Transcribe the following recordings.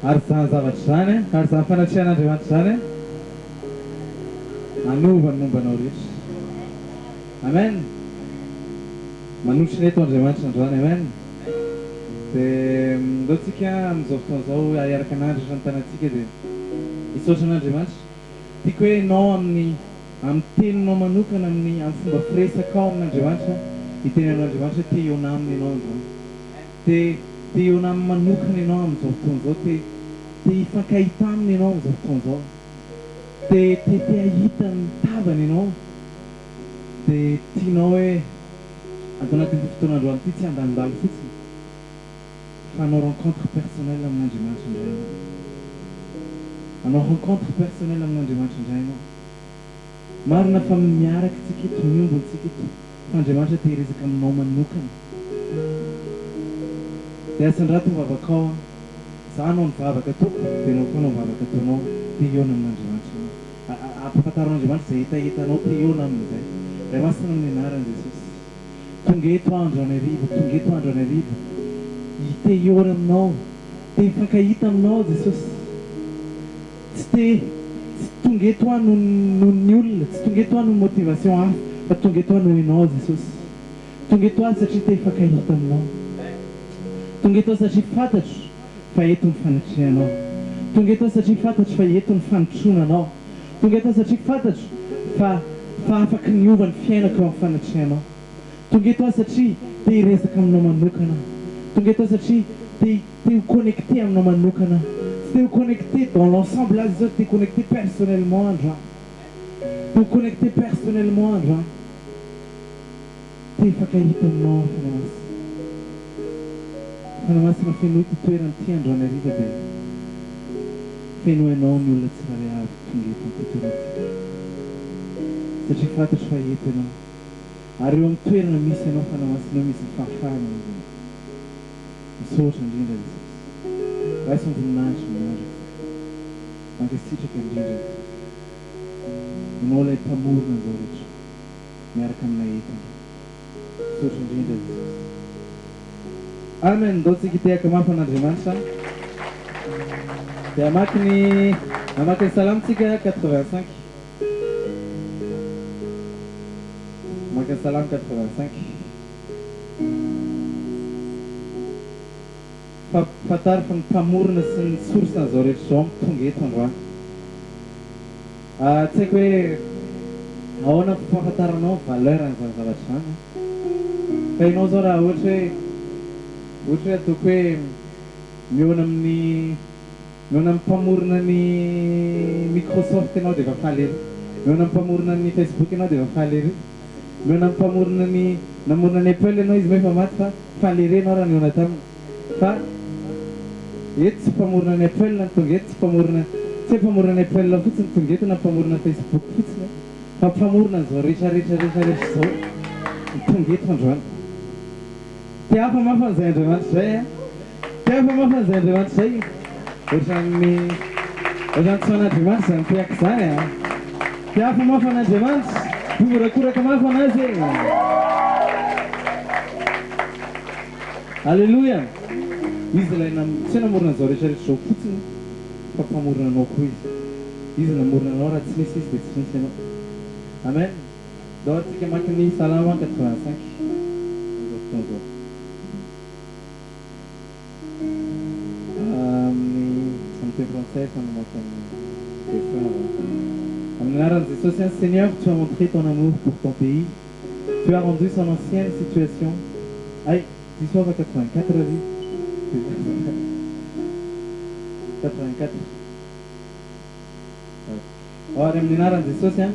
Ary izany zavatra izany, ary izany fanatrehan'Andriamanitra izany hanova ny momba anao rehetra. Amen! Manotrona eto Andriamanitra androany. Amen! Dia ndao tsika amin'izao fotoana izao hiaraka hanandratra ny tanantsika dia hisaotra an'Andriamanitra. Tiako hoe ianao amin'ny amin'ny teninao manokana, amin'ny amin'ny fomba firesakao amin'Andriamanitra, hiteny amin'Andriamanitra hoe te hihaona aminy ianao androany. Te te hihaona aminy manokana ianao amin'izao fotoana izao. Te te hifankahita aminy ianao amin'izao fotoana izao. Te te te hahita ny tavany ianao. Dia tianao hoe ato anatin'ity fotoana androany ity tsy handalondalo fotsiny fa hanao rencontre personnelle amin'Andriamanitra indray ianao. Hanao rencontre personnelle amin'Andriamanitra indray ianao. Marina fa miaraka tsika eto, miombona tsika eto, fa Andriamanitra te hiresaka aminao manokana. Dia asandrato ny vavakao an. Za hanao ny vavaka ataoko, dia ianao koa hanao ny vavaka ataonao, te hihaona amin'Andriamanitra ianao. Ampahafantaro an'Andriamanitra izay hetahetanao te hihaona aminy izay. Ray Masina amin'ny anaran'i Jesosy. Tonga eto aho androany hariva, tonga eto aho androany hariva. Te hihaona aminao, te hifankahita aminao aho Jesosy. Tsy te, tsy tonga eto aho noho noho ny olona, tsy tonga eto aho noho ny motivation hafa, fa tonga eto aho noho Ianao Jesosy. Tonga eto aho satria te hifankahita aminao. Tonga eto aho satria fantatro fa eto ny fanatrehanao. Tonga eto aho satria fantatro fa eto ny fanotronanao. Tonga eto aho satria fantatro fa fa afaky niova ny fiainako eo amin'ny fanatrehanao. Tonga eto aho satria te hiresaka aminao manokana aho. Tonga eto aho satria te te ho connecté aminao manokana aho. Tsy te ho connecté dans l'ensemble aho Jesosy, te ho connecté personnellement androany. Te ho connecté personnellement androany. Te hifankahita aminao aho Fanahy Masina. Fanahy Masina fenoy ity toerana ity androany hariva dia fenoy Anao ny olona tsirairay avy tonga eto amin'ity toerana ity. Satria fantatro fa eto Ianao. Ary eo amin'ny toerana misy Anao Fanahy Masina eo misy ny fahafahana hoy Ianao. Misaotra indrindra Jesosy. Raiso ny voninahitro ny mandrakizay. Mankasitraka indrindra Jesosy. Ianao ilay Mpamorona an'izao rehetra izao. Miaraka aminay eto androany. Misaotra indrindra Jesosy. Amen ndao tsika hitehaka mafy an'Andriamanitra dia hamaky ny hamaky ny salamo tsika 85 hamaky ny salamo 85 fa fantaro fa ny mpamorona sy ny source an'izao rehetra izao no tonga eto androany. Tsy haiko hoe ahoana ny fahafantaranao ny valeur an'izany zavatra izany an! Fa ianao izao raha ohatra hoe ohatra hoe ataoko hoe mihaona amin'ny mihaona amin'ny mpamorona ny Microsoft ianao dia efa faly ery, mihaona amin'ny mpamorona ny Facebook ianao dia efa faly ery, mihaona amin'ny mpamorona ny namorona ny Apple ianao izy moa efa maty fa faly ery ianao raha nihaona taminy. Fa eto tsy mpamorona ny Apple no tonga eto, tsy mpamorona, tsy hoe mpamorona ny Apple fotsiny tonga eto na mpamorona Facebook fotsiny fa mpamorona an'izao rehetra rehetra rehetra rehetra izao no tonga eto androany. Te hafa mafy an'izay Andriamanitra izay an! Te hafa mafy an'izay Andriamanitra izay! Ohatran'ny ohatran'ny tsy ho an'Andriamanitra izany tehaka izany an! Te hafa mafy an'Andriamanitra! Mihorakoraka mafy an'Azy e! Aleloia! Izy ilay nam, tsy hoe namorona an'izao rehetra rehetra izao fotsiny fa mpamorona anao koa Izy. Izy namorona anao, raha tsy nisy Izy dia tsy nisy ianao. Amen! Ndao ary tsika hamaky ny Salamo 85 amin'izao fotoana izao. Amin'ny amin'ny teny frantsay fa namaky amin'ny refrain avant. Amin'ny anaran'i Jesosy an, Seigneur, tu as montré ton amour pour ton pays. Tu as rendu son ancienne situation Hay, diso aho fa 84 ry 84 Ary amin'ny anaran'i Jesosy an,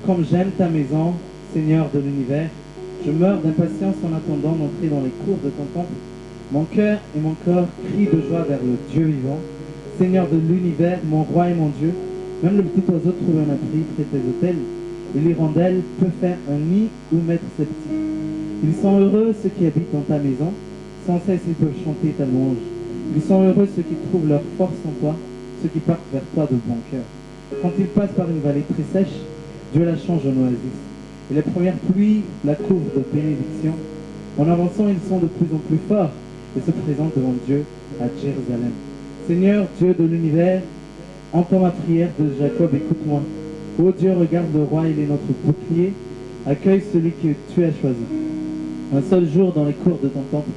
Comme j'aime ta maison, Seigneur de l'univers, je meurs d'impatience en attendant d'entrer dans les cours de ton temple. Mon cœur et mon corps crient de joie vers le Dieu vivant, Seigneur de l'univers, mon roi et mon Dieu. Même le petit oiseau trouve un abri près de tes autels, et l'hirondelle peut faire un nid où mettre ses petits. Ils sont heureux ceux qui habitent dans ta maison, sans cesse ils peuvent chanter ta louange. Ils sont heureux ceux qui trouvent leur force en toi, ceux qui partent vers toi de bon cœur. Quand ils passent par une vallée très sèche, Dieu la change en oasis. Et les premières pluies la couvrent de bénédictions. En avançant, ils sont de plus en plus forts et se présentent devant Dieu à Jérusalem. Seigneur Dieu de l'univers, entends ma prière de Jacob, écoute-moi. Ô Dieu, regarde le roi, il est notre bouclier. Accueille celui que tu as choisi. Un seul jour dans les cours de ton temple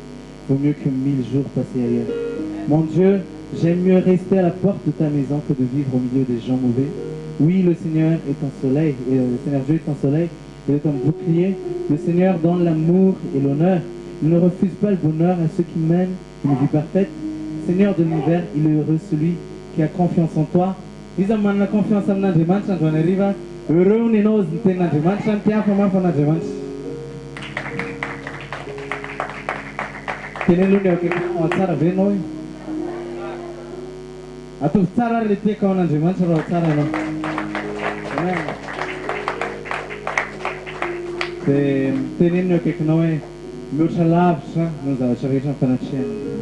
vaut mieux que 1000 jours passés ailleurs. Mon Dieu, j'aime mieux rester à la porte de ta maison que de vivre au milieu des gens mauvais. Oui, le Seigneur est ton soleil, et le Seigneur Dieu est ton soleil, il est ton bouclier. Le Seigneur donne l'amour et l'honneur. Il ne refuse pas le bonheur à ceux qui mènent une vie parfaite. Seigneur de l'univers, il est heureux celui qui a confiance en toi. Iza manana confiance amin'Andriamanitra androany hariva? Heureux hono ianao hozy ny tenin'Andriamanitra, mpihafa mafy an'Andriamanitra. Teneno aloha ny eo akaikinao, ao tsara ve ianao e? Ataovy tsara ary le tiako ao an'Andriamanitra raha ao tsara ianao. Amen. Dia teneno ny eo akaikinao hoe mihoatra lavitra noho ny zavatra rehetra ny fanatrehan'Andriamanitra.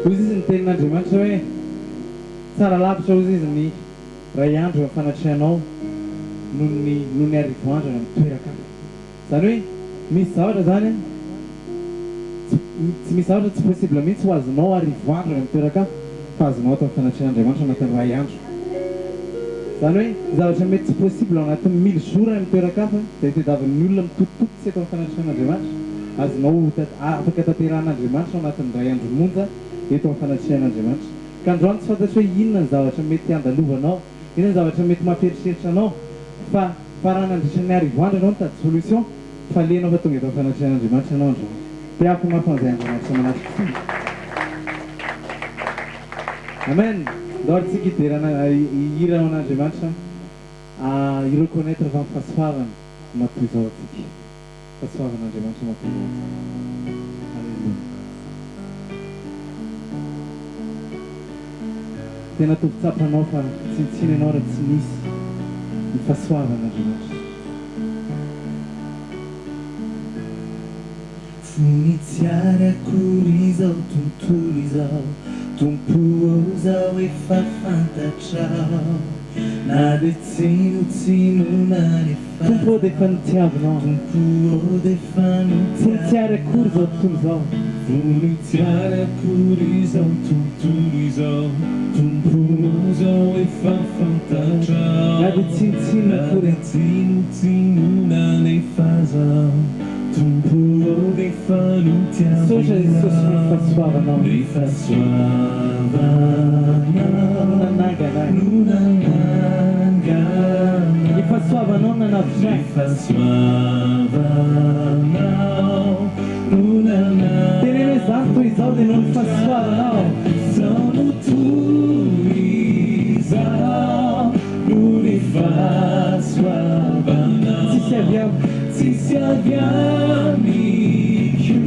Hozy izy ny tenin'Andriamanitra hoe tsara lavitra hozy izy ny iray andro eo amin'ny fanatrehanao noho ny noho ny arivo andro any amin'ny toeran-kafa. Izany hoe misy zavatra izany an, tsy tsy misy zavatra tsy possible mihitsy ho azonao arivo andro any amin'ny toeran-kafa fa azonao ato amin'ny fanatrehan'Andriamanitra anatin'ny iray andro. Izany hoe ny zavatra mety tsy possible ao anatin'ny mille jours any amin'ny toeran-kafa izay tediavin'ny olona mitotototsa eto amin'ny fanatrehan'Andriamanitra, azonao afaka tanterahan'Andriamanitra ao anatin'ny iray andro monja eto amin'ny fanatrehan'Andriamanitra. Ka androany tsy fantatro hoe inona ny zavatra mety handalovanao, inona ny zavatra mety mampieritreritra anao fa Fa raha nandritra ny arivo andro ianao nitady solution, faly ianao fa tonga eto amin'ny fanatrehan'Andriamanitra ianao androany. Te hampomafy an'izay Andriamanitra manatrika izay. Amen! Ndao ary tsika hidera ana, hihira ho an'Andriamanitra, hi-reconnaitre fa ny fahasoavany no maha-toy izao antsika. Fahasoavan'Andriamanitra maha-toy izao antsika. Alléluia. Tena ataovy tsapanao fa tsinontsinona ianao raha tsy nisy ny fahasoavan'Andriamanitra. Fony tsy ary akory izao tontolo izao Tompo ô zaho efa fantatrao Na dia tsinontsinona nefa Tompo ô dia efa notiavinao. Tompo ô dia efa Fony tsy ary akory izao tontolo izao. Fony tsy ary akory izao tontolo izao Tompo ô zaho efa fantatrao Na dia tsinontsinona Na akory dia tsinontsinona nefa zaho Tompo ô dia efa Misaotra Jesosy noho ny notiavinao fahasoavanao. Ny fahasoavanao No nanangana ahy. No nanangana Ny fahasoavanao no nanavotra Ny ahy. fahasoavanao no Teneno hoe zaho toy izao dia noho ny nanavotra fahasoavanao. ahy. Zaho no toy izao noho ny fahasoavanao. Tsisy avy amiko. Tsisy avy amiko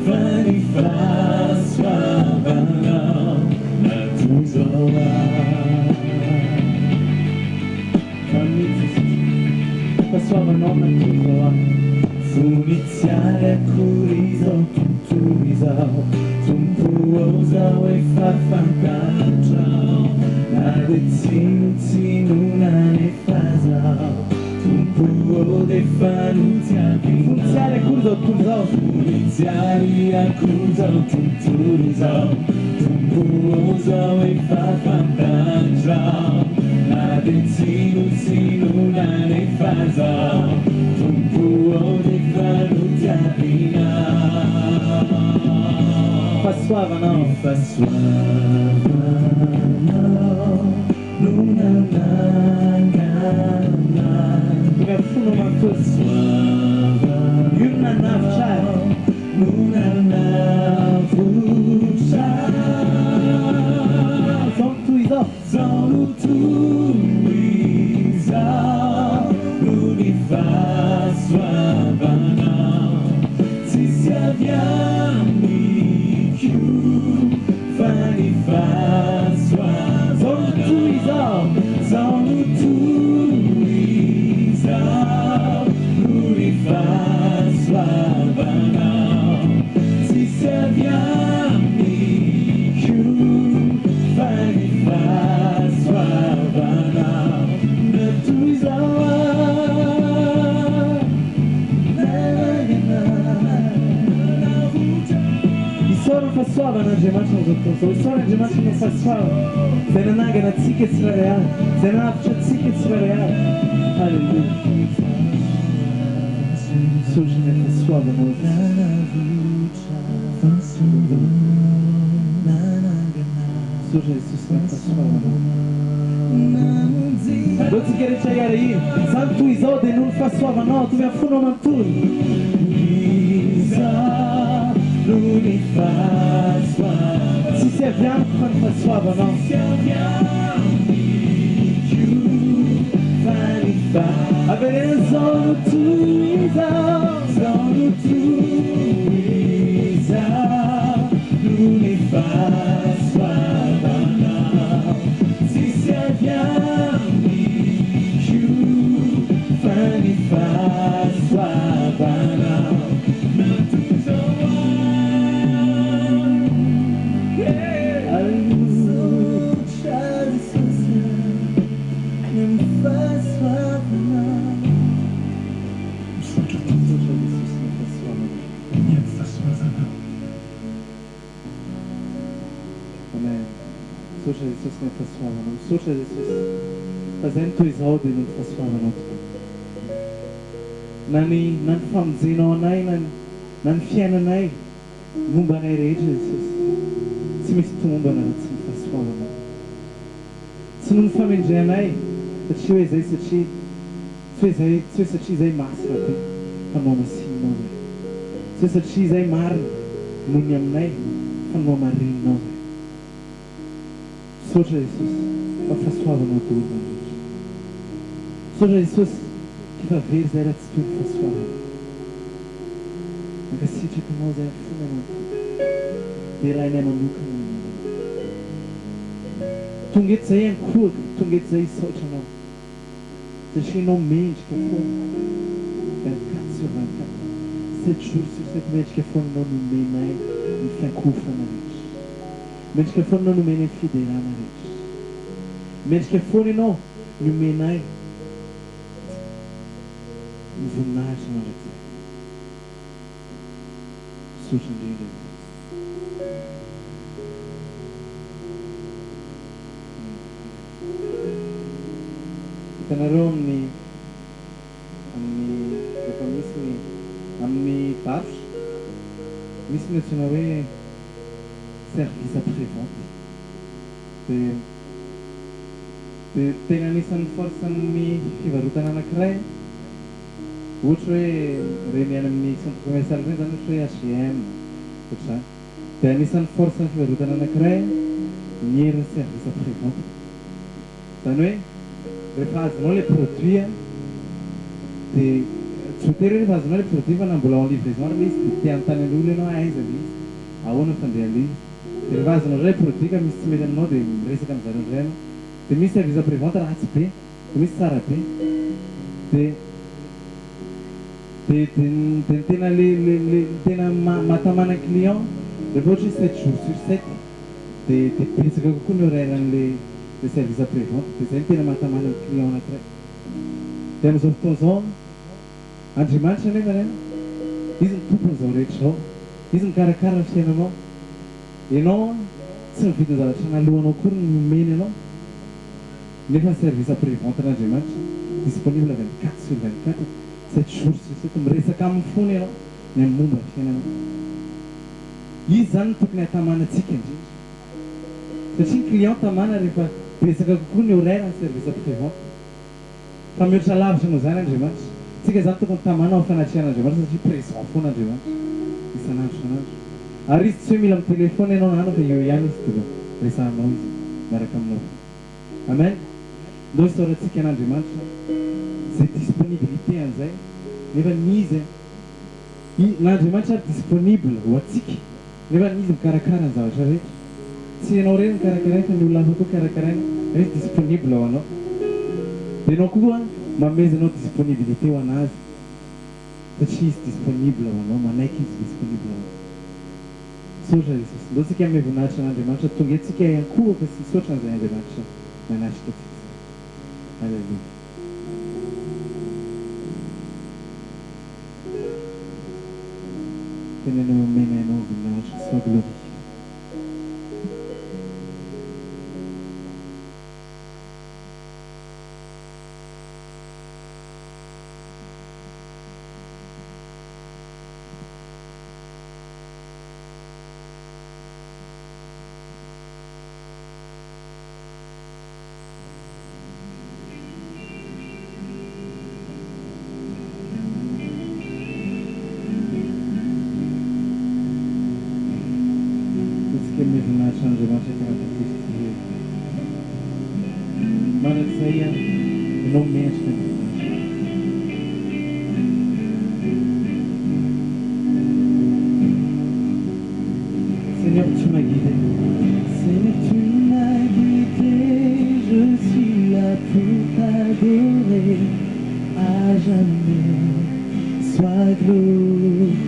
fa ny fahasoavanao natoy izao ahy. Zany mihitsy Jesosy. Fahasoavanao natoy izao ahy. Fony tsy ary akory izao tontolo izao Tompo ô zaho efa fantatrao Na dia tsinontsinona anefa zaho Tompo ô d'efa Fony tsy ary notiavinao akory izao tontolo izao. Fony tsy ary akory izao tontolo izao Tompo ô zaho efa fantatrao Na dia tsinontsinona anefa zaho Tompo ô d'efa notiavinao Fahasoavanao. Ny fahasoavanao no nanangana Tonga ny fonao Ny manontolo. Io no nanavotra ahy. fahasoavanao no nanavotra Zao no toy izao. Zao no toy izao noho ny fahasoavanao Tsisy avy amiko fa ny Zao no toy fahasoavanao izao. Zao no toy izao noho ny fahasoavanao Tsisy avy amiko fa ny fahasoavanao Na toy izao aho. ny fahasoavan'Andriamanitra amin'izao fotoana izao. Isaorana Andriamanitra noho ny fahasoavany izay nanangana antsika tsirairay avy, izay nanavotra antsika tsirairay avy. Haleloia. Misaotra ny amin'ny fahasoavanao Jesosy. Misaotra Jesosy ny amin'ny fahasoavanao. Andao tsika rehetra hiara-hira. Izany toy izao dia noho ny fahasoavanao, ataovy amin'ny fonao manontolo. Izaho noho ny fahasoavanao. Tsisy avy amiko fa ny fahasoavanao. Tsisy avy amiko fa ny fahasoavanao. Avereno izao no toy izao. Izao no toy izao noho ny fahasoavanao. Tsisy avy amiko fa ny fahasoavanao. Nahatonga izao ahy. Misaotra Jesosy ny amin'ny fahasoavanao. Misaotra Tompo. Misaotra Jesosy ny fahasoavanao. Ny amin'ny fahasoavanao. Amen. Misaotra Jesosy ny amin'ny fahasoavanao. Misaotra Jesosy fa zay no toy izao dia noho ny fahasoavanao tokoa. Na ny na ny famonjenao anay na ny na ny fiainanay momba anay rehetra Jesosy tsy misy tomombana raha tsy ny fahasoavanao. Tsy noho ny famendrehanay satria hoe zay satria Tsy hoe izay, tsy hoe satria izay masina be fa nohamasininao izay. Tsy hoe satria izay marina noho ny aminay fa nohamarininao izay. Misaotra Jesosy fa fahasoavanao daholo izany rehetra. Misaotra Jesosy f'efa very izay raha tsy toy ny fahasoavanao. Mankasitraka Anao izay amin'ny fonay manontolo. Derainay manokana ny anaranao. Tonga eto izay hiankohoka, tonga eto izay hisaotra Anao. Satria ianao mendrika foana 24 sur 24, 7 jours sur 7 mendrika foana ianao nomenay ny fiankohofana rehetra. Mendrika foana ianao nomenay ny fiderana rehetra. Mendrika foana ianao nomenay ny voninahitra mandrakizay. Misaotra indrindra Jesosy. Hitanareo amin'ny amin'ny rehefa misy ny amin'ny varotra misy ny antsoina hoe service après vente dia dia tena anisan'ny force ny fivarotana anankiray ohatra hoe ireny any amin'ny centre commercial ireny izany ohatra hoe HM ohatr'izany Dia anisan'ny force ny fivarotana anankiray ny herin'ny service après vente. Izany hoe rehefa azonao ilay produit an, dia tsy voatery hoe rehefa azonao ilay produit fa na mbola en livraison ary ilay izy dia te hanontany an'ilay olona ianao hoe aiza ilay izy, ahoana ny fandehan'ilay izy. Dia rehefa azonao indray ilay produit ka misy tsy mety aminao dia miresaka amin'zareo indray ianao. Dia misy service après vente ratsy be, dia misy tsara be. Dia. Dia dia ny dia ny tena le le le ny tena mahatamana ny client rehefa ohatra hoe sept jours sur sept dia dia betsaka kokoa ny horaire an'le le service après vente dia zay no tena mahatamana ny client anakiray. Dia amin'izao fotoana izao Andriamanitra anefany an, Izy no tompon'izao rehetra izao, Izy mikarakara ny fiainanao, ianao an tsy ny vidin'ny zavatra naloanao akory no nomeny anao nefa ny service après vente an'Andriamanitra disponible 24 sur 24. 7 jours sur 7 miresaka aminy foana ianao ny amin'ny momba ny fiainanao. Izy izany no tokony hatamana antsika indrindra. Satria ny client tamana rehefa betsaka kokoa ny horaire ny service après vente. Fa mihoatra lavitra noho izany Andriamanitra. Tsika izany tokony tamana ao fanatrehan'Andriamanitra satria présent foana Andriamanitra. Isan'andro isan'andro. Ary izy tsy hoe mila mi-téléphone ianao na anona fa eo ihany izy dia resahanao izy miaraka aminao foana. Amen! Ndao isaorantsika an'Andriamanitra izay disponibilité an'izay nefa ny izy i n'Andriamanitra ary disponible ho antsika nefa ny izy mikarakara ny zavatra rehetra tsy ianao irery no karakarainy fa ny olona hafa koa karakarainy nefa izy disponible ho anao dia ianao koa mameza anao disponibilité ho an'azy satria izy disponible ho anao manaiky izy disponible ho anao. Misaotra Jesosy. Ndao tsika hanome voninahitra an'Andriamanitra tonga eto tsika hiankohoka sy hisaotra an'izay Andriamanitra manatrika antsika izay. Alléluia. Teneno hoe omenay Anao ny voninahitra, sois glorifié. Tsika hanome voninahitra an'Andriamanitra eto anatin'ity studio ity. Mandrakizay Ianao mendrika ny voninahitra. Seigneur tu m'as guidé. Seigneur tu m'as guidé, je suis là pour t'adorer à jamais, sois glorifié.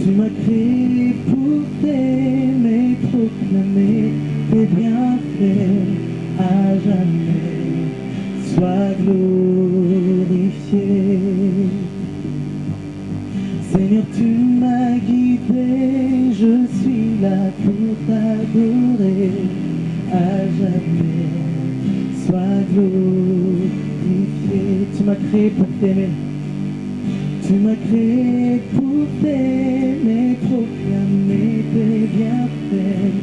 Tu m'as créé pour t'aimer, proclamer tes bienfaits à jamais, sois glorifié. Seigneur, tu m'as guidé, je suis là pour t'adorer à jamais, sois glorifié. Tu m'as créé pour t'aimer. Tu m'as créé pour t'aimer, proclamer tes bienfaits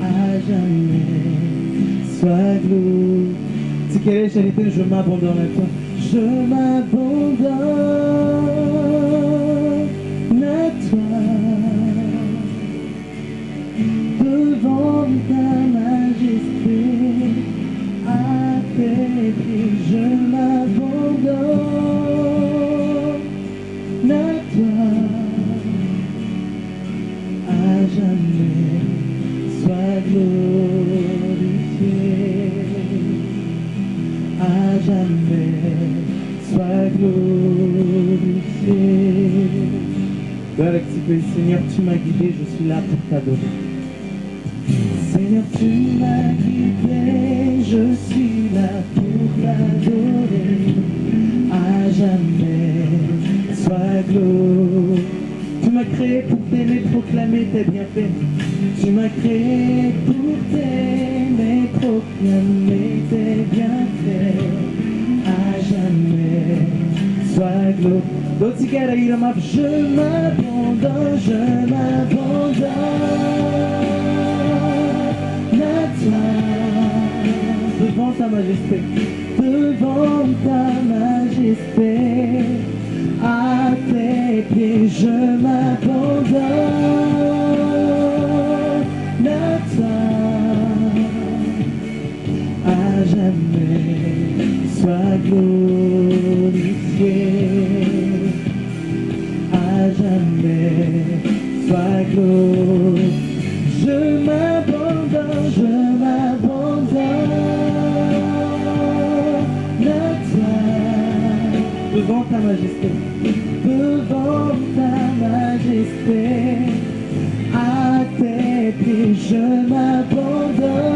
à jamais. Sois glorifié. Je m'abandonne à toi. Je m'abandonne à toi. Devant ta majesté, à tes pieds, je m'abandonne à toi. À jamais, sois glorifié. À jamais, sois glorifié. Seigneur, tu m'as guidé, je suis là pour t'adorer. Seigneur, tu m'as guidé, je suis là pour t'adorer. À jamais, sois glorifié. Tu m'as créé pour t'aimer, proclamer tes bienfaits. Tu m'as créé pour t'aimer, proclamer tes bienfaits. À jamais, sois glorifié. Je m'abandonne, je m'abandonne à toi. Devant ta majesté, devant ta majesté, à tes pieds, je m'abandonne à toi. À jamais, sois glorifié. À jamais, sois glorifié. Je m'abandonne, je m'abandonne à toi. Devant ta majesté, devant ta majesté, à tes pieds, je m'abandonne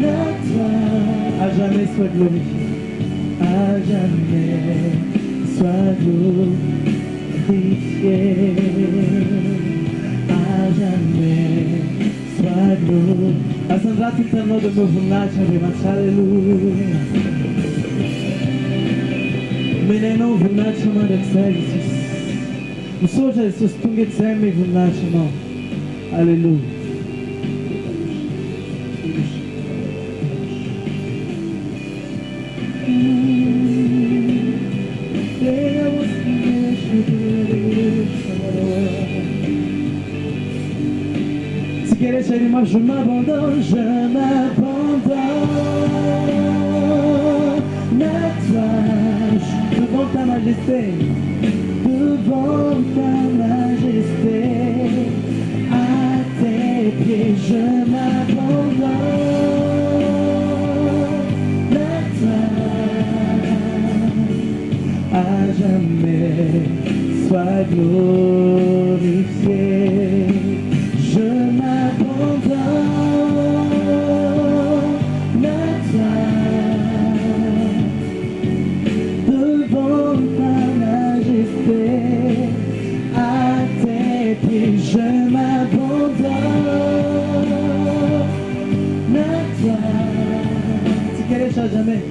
à toi. À jamais sois glorifié, à jamais sois glorifié, à jamais sois glorifié. Asandrato ny tananao dia omeo voninahitra Andriamanitra, alleloia. Omenay anao voninahitra mandrakizay Jesosy. Misaotra Jesosy tonga eto zay ame voninahitra anao. Alleloia. Je m'abandonne, je m'abandonne à toi, devant ta majesté, devant ta majesté, à tes pieds, je m'abandonne à toi, à jamais, sois glorifié. Je m'abandonne à toi, devant ta majesté, à tes pieds, je m'abandonne à toi. À jamais,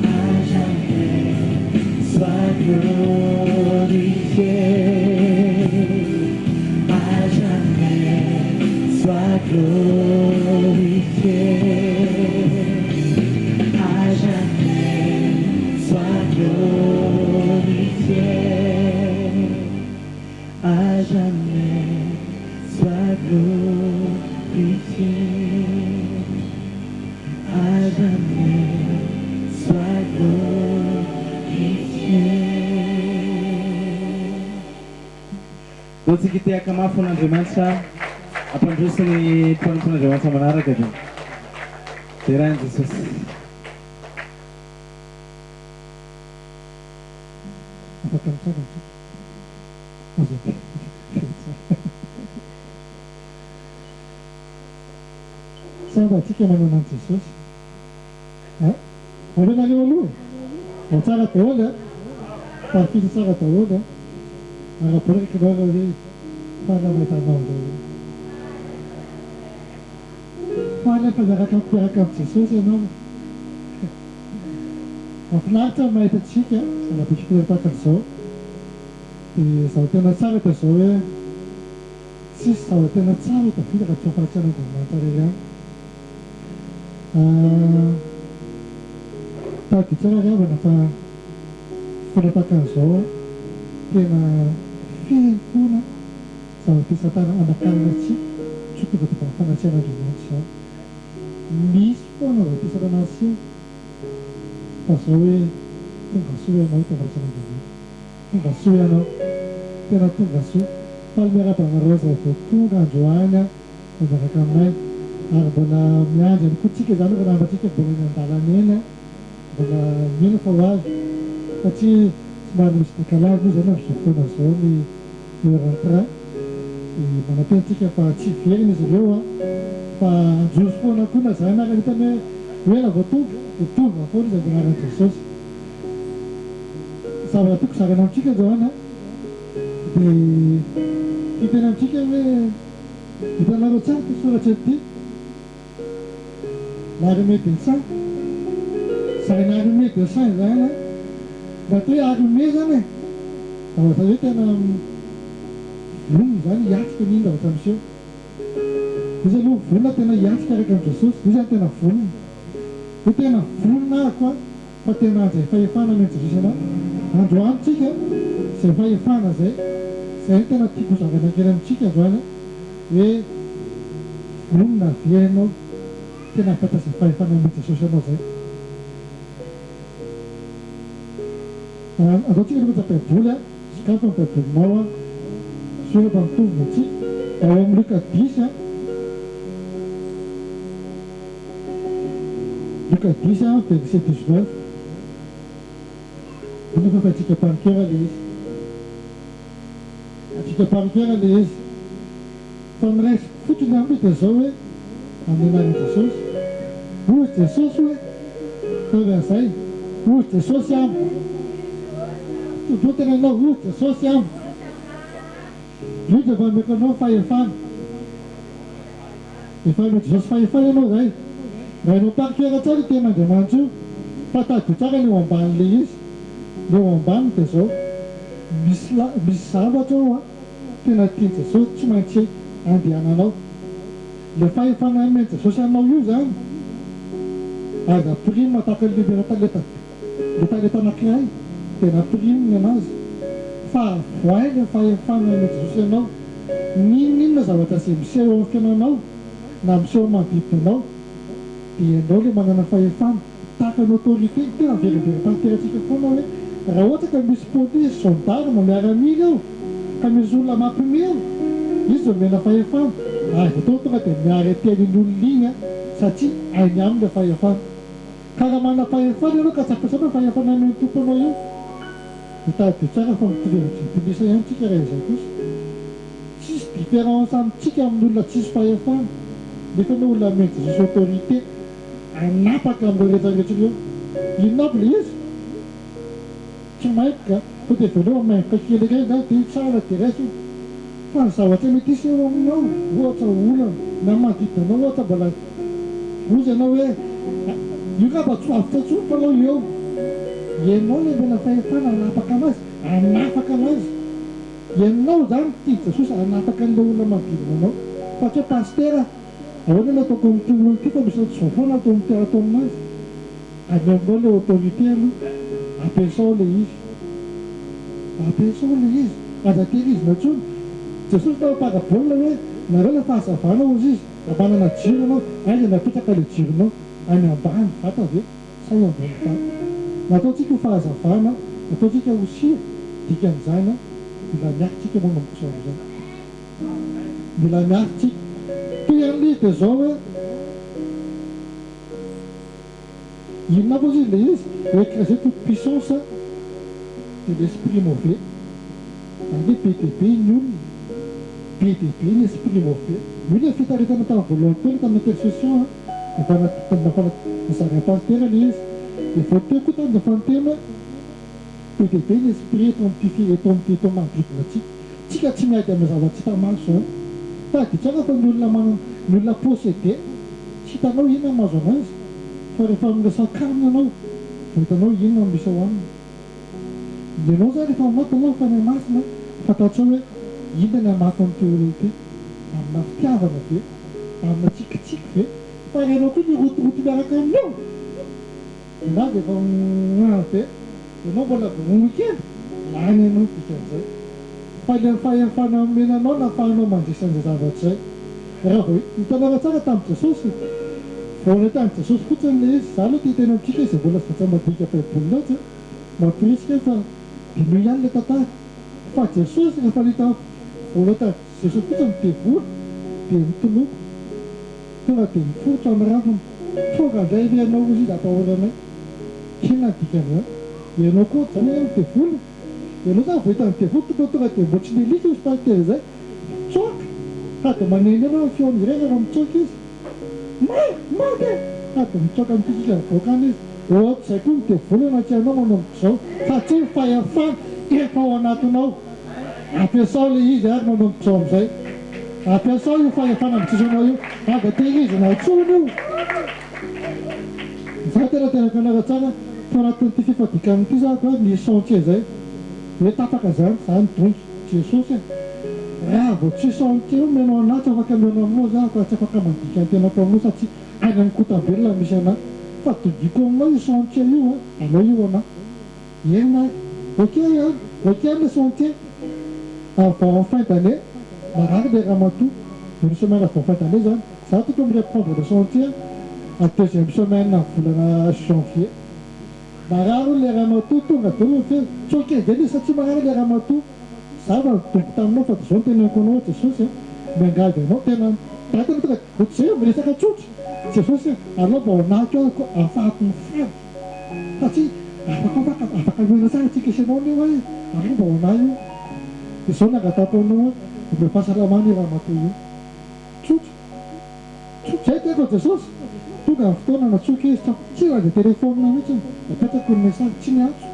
à jamais, sois glorifié. À jamais, sois glorifié. À jamais, sois glorifié. À jamais sois glorifié. À jamais sois glorifié. Ndao tsika hitehaka mafy ho an'Andriamanitra hampandroso ny mpanompon'Andriamanitra manaraka dia derain'i Jesosy. Afaka mitsangana tsika. Aza be Samba tsika manana an'i Jesosy a! Aleo nareo aloha e! Ao tsara daholo a! Tafita tsara daholo a! Ara-bola nareo hoe faly aho mahita anao indray e! Faly aho fa miaraka miaraka amin'i Jesosy ianao. Mahafinaritra ny mahita antsika ana-bikikely tahaka an'izao. Dia zava-tena tsara dia izao hoe tsisy zava-tena tsara ho tafita raha tsy ao fahatsaran'Andriamanitra irery ihany. Tadidio tsara ry havana fa fotoana tahaka an'izao tena feno foana zava-pisantana hanakanana antsika tsy ho tonga tonga amin'ny fanatrehan'Andriamanitra izany. Misy foana zava-pisantana aseho fa izao hoe tonga soa ianao eto anatrehan'Andriamanitra. Tonga soa ianao. Tena tonga soa. Faly miarahaba anareo izay vao tonga androany vao miaraka aminay. Ary mbola miandry ihany koa tsika izany ireo namantsika mbola eny an-dalana eny an. Mbola mino fa ho avy. Satria somary misy décalage moa izany amin'izao fotoana izao ny heure ny train. Dia manantena tsika fa tsy hiverina izy ireo an. Fa handroso foana koa na izany ary hitany hoe ho ela vao tonga dia tonga foana izy amin'ny anaran'i Jesosy. Zavatra tiako zaraina amintsika androany an, dia hiteny amintsika hoe hitanareo tsara ity soratra ity, l'armée des saints, izany armée des saints izany an, ny atao hoe armée izany e, zavatra hoe tena vonona izany hiatrika n'inona zavatra miseho. Izy aloha vonona tena hiatrika araka an'i Jesosy, izy izany tena vonona, hoe tena vonona ahako an. Fa tena handray fahefana anie Jesosy anah androany tsika zay fahefana zay zay no tena tiako ho zaraina kely amintsika androany hoe vonona ve ianao tena hafatra zay fahefana anie Jesosy anao zay Andao tsika aloha hamaky baiboly a sokafo ny baibolinao a soratra mitovy antsika ao amin'ny Lioka dix a Luka dix verset 19 Mino aho fa haintsika par cœur ilay izy. Haintsika par cœur ilay izy. Fa ny raisiko fotsiny aminy dia izao hoe, amin'ny anaran'i Jesosy. Hoy Jesosy hoe, taorian'izay, hoy Jesosy amiko. Tondroy tenanao, hoy Jesosy amiko. Io dia efa omeko anao fahefana. Efa noho Jesosy fahefana ianao izay. Rainao par cœur tsara io tenin'Andriamanitra io. Fa tadidio tsara ny eo ambanin'ilay izy. Ny eo ambaniny dia izao, misy la, misy zavatra ao an, tena tian'i Jesosy tsy maintsy andehananao. Ilay fahefana nomen'i Jesosy anao io izany, aza ampirimina tahaka ny libera talenta, ilay talenta anankiray dia nampiriminy ny anazy. Fa avoahy ilay fahefana nomen'i Jesosy anao. N'inon'inona zavatra izay miseho eo amin'ny fiainanao na miseho amin'ny manodidina anao dia ianao ilay manana fahefana, tahaka ny autorité, tena miverimberina tanterantsika foana hoe raha ohatra ka misy polisy, gendarme, miaramila eo ka misy olona mampime izy omena fahefana ary avy eo tonga dia mi-arrêter an'iny olona iny satria hainy aminy ilay fahefana. Ka raha manam-pahefana ianao ka tsy ampiasainao io fahefana nomen'ny Tompo anao io, dia tadidio tsara fa mitovy amin'ny jentilisa ihany tsika raha izay kosa. Tsisy différence amintsika amin'ny olona tsisy fahefana, nefa ianao olona nomen'i Jesosy autorité hanapaka amin'ireo rehetra rehetra ireo. Inona aby ilay izy? Tsy maimboka ka. Sao dia avelao hamaimboka kely iray izany dia io tsara dia raiso io. Fa ny zavatra mety hiseho aminao, ohatra olana, na manodidina anao ohatra mbola hozy ianao hoe io ngamba tsy ho avotra intsony fa aleo eo. Ianao ilay omena fahefana hanapaka anazy, hanafaka anazy. Ianao izany tian'i Jesosy hanafaka an'ilay olona manodidina anao. Fa tsy hoe pasitera, ahoana no ataoko amin'ity olona ity fa misy ohatr'izao foana ataon'ny atao aminazy. Any aminao ilay autorité aloha, ampiasao ilay izy. Ampiasao ilay izy, aza tehirizina intsony. Jesosy nanao parabole hoe, nareo ilay fahazavana hozy izy, raha manana jiro ianao, aiza no apetraka ilay jironao? Any ambany vata ve sa eo ambony vata? Nataontsika ho fahazavana, nataontsika ho sira, dikan'izany mila miahy tsika manomboka izao amin'izay. Mila miahy tsika. Toy an'ilay izy dia izao hoe. Inona avy ozy ilay izy? Écraser toute puissance de l'esprit mauvais. Zany hoe be dia be ny olona, be dia be ny esprit mauvais. Io ilay fitaritana tamin'ny voalohany teo ilay tamin'ny intercession an, efa nozarain'i Pasitera ilay izy. Dia vao teo koa tamin'ny efa niteny hoe be dia be ny esprit eto amin'ity eto amin'ity eto manodidina antsika. Tsika tsy miady amin'ny zava-tsy hita maso zany. Tadidio tsara fa ny olona manana, ny olona possédé, tsy hitanao inona no mahazo anazy, fa rehefa miresaka aminy ianao vao hitanao inona no misy ao aminy. Ianao zany rehefa ao anatinao ny Fanahy Masina, fantatrao hoe inona ny hamaky amin'ity olona ity, amina fitiavana ve, amina tsikitsiky ve, fa raha ianao koa mirotoroto miaraka aminy ao, na dia efa mouah be, ianao mbola vonono kely, lany ianao dikan'izay. Fa ilay fahefana nomena anao nahafahanao mandresy an'izay zavatra izay. Raha vao hitanareo tsara tamin'i Jesosy, vao nahita an'i Jesosy fotsiny ilay izy, za aloha te hiteny amintsika izay mbola tsy zatra mandinika baiboly loatra, mampirisika aho fa diniho ihany ilay tantara. Fa Jesosy rehefa nahita vao nahita an'i Jesosy fotsiny ny devoly dia nitoloko. Tonga dia miforitra ny rambony. Tonga indray ve ianao hozy izy ampahory anay? Inona ny dikan'izany? Ianao koa zany anie no devoly e! Ianao zany vao hitan'ny devoly tonga tonga dia mbola tsy nilika izy pasitera izay. Mitsoaka! Sady maneneno ny feony irery rehefa mitsoaka izy. May! Maty e! Sady mitsoaka mikikika mivoaka any izy. Ohatr'izay koa ny devoly anatrehanao manomboka izao fa tsy ny fahefana efa ao anatinao. Ampiasao ilay izy ary manomboka izao amin'izay. Ampiasao io fahefana mitsiso anao io. Aza tehirizina intsony io. Za tena tenako anareo tsara tao anatin'ity fifadikanana ity za ko nisy chantier zay hoe tapaka zany za nidongy Jesosy a! Raha vao tsy chantier omenao anah tsy afaka mihaona aminao za fa tsy afaka mandika ny tenako aminao satria any amin'ny kotambelona no misy anah fa dongiko aminao io chantier io a! Alao io anah. Eny ary. Ok an! Ok le chantier. Avant fin d'année, marary le ramatoa. Une semaine avant fin d'année zany. Za tokony mi-reprendre le chantier à deuxième semaine volana janvier. Marary hono le ramatoa, tonga daholo ny feo. Tsy ok indray le izy satria marary le ramatoa. Za va nitombo taminao fa de zao no teneniko anao Jesosy a, miangavy anao tena, za tena tonga de ohatr'izay aho miresaka tsotra, Jesosy a, alao mba ho anahiko aho ko ahafahako mifaly. Fa tsy afaka afaka afaka miaina tsara tsika sy ianao anie hoe aleo mba ho anah io. Dia izao no angatahako anao hoe omeo fahasalamana io ramatoa io. Tsotra. Tsotra. Izay tiako Jesosy. Tonga ny fotoana natsoiko izy fa tsy nandray telephone mihitsy. Napetrako ny message, tsy niantso.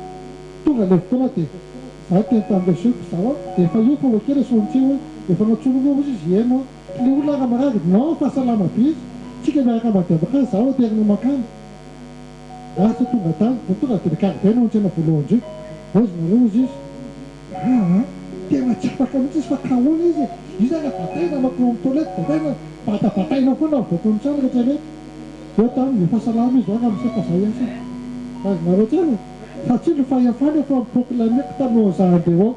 Tonga ilay fotoana dia za niteny tamin'ilay zoky, za hoa efa io fa ok ilay chantier hoe efa nantsoinao ve hozy izy eny hoa. Ilay olona raha marary, non fa salama be izy. Tsika miaraka mandeha mankany, za hoa terina mankany. Lasa tonga tany, vao tonga dia le no antsena voalohany indrindra. Hozy nareo hozy izy. Aa tena tsy afaka mihitsy izy fa kahoana izy e. Izy ary bataina makao amin'ny toilette, bataina, batabataina foana mivoaka ny trano rehetra rehetra. Eo taminy, efa salama izy zao ramose fa zay ihany sisa. Azonareo tsara e. Fa tsy ny fahefana efa mi-proclamer-ko talohan'ny za handeha ao.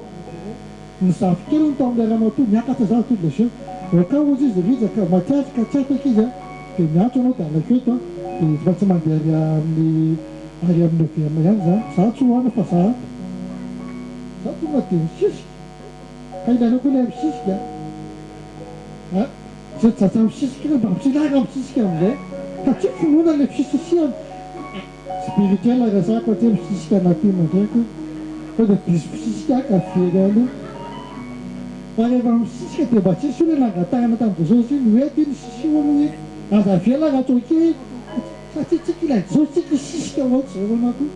Ny zafikeliny tao amin'ilay ramatoa niakatra za toy le jeu au cas hozy izy rija ka maty azy ka tsy afaka izy an dia miantso anao dia alaiko eto an dia izy fa tsy mandeha ary amin'ny ary amin'ny OVM ihany zany za tsy ho any fa za ato za tonga dia misisika ka ilainao koa ilay misisika an zay jaja misisika ireo mba misilaka misisika amin'izay fa tsy finoana ilay fisisihana. Spirituel resako aty misisika anaty ndraiky sao dia diso fisisika aho ka very any io. Fa rehefa misisika dia mba tsisy olona nangatahana tamin'i Jesosy iny hoe ty ny sisio aloha iny aza avela raha tsy ok satria tsika ilay Jesosy tsika hisisika ohatr'izay foana koa.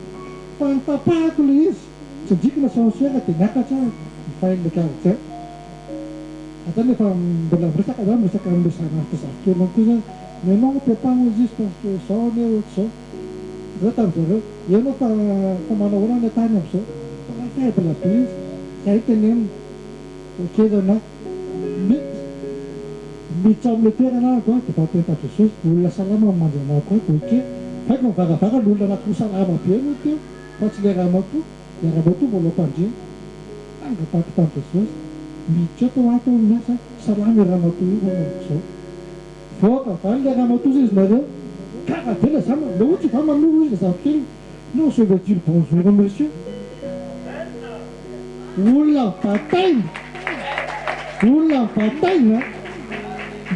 Fa ny tapahako ilay izy, tsindriko l'ascenseur dia niakatra aho nifaly le gardien. Za zany efa mbola miresaka zany miresaka amin'ilay zanako zafikeliny koa zany, mais non papa hozy izy parce que zao anie ohatr'izao. Zao tamin'ny zareo, ianao fa fa manao ahoana any an-tany amin'izao? Fa faible be izy. Zay tenenina. Ok zany Mety miditra ao amin'ilay toerana aho dia efa niteny tamin'i Jesosy, olona salama no mandry anahako ato, ok. Vaiko ny varavarana, olona anankiroa salama be aloha teo, fa tsy ilay ramatoa. Ilay ramatoa mbola ao am-pandriana. Nangatahako tamin'i Jesosy. Miditra eto aho ato miasa, salama io ramatoa io fa manomboka izao. Voaka avy any ilay ramatoa hozy izy nareo, gaga be ilay zanany, le ohatry va manoro hozy ilay zafikeliny, non je veux dire bonjour monsieur. Olona mibataina, olona mibataina,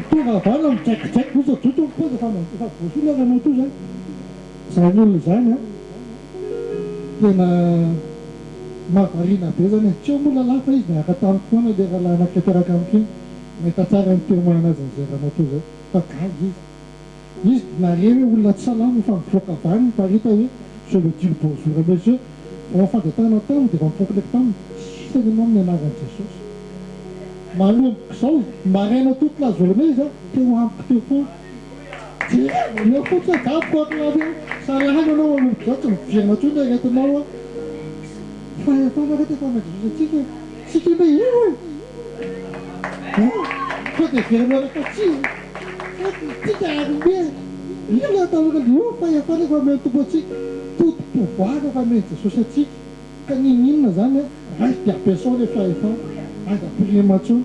tonga avy any mijaikojaiko mijojojo ny paozy efa efa voasoa ilay ramatoa zany. Izany olona izany an, tena mahavariana be zany e, tsy eo moa lalahy fa izy niaraka tamiko foana ilay rahalahy anankiray mpiaraka amiko iny. Mahita tsara ny témoin anazy an'izay ramatoa izay fa gaga izy. Izy nare hoe olona tsy salama efa mivoaka avy any miparita hoe je veux dire bonjour à monsieur vao nifangatahana taminy dia efa nifampileko taminy sitrana ianao amin'ny anaran'i Jesosy. Manomboka izao maraina toute la journée izy teo amiko teo foana. Jereo eo fotsiny hoe daboko ato anaty eo salama ianao manomboka izao tsy miverina intsony ny aretinao an. Fahefana ve efa omen'i Jesosy antsika e? Tsika anie io e! An! Sao dia heverinareo fa tsy tsika armée io ilay atao hoe io fahefana efa omen'ny Tompo antsika, tout pouvoir efa omen'i Jesosy antsika, ka n'inon'inona izany an, raiso dia ampiasao ilay fahefana, aza prime intsony.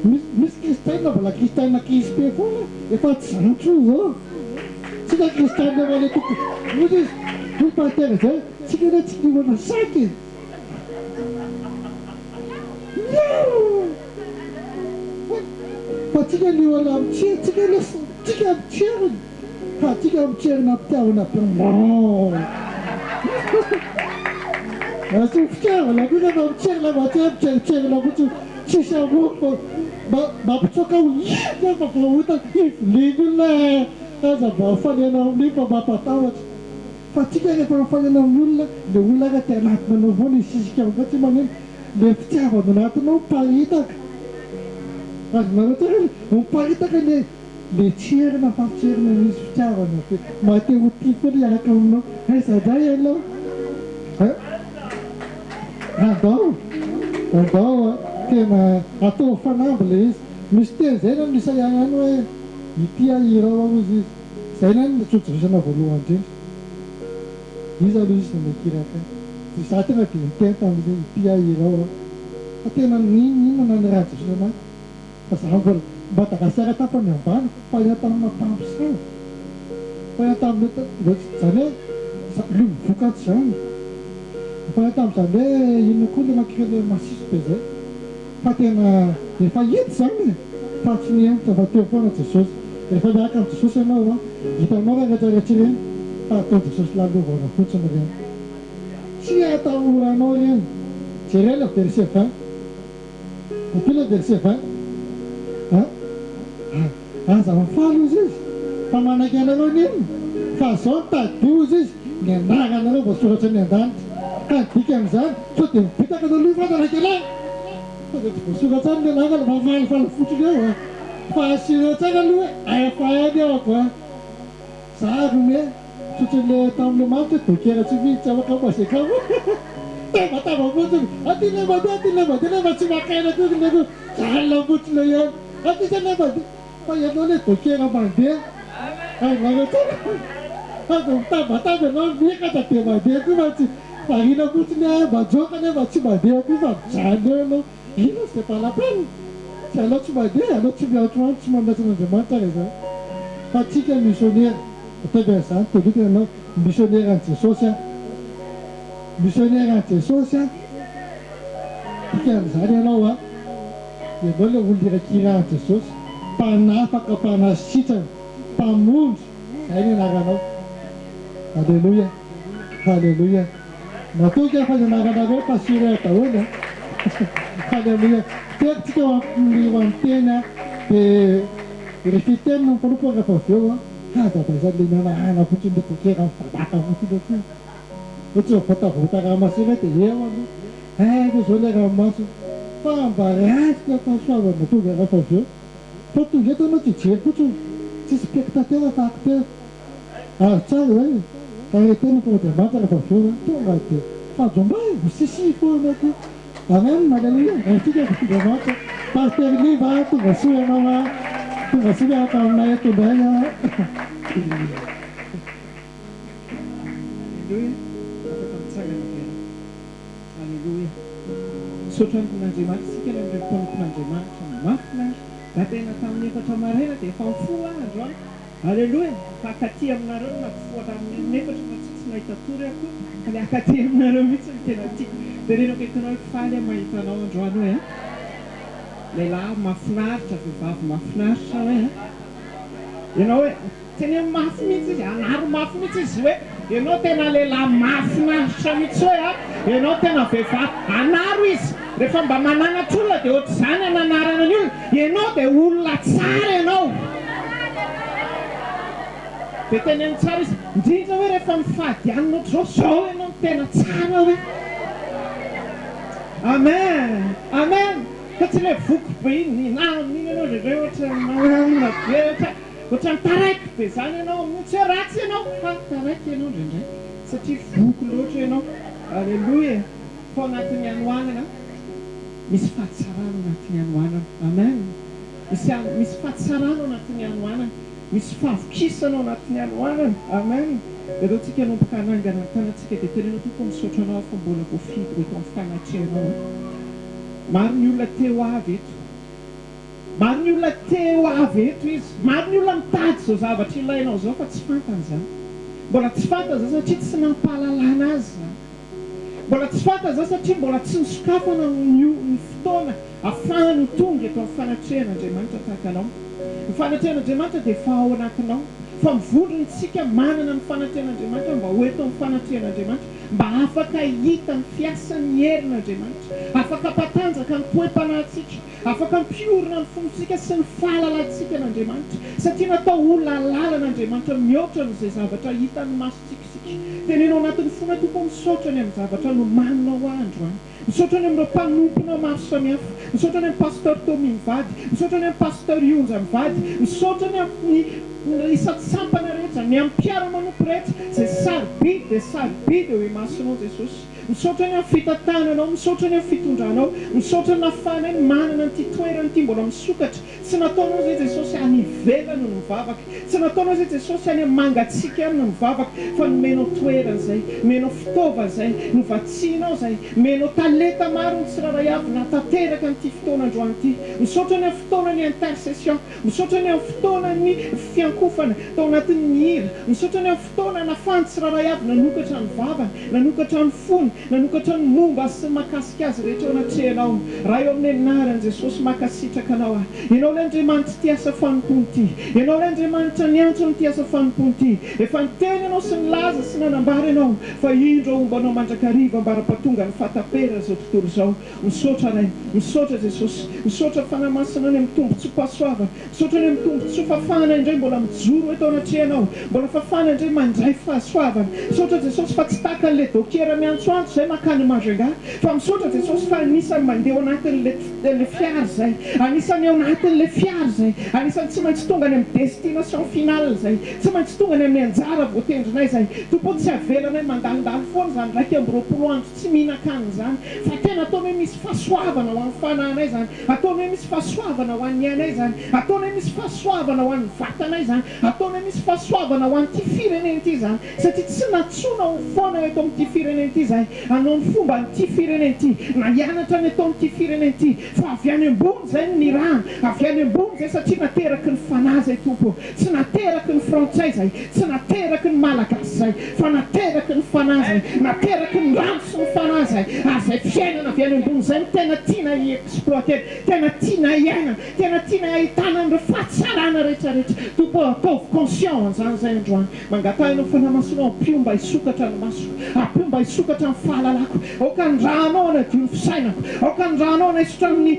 Misy misy kristianina mbola kristianina crispé foana, efa tsy izany intsony izao. Tsika kristianina efa ilay tokony, hoy izy, hoy pasitera izay, tsika anie tsy liona saky e! Fa tsika liona mitsiry, tsika anie tsika mitsiriny, fa tsika mitsirina am-pitiavana be. Asio fitiavana koa rehefa mitsirina fa tsy hoe mitsiritserina fotsiny, tsisy hamono fa mba mampitsoaka ho ivy fa voahotaka iviliany olona eh! Aza mba mifanena amin'iny fa mampatahotra. Fa tsika rehefa mifanena amin'ny olona, le olona ary aty anatiny anao foana isisika amin'izay tsy maneno, le fitiavana anatinao miparitaka, azonareo tsara le, miparitaka le le tserina fa tserina misy fitiavana be, maha te ho tia foana hiaraka aminao, aiza ndray ianao hein, andao, andao a, tena ataovy fanamby le izy, misy teny zay na misy ahiahy ihany hoe ity aho hirao aho hozy izy. Izay ihany no tsotsofisana voalohany indrindra. Iza aloha izy no nikiraka ahy. Dia izaho tena dia niteny tamin'izy hoe ity aho irao an. Fa tena n'inon'inona nanirahan'i Jesosy anah. Fa izaho mbola Madagasikara tapany ambany fa eo tamina mpamosavy. Fa eo tamin'ny izany hoe lo vokatra izany. Fa eo tamin'izany hoe inona koa ilay anankiray ilay masiso be izay. Fa tena efa hita izany e! Fa tsy nihemotra fa teo foana Jesosy. Rehefa miaraka amin'i Jesosy ianao an, hitanao ireny rehetra rehetra ireny fa ataon'i Jesosy lalovana fotsiny ireny. Tsy atahoranao ireny. Jereo ilay verset 20. Vakio ilay verset 20. An? Aza mifaly hozy izy fa manaiky anareo ny inona? Fa zao no tadidio hozy izy, ny anaranareo voasoratra any an-danitra. Ka ny dikan'izany, sao dia mibitaka anao aloha fa manaiky anah! Sao dia tsy voasoratra any ny anarana fa falifaly fotsiny eo a! Fa assureo tsara aloha hoe FAN aho ko a! Za armé, tsy ohatran'ilay tamin'ilay marika hoe docker tsy mi, tsy afaka mazekamo. Tabataba fotsiny, aty ilay mandeha, aty ilay mandeha nefa tsy maka aina akory ilay roa, mijanona fotsiny eo ihany. Aty ilay mandeha, fa ianao ilay docker mandeha. Hainareo tsara fa vao mitabataba ianao miakatra dia mandeha koa fa tsy variana fotsiny hoe mandroaka nefa tsy mandeha koa fa mijanona eo ianao. Inona c'est pas la peine. Tsy aleo tsy mandeha, aleo tsy miantsoantso, tsy manome an'Andriamanitra ary izany. Fa tsika misionera, ataovy an'izany todiko ianao, misionera an'i Jesosy aho. Misionera an'i Jesosy aho. Dikan'izany ianao an, ianao ilay olona irakirahan'i Jesosy, mpanafaka, mpanasitrana, mpamonjy, izay ny anaranao. Aleloia, haleloia. Matoky aho fa ny anaranareo pasteur daholo a! Haleloia! Fitenintsika ho amin'ny ho an'ny teny a! Dia rehefa hiteny ny mpanompo rehefa avy eo a, hazavaizany ilay mihanahana fotsiny ilay dokera mivadaka fotsiny eo koa. Ohatra hoe voatavota ranomaso iray dia eo aloha, aiza izao ilay ranomaso? Fa mba raisiko ilay fahasoavana tonga rehefa avy eo. Fa tonga eto ianao tsy hijery fotsiny, tsy spectateur fa acteur. Azo tsara izay e! Ka re tena fa Andriamanitra rehefa avy eo an, tonga dia fanjombay, misisy foana aty. Amen, Aleloia, Raintsika Andriamanitra. Pasteur Liva a, tonga soa ianao a, tonga soa miaraka aminay eto indray a. Aleloia, afaka mitsangana ve aho? Aleloia. Misaotra an'Andriamanitra isika ny amin'ireo mpanompon'Andriamanitra mahafinaritra. Gadraina tamin'ny efatra maraina dia efa mifoha aho androany. Aleloia! Fa hakaty aminareo no nampifoha tamin'ny efatra fa tsy tsy nahita tory aho koa fa le hakaty aminareo mihitsy no tena tiako. Teneno akaikinao hoe faly aho mahita anao androany hoe a! Lehilahy mahafinaritra, vehivavy mahafinaritra hoe a! Ianao hoe. Teneno mafy mihitsy izy, anaro mafy mihitsy izy hoe ianao tena lehilahy mahafinaritra mihitsy hoe a, ianao tena vehivavy, anaro izy, rehefa mba mananatra olona dia ohatr'izany ananarana ny olona, ianao dia olona tsara ianao, dia teneno tsara izy, indrindra hoe rehefa mifady hanina ohatr'izao, zao ianao no tena tsara hoe. Amen! Amen! Fa tsy ilay voky be iny, ninahana iny ianao indraindray ohatran'ny mananona be ohatra. Ohatran'ny taraiky be zany ianao amin'io, tsy hoe ratsy ianao fa taraiky ianao indraindray satria voky loatra ianao. Aleloia e! Fa ao anatin'ny hanoanana misy fahatsarana ao anatin'ny hanoanana. Amen! Misy misy fahatsarana ao anatin'ny hanoanana, misy fahavokisana ao anatin'ny hanoanana. Amen! Dia aleo tsika hanomboka hanangana ny tanantsika dia teneno Tompo misaotra anao aho fa mbola voafidy ho eto amin'ny fanatrehanao aho. Maro ny olona te ho avy eto. Maro ny olona te ho avy eto izy. Maro ny olona mitady izao zavatra ilainao izao fa tsy fantany izany. Mbola tsy fantany izany satria tsy nampahalalana azy izany. Mbola tsy fantany izany satria mbola tsy nosokafana ny ny fotoana afahany ho tonga eto amin'ny fanatrehan'Andriamanitra tahaka anao. Ny fanatrehan'Andriamanitra dia efa ao anatinao. Fa mivondrona isika manana ny fanatrehan'Andriamanitra mba ho eto amin'ny fanatrehan'Andriamanitra, mba afaka hahita ny fiasan'ny herin'Andriamanitra, afaka hampatanjaka ny toe-panahintsika, Afaka hampiorina ny fontsika sy ny fahalalantsika an'Andriamanitra, satria natao ho lalalan'Andriamanitra mihoatra noho izay zavatra hitan'ny masontsika isika. Teneno ao anatin'ny fonao, Tompo ô, misaotra ny amin'ny zavatra nomaninao ho ahy androany. Misaotra ny amin'ireo mpanomponao maro samihafa. Misaotra ny amin'ny Pasteur Tommy mivady. Misaotra ny amin'ny Pasteur Ionja mivady. Misaotra ny amin'ny isan-tsampana rehetra, ny amin'ny mpiara-manompo rehetra, izay sarobidy dia sarobidy eo imasonao Jesosy. Misaotra ny amin'ny fitantananao, misaotra ny amin'ny fitondranao, misaotra ny nahafahanay manana an'ity toerana ity mbola misokatra. Tsy nataonao izay Jesosy any ivelany no mivavaka, tsy nataonao izay Jesosy any amin'ny mangatsiaka any no mivavaka, fa nomenao toerana izay, nomenao fitaovana izay, novatsianao izay, nomenao talenta maro ny tsirairay avy nahatanteraka an'ity fotoana androany ity. Misaotra ny amin'ny fotoanan'ny intercession, misaotra ny amin'ny fotoanan'ny fiankofana tao anatin'ny hira, misaotra ny amin'ny fotoana nahafahan'ny tsirairay avy nanokatra ny vavany, Nanokatra ny fony, nanokatra ny momba azy sy ny mahakasika azy rehetra eo anatrehanao. Ray o amin'ny anaran'i Jesosy mankasitraka Anao aho. Ianao ilay Andriamanitr'ity asa fanompoana ity. Ianao ilay Andriamanitra niantso an'ity asa fanompoana ity. Efa niteny Ianao sy nilaza sy nanambara Ianao fa indro homba Anao mandrakariva ambara-pahatonga ny fahataperan'izao tontolo izao. Misaotra Ray. Misaotra Jesosy. Misaotra Fanahy Masina any amin'ny tombotsoam-pahasoavana. Misaotra ny amin'ny tombotsoa fafana indray mbola mijoro eto anatrehanao, mbola fafana indray mandray fahasoavana. Misaotra Jesosy fa tsy tahaka an'ilay dokiera miantsoantso izay mankany Majunga, fa misaotra Jesosy fa anisan'ny mandeha ao anatin'ilay ilay fiara izay, anisan'ny ao anatin'ilay fiara izay, anisan'ny tsy maintsy tonga any amin'ny destination finale izay, tsy maintsy tonga any amin'ny anjara voatendrinay izay. Tompo ô, tsy avelanay mandalondalo foana izany 21 andro tsy mihinan-kanina izany, fa tena ataonay misy fahasoavana ho an'ny fanahinay izany. Ataonay misy fahasoavana ho an'ny ainay izany. Ataonay misy fahasoavana ho an'ny vatanay izany. Ataonay misy fahasoavana ho an'ity firenena ity izany. Satria tsy nantsoina ho foana eto amin'ity firenena ity izahay, hanao ny fomban'ity firenena ity, na hianatra ny ataon'ity firenena ity, fa avy any ambony izay no nirahana, avy any ambony izay satria nateraky ny Fanahy izay Tompo ô. Tsy nateraky ny frantsay izay, tsy nateraky ny malagasy izay, fa nateraky ny Fanahy izay, nateraky ny rano sy ny Fanahy izay, ary izay fiainana avy any ambony izay no tena tiana hi-exploiter, tena tiana hiainana, tena tiana hahitana an'ireo fahatsarana rehetra rehetra. Tompo ô, ataovy conscient an'izany izay androany. Mangataha Ianao Fanahy Masinao, ampio mba hisokatra ny masoko, ampio mba hisokatra ny fahalalako, aoka ny rànao hanadio ny fisainako, aoka ny rànao hanaisotra ny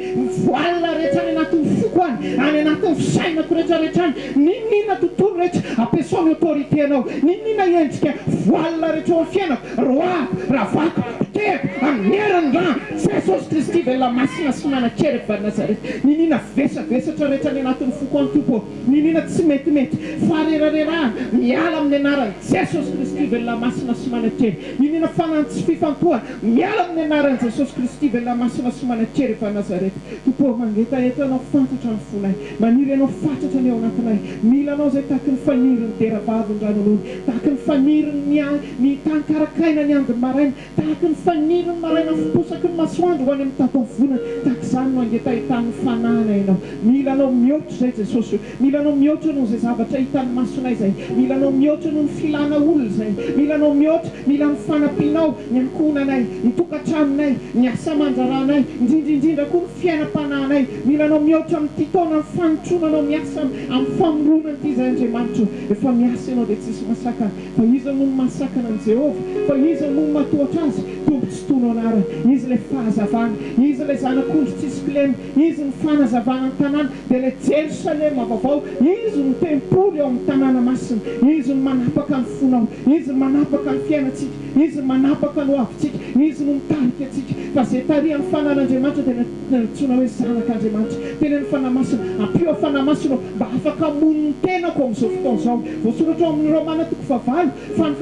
voile rehetra any anatin'ny foko any, any anatin'ny fisainako rehetra rehetra any, n'inon'inona tontolo rehetra, ampiasao ny autorité-nao, n'inon'inona endrika voile rehetra eo amin'ny fiainako, roahako, ravako, potehako, amin'ny herin'ny rà Jesosy Kristy velona masina sy manan-kery avy any Nazareth, n'inon'inona vesavesatra rehetra any anatin'ny foko any Tompo ô. Niniana tsy metimety, faharerarerahana, miala amin'ny anaran'i Jesosy Kristy velona masina sy manan-kery. Niniana fanahy tsy fifantohana, miala amin'ny anaran'i Jesosy Kristy velona masina sy manan-kery avy any Nazareth. Tompo ô, mangetaheta Anao fantatra ny fonay. Maniry Anao fatratra ny ao anatinay. Mila Anao izay tahaky ny fanirin'ny deravavy ny rano aloha, tahaky ny fanirin'ny ny tany karakaina ny andin'ny maraina, tahaky ny fanirin'ny. maraina fiposaky ny masoandro ho any amin'ny tapavolana, tahaka izany no angetahetan'ny fanahina ianao. Mila anao mihoatra izay Jesosy o. Mila anao mihoatra noho izay zavatra hitan'ny masonay izay. Mila anao mihoatra noho ny filana olona izay. Mila anao mihoatra, mila ny fanampianao, ny ankohonanay, ny tokantranonay, ny asa aman-draharahanay, indrindra indrindra koa ny fiainam-panahinay. Mila anao mihoatra amin'ity taona ny fanotronanao miasa amin'ny famoronana ity izay Andriamanitra o. Efa miasa ianao dia tsisy mahasakana. Fa iza moa no mahasakana an'i Jehovah? Fa iza moa no mahatohatra azy? Tompo Tsitoha no anarany. Izy ilay fahazavana. Izy ilay Zanak'ondry tsisy kilema. Izy no fanazavana ny tanàna, dia ilay Jerosalema vaovao. Izy no tempoly ao amin'ny tanàna masina. Izy no manapaka ny fonao. Izy no manapaka ny fiainantsika. Izy no manapaka ny hoavintsika. Izy no mitarika antsika. Fa izay tarihan'ny Fanahin'Andriamanitra dia nantsoina hoe zanak'Andriamanitra. Tenenin'ny Fanahy Masina, Ampio aho Fanahy Masina ô, mba afaka hamono ny tenako amin'izao fotoana izao. Voasoratra ao amin'ny Romana toko fahavalo fa ny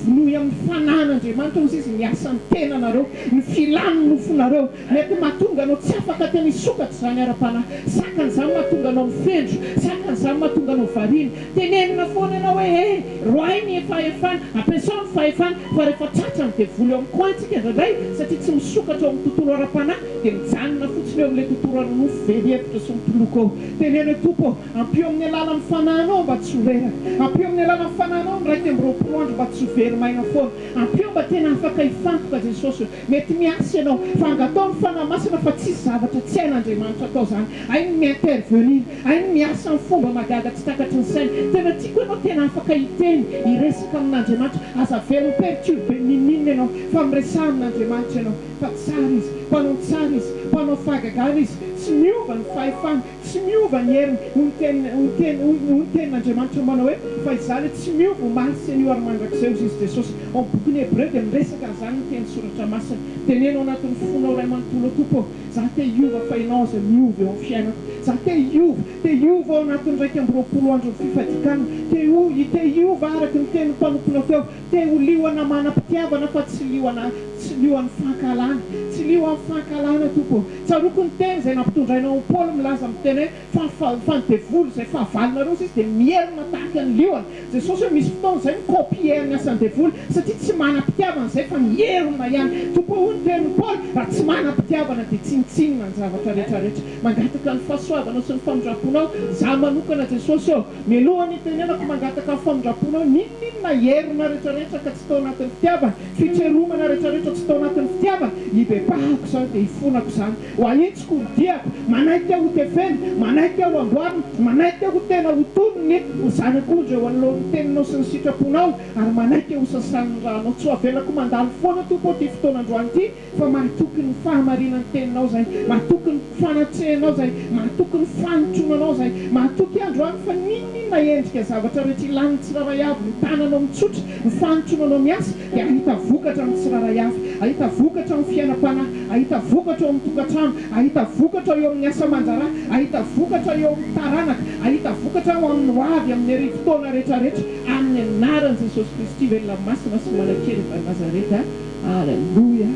vonoy amin'ny Fanahin'Andriamanitra hozy izy ny asan'ny tenanareo, ny filan'ny nofonareo. Mety mahatonga anao tsy afaka tena hisokatra izany ara-panahy. Sakana izany mahatonga anao mifendro. Sakana izany mahatonga anao variana. Tenenina foana ianao hoe eh, roahy ny fahefana, ampiasao ny fahefana, fa rehefa tratra ny devoly eo amin'ny coin tsika indraindray satria tsy misokatra ao amin'ny tontolo ara-panahy dia mijanona fotsiny eo amin'ilay tontolo ara-nofo very hevitra sy mitoloko eo. Teneno hoe Tompo ô, ampio amin'ny alalan'ny fanahinao mba tsy ho reraka. Ampio amin'ny alalan'ny fanahinao ny 21 andro mba tsy ho very maina foana. Ampio mba tena afaka hifantoka Jesosy ô. Mety miasa ianao, fa angataho ny Fanahy Masina fa tsisy zavatra tsy hain'Andriamanitra atao zany. Hainy ny mi-intervenir, hainy ny miasa amin'ny fomba mahagaga tsy takatry ny saina. Tena tiako ianao tena afaka hiteny, hiresaka amin'Andriamanitra. Aza avela ho perturber n'inon'inona ianao, fa miresaha amin'Andriamanitra ianao. Fa tsara Izy, mpanao ny tsara Izy, mpanao fahagagana Izy, tsy miova ny fahefany. Tsy miova ny heriny, hoy ny teny, hoy ny teny, hoy, hoy ny tenin'Andriamanitra manao hoe, Fa Izaho ilay tsy miova, omaly sy anio ary mandrakizay, hoy Izy Jesosy. Ao amin'ny bokin'ny Hebreo dia miresaka an'izany ny teny soratra masina. Teneno ao anatin'ny fonao iray manontolo, Tompo ô, izaho te hiova fa Ianao aza miova eo amin'ny fiainako. Izaho te hiova, te hiova ao anatin'ny 21 andron'ny fifadikanana. Te ho, te hiova araka ny tenin'ny mpanomponao teo. Te ho liona manam-pitiavana fa tsy liona, tsy lion'ny fankahalana. Tsy lion'ny fankahalana, Tompo ô. Tsaroako ny teny izay nampitondrainao an'i Paoly milaza amin'ny teny hoe fa fa ny devoly izay fahavalonareo sisa dia mierona tahaka ny liona. Jesosy hoe misy fotoana izay mi-copier ny asan'ny devoly satria tsy manam-pitiavana izay fa mierona ihany. Tompo ô hoy ny tenin'i Paoly raha tsy manam-pitiavana dia tsinontsinona ny zavatra rehetra rehetra. Mangataka ny fahasoavanao sy ny famindram-ponao izaho manokana Jesosy ô. Mialohan'ny hitenenako mangataka ny famindram-ponao n'inon'inona herona rehetra rehetra ka tsy tao anatin'ny fitiavana, fitseromana rehetra rehetra tsy tao anatin'ny fitiavana, hibebahako izany dia hifonako izany, ho ahitsiko ny diako, manaiky aho ho tefena, manaiky aho ho amboarina, manaiky aho ho tena ho toy ny ho zanak'ondry eo anoloan'ny teninao sy ny sitraponao, ary manaiky aho ho sasan'ny rànao. Tsy ho avelako mandalo foana Tompo ô ity fotoana androany ity. Fa mahatoky ny fahamarinan'ny teninao zahay, mahatoky ny fanatrehanao zahay, mahatoky ny fanotronanao zahay, mahatoky androany fa n'inon'inona endrika zavatra rehetra ilan'ny tsirairay avy ny tananao mitsotra, ny fanotronanao miasa dia hahita vokatra ny tsirairay avy, hahita vokatra amin'ny fiainam-panahy, hahita vokatra ao amin'ny tokantrano, hahita vokatra eo amin'ny asa aman-draharaha, hahita vokatra eo amin'ny taranaka, hahita vokatra ao amin'ny ho avy amin'ny arivotaona rehetrarehetra, amin'ny anaran'i Jesosy Kristy velona masina sy manan-kery avy any Nazareta. Aleloia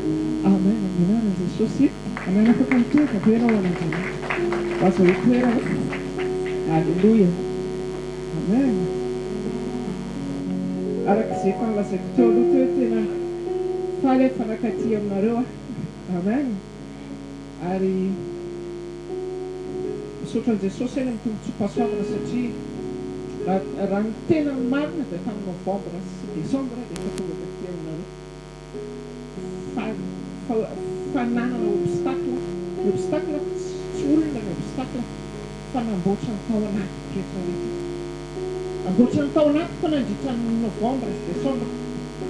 Amen amin'ny anaran'i Jesosy Amen afaka mitoetra ve ianao an'Andriamanitra azo itoerana Aleloia Amen araka izay efa nolazaiko teo aloha teo tena faly aho fa nankaty aminareo aho Amen ary misaotra an'i Jesosy aho ny amin'ny tombontsoam-pahasoavana satria raha ny tena marina dia tamin'ny novembre sy décembre dia efa tonga taty aminareo fa fa fananana obstacle, ny obstacle tsy olona ny obstacle fa namboatra ny tao anatiko rehetra rehetra, namboatra ny tao anatiko nandritra ny novembre sy décembre.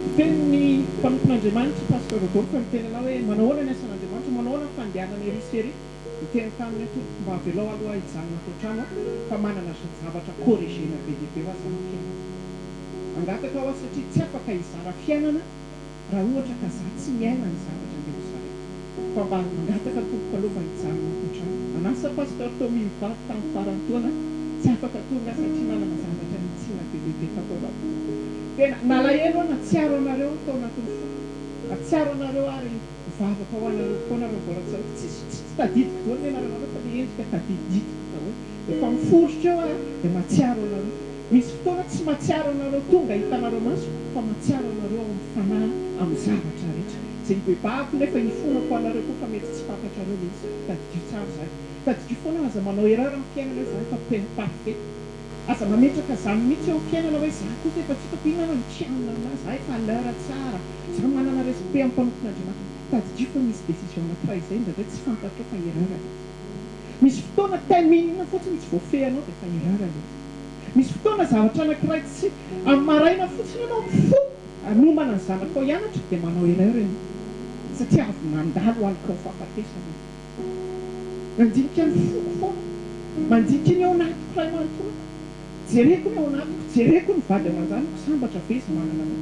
Niteny ny mpanompon'Andriamanitra Pasteur Rodolphe niteny anah hoe manao ahoana ny asan'Andriamanitra, manao ahoana ny fandehanana ery sy ery, niteny taminy aho tompoko mba avelao aloha aho hijanona ato an-trano aho fa manana zavatra corriger-na be dia be ho aho zany fiainana. Mangataka aho satria tsy afaka hizara fiainana raha ohatra ka za tsy miaina ny zavatra andeha ho zaraiko. Fa mba mangataka tompoko aloha mba hijanona ato an-trano. Manasa Pasteur Tommy mivady tamin'ny faran'ny taona, tsy afaka tonga aho satria nanana zavatra nitsiana be dia be tato anatiko. Tena nalahelo aho nahatsiaro anareo aho tao anatin'ny foko. Nahatsiaro anareo aho ary mivavaka ho anareo foana raha mbola tsaroako. Tsisy tsy tadidiko daholo ny anaranareo fa le endrika tadididiko daholo. Efa miforitra eo aho dia mahatsiaro anareo. Misy fotoana tsy mahatsiaro anareo tonga hitanareo maso fa mahatsiaro anareo ao amin'ny fanahy amin'ny zavatra rehetra. Izay hibebahako nefa hifonako ho anareo koa fa mety tsy fantatrareo ilay izy. Tadidio tsara izany. Tadidio foana aza manao erreur amin'ny fiainana hoe za efa parfait. Aza mametraka izany mihitsy eo amin'ny fiainana hoe za kosa efa tsy hitako inona no kianina aminà, za efa à l'heure tsara, za manana respect amin'ny mpanompon'Andriamanitra. Tadidio fa misy décision anankiray izay indraindray tsy fantatrao fa erreur ilay izy. Misy fotoana timing fotsiny tsy voafehinao dia efa erreur ilay izy. Misy fotoana zavatra anankiray tsy amin'ny maraina fotsiny ianao mifoha hanomana ny zanakao hianatra dia manao erreur ianao satria avy nandalo aloky ny fahafatesana ianao. Mandinika ny foko foana, mandinika ny ao anatiko iray manontolo aho. Jereko ny ao anatiko, jereko ny vady aman-janako, sambatra ve izy manana anah?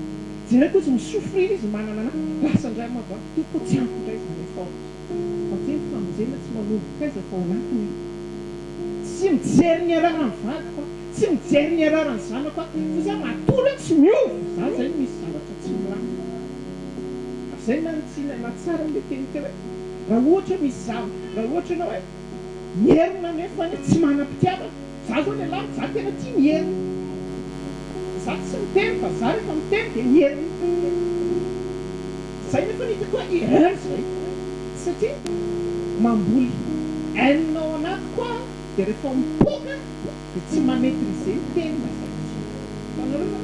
Jereko izy mi-souffrir izy manana anah, lasa indray aho mavako, Tompo ô tsy ampy indray izany effort izany. Satria ny famonjena tsy manomboka aiza fa ao anatiny io. Tsy mijery ny erreur ny vadiko aho, tsy mijery ny erreur ny zanako aho, fa zay matoa hoe tsy miova za zay no misy zavatra tsy milamina. Ary zay nanitsiana nahatsara an'ilay teny teo hoe raha ohatra hoe misy zava, raha ohatra ianao hoe mierona nefa anie tsy manam-pitiavana, za zao lehilahy za tena tia mierona, za tsy miteny fa za rehefa miteny dia mierona. Zay nefa ny hitako hoe erreur zay satria mamboly haine ao anatiko aho dia rehefa mipoaka dia tsy ma maitriser ny teny lazaiko intsony. Hitanareo va?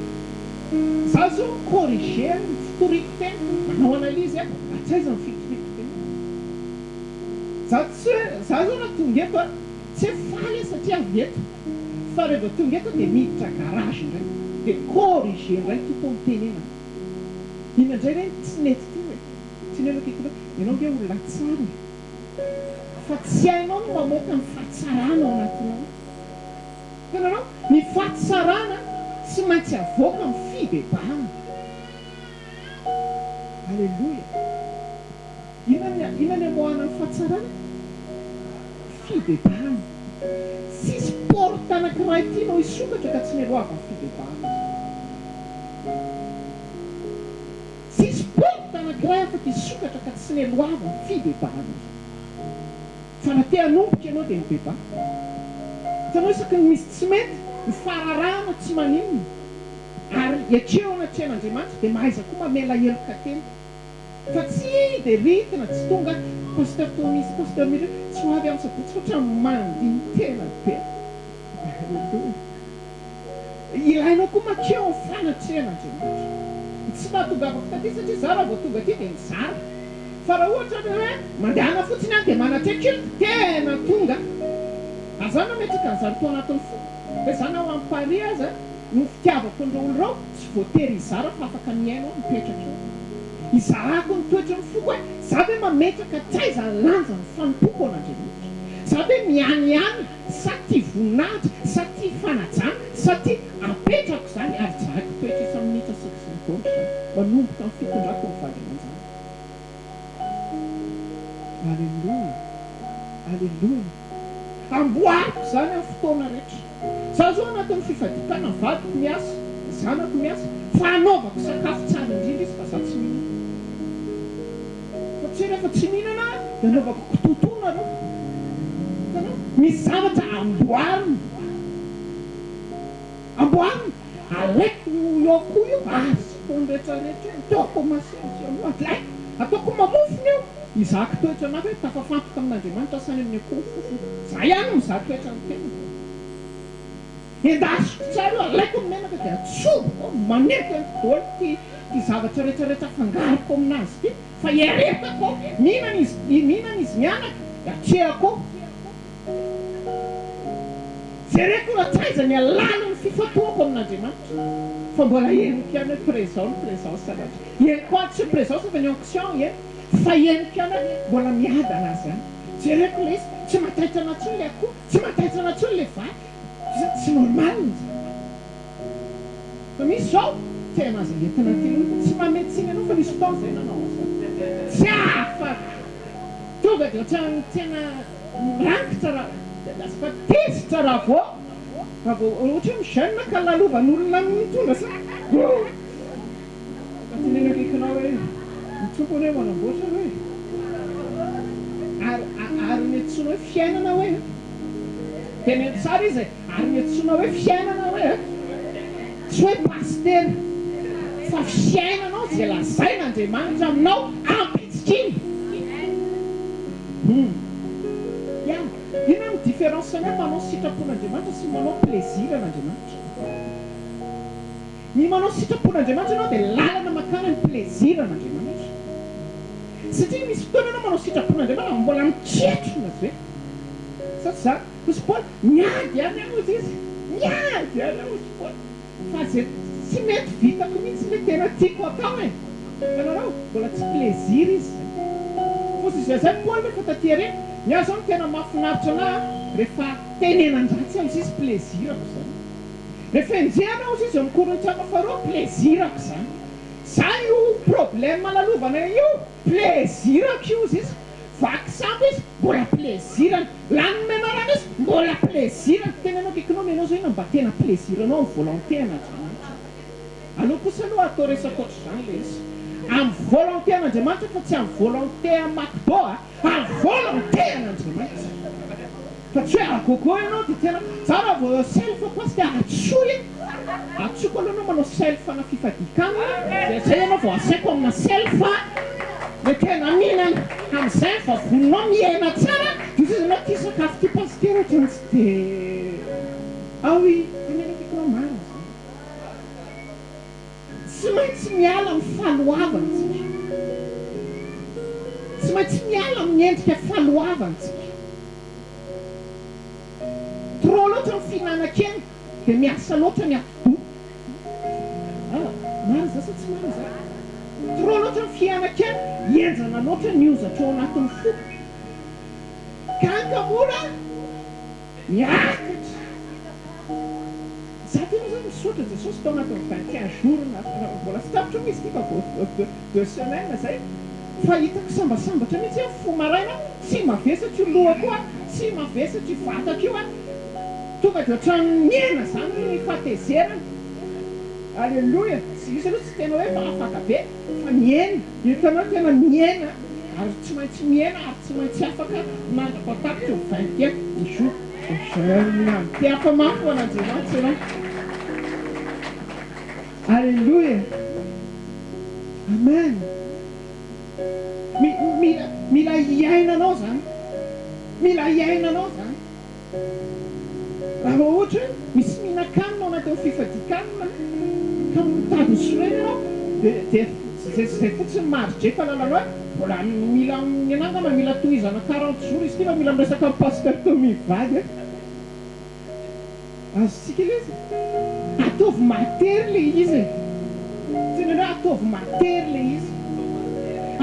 Za zao mi corriger ny fitoriako teny, manao analyse aho hatraiza ny fitoriako teny. Za tsy hoe, za zao raha tonga eto a, tsy hoe faly aho satria avy eto fa rehefa tonga eto dia miditra garage indray dia corriger indray Tompo mitenena. Inona indray re no tsy nety teo e? Tsy neno akaiky loatra. Ianao ange olona tsara e! Fa tsy hainao ny mamoaka ny fahatsarana ao anatinao. Hitanareo? Ny fahatsarana tsy maintsy avoaka amin'ny fibebahana. Aleloia! Inona ny, inona ny amoahana ny fahatsarana? Fibebahana. Tsisy porte anankiray tianao hisokatra ka tsy mialohavan'ny fibebahana izany. Tsisy porte anankiray afaka hisokatra ka tsy mialohavan'ny fibebahana izany. Fa raha te hanomboka ianao dia mibebaha. Hitanao isaky ny misy tsy mety, ny fararahana tsy maninona. Ary ekeo anatrehan'Andriamanitra dia mahaiza koa mamela heloka tena. Fa tsy dia rythme tsy tonga Pasteur Tommy sy Pasteur Miriam tsy ho avy amin'ny sabotsy fa ohatran'ny mandini-tena be. Alléluia. Ilainao koa makeo amin'ny fanatrehan'Andriamanitra. Ny tsy nahatongavako taty satria za raha vao tonga aty dia mizara. Fa raha ohatra ny hoe mandehana fotsiny any dia manatreha culte, tena tonga. Ary za nametraka an'izany tao anatin'ny foko hoe za na ho any Paris aza, Noho fitiavako an'ireo olona ireo, tsy voatery hizara fa afaka mihaino aho mipetraka eo. Hizarako ny toetry ny foko hoe, za ve mametraka hatraiza ny lanjan'ny fanompoako an'Andriamanitra? Za ve mihanihany sa tia voninahitra sa tia fanajana sa tia apetrako izany ary jerako toetra isa-minitra sy segonda izany manomboka amin'ny fitondrako ny vady aman-janako. Aleloia! Aleloia! Amboariko izany amin'ny fotoana rehetra. Za zao anatin'ny fifaditana vadiko miasa, zanako miasa, fa anaovako sakafo tsara indrindra izy fa za tsy mihinana. Fa tsy hoe rehefa tsy mihinana aho dia anaovako kitoatoa nareo. Hitanao? Misy zavatra amboarina. Amboarina. Alaiko io akoho io, azoko ny rehetra rehetra io, ataoko masimasy io, alaiko, ataoko mamofona io. Hizaka toetra anah ve? Tafafantoka amin'Andriamanitra sa any amin'ny akoho fofona? Za ihany no mizaha toetra ny tenako. Endasiko tsara io, alaiko ny menaka dia atsoboko ao, manenty anty daholo ity ity zavatra rehetra rehetra afangaroko aminazy ity fa iaretako ao, mihinana izy mihinana izy mianaka dia atrehako ao. Jereko raha tsy aiza ny halalin'ny fifantohako amin'Andriamanitra fa mbola henoko ihany hoe présent ny présence an'Andriamanitra. Henoko any, tsy ny présence fa ny onction henoko. Fa henoko ihany hoe mbola miadana azy ihany. Jereko ilay izy, tsy mataitra anah intsony ilay akoho, tsy mataitra anah intsony ilay vary. Izany tsy normal izany. Fa misy izao, tena aza entina aty loha, tsy manome tsiny anao fa nisy fotoana izay nanao an'izany. Tsy afaka. Tonga dia ohatran'ny tena miraikitra raha, azafady, tezitra raha vao, raha vao ohatra hoe mi-jeune ka lalovan'olona mitondra sa. Fa teneno akaikinao hoe, Ny Tompo anie manamboatra hoe. Ary, ary ny antsoina hoe fiainana hoe. Teneno tsara izy e. Ary ny antsoina hoe fiainana hoe. Tsy hoe pasitera. Fa fiainanao izay lazain'Andriamanitra aminao ampiharina. Hum. Ya. Inona no différence ny hoe manao sitrapon'Andriamanitra sy manao plaisir an'Andriamanitra? Ny manao sitrapon'Andriamanitra ianao dia lalana mankany amin'ny plaisir an'Andriamanitra. Satria misy fotoana ianao manao sitrapon'Andriamanitra mbola miketrona ve? Sa tsy izany? Hoy i Paoly, miady ihany aho hozy izy. Miady ihany aho hozy i Paoly. Fa ze tsy mety vitako mihitsy le tena tiako atao e! Hitanareo? Mbola tsy plaisir izy zay. Fotsy izay zay Paoly nefa taty aoriana, ny ahy zao no tena mahafinaritra anah rehefa tenenan-dratsy aho izy plaisir-ko zany. Rehefa enjehana aho izy eo amin'ny Korintiana faharoa plaisir-ko zany. Za io problème lalovana io plaisir-ko io izy. Vaky sambo izy, mbola plaisir-ny. Lany menarana izy, mbola plaisir-ny. Tena ianao akaikinao menao zao inona mba tena plaisir-nao amin'ny volonté an'Andriamanitra. Aleo kosa aloha atao resaka ohatr'izany ilay izy. Amin'ny volonté an'Andriamanitra fa tsy amin'ny volonté an'i McDo a! Amin'ny volonté an'Andriamanitra. Fa tsy hoe à gogo ianao dia tena, za raha vao self pasy dia antsoy e! Antsoiko aloha ianao manao self ana fifadian-kanina dia zay ianao vao asaiko amina self le tena mihinana, amin'izay ny vavoninao mihena tsara dia hoy izy ianao ity sakafo ity pasitera ohatran'ny tsy dia ah oui, teneno akaikinao marina izany. Tsy maintsy miala amin'ny fahaloavana isika. Tsy maintsy miala amin'ny endrika fahaloavana isika. Trop loatra ny fihinanan-kena dia miasa loatra ny atidoha. Ah, marina izany sa tsy marina izany? Trop loatra ny fihinanan-kena, henjana loatra ny hozatra ao anatin'ny fo. Gaga mora miakatra. Za tena zany misaotra Jesosy tao anatin'ny 21 jours na mbola tsy tapitra moa izy ity fa vao deux semaines zay fa hitako sambasambatra mihitsy aho mifoha maraina tsy mavesatra io lohako io a, tsy mavesatra io vatako io a, tonga dia ohatran'ny mihena zany ny fahatezerana, Alléluia, tsy izy aloha tsy tena hoe fa afaka be fa mihena, hitanao tena mihena ary tsy maintsy mihena ary tsy maintsy afaka mandra-pahatapitra io 21 jours. Jeune. Te hafa mafy ho an'Andriamanitra ianao. Alléluia. Amen. Mila mila hiainanao zany. Mila hiainanao zany. Raha vao ohatra hoe misy mihinan-kanina ao anatin'ny fifadian-kanina ka mitady ho sorena ianao dia dia zay zay fotsiny mari-drefa lalanao hoe mbola mila ny anah angamba mila tohizana 40 jours izy ity fa mila miresaka amin'i Pasteur Tommy mivady eh. Azontsika ilay izy? Ataovy matery ilay izy e. Tena hoe ataovy matery ilay izy.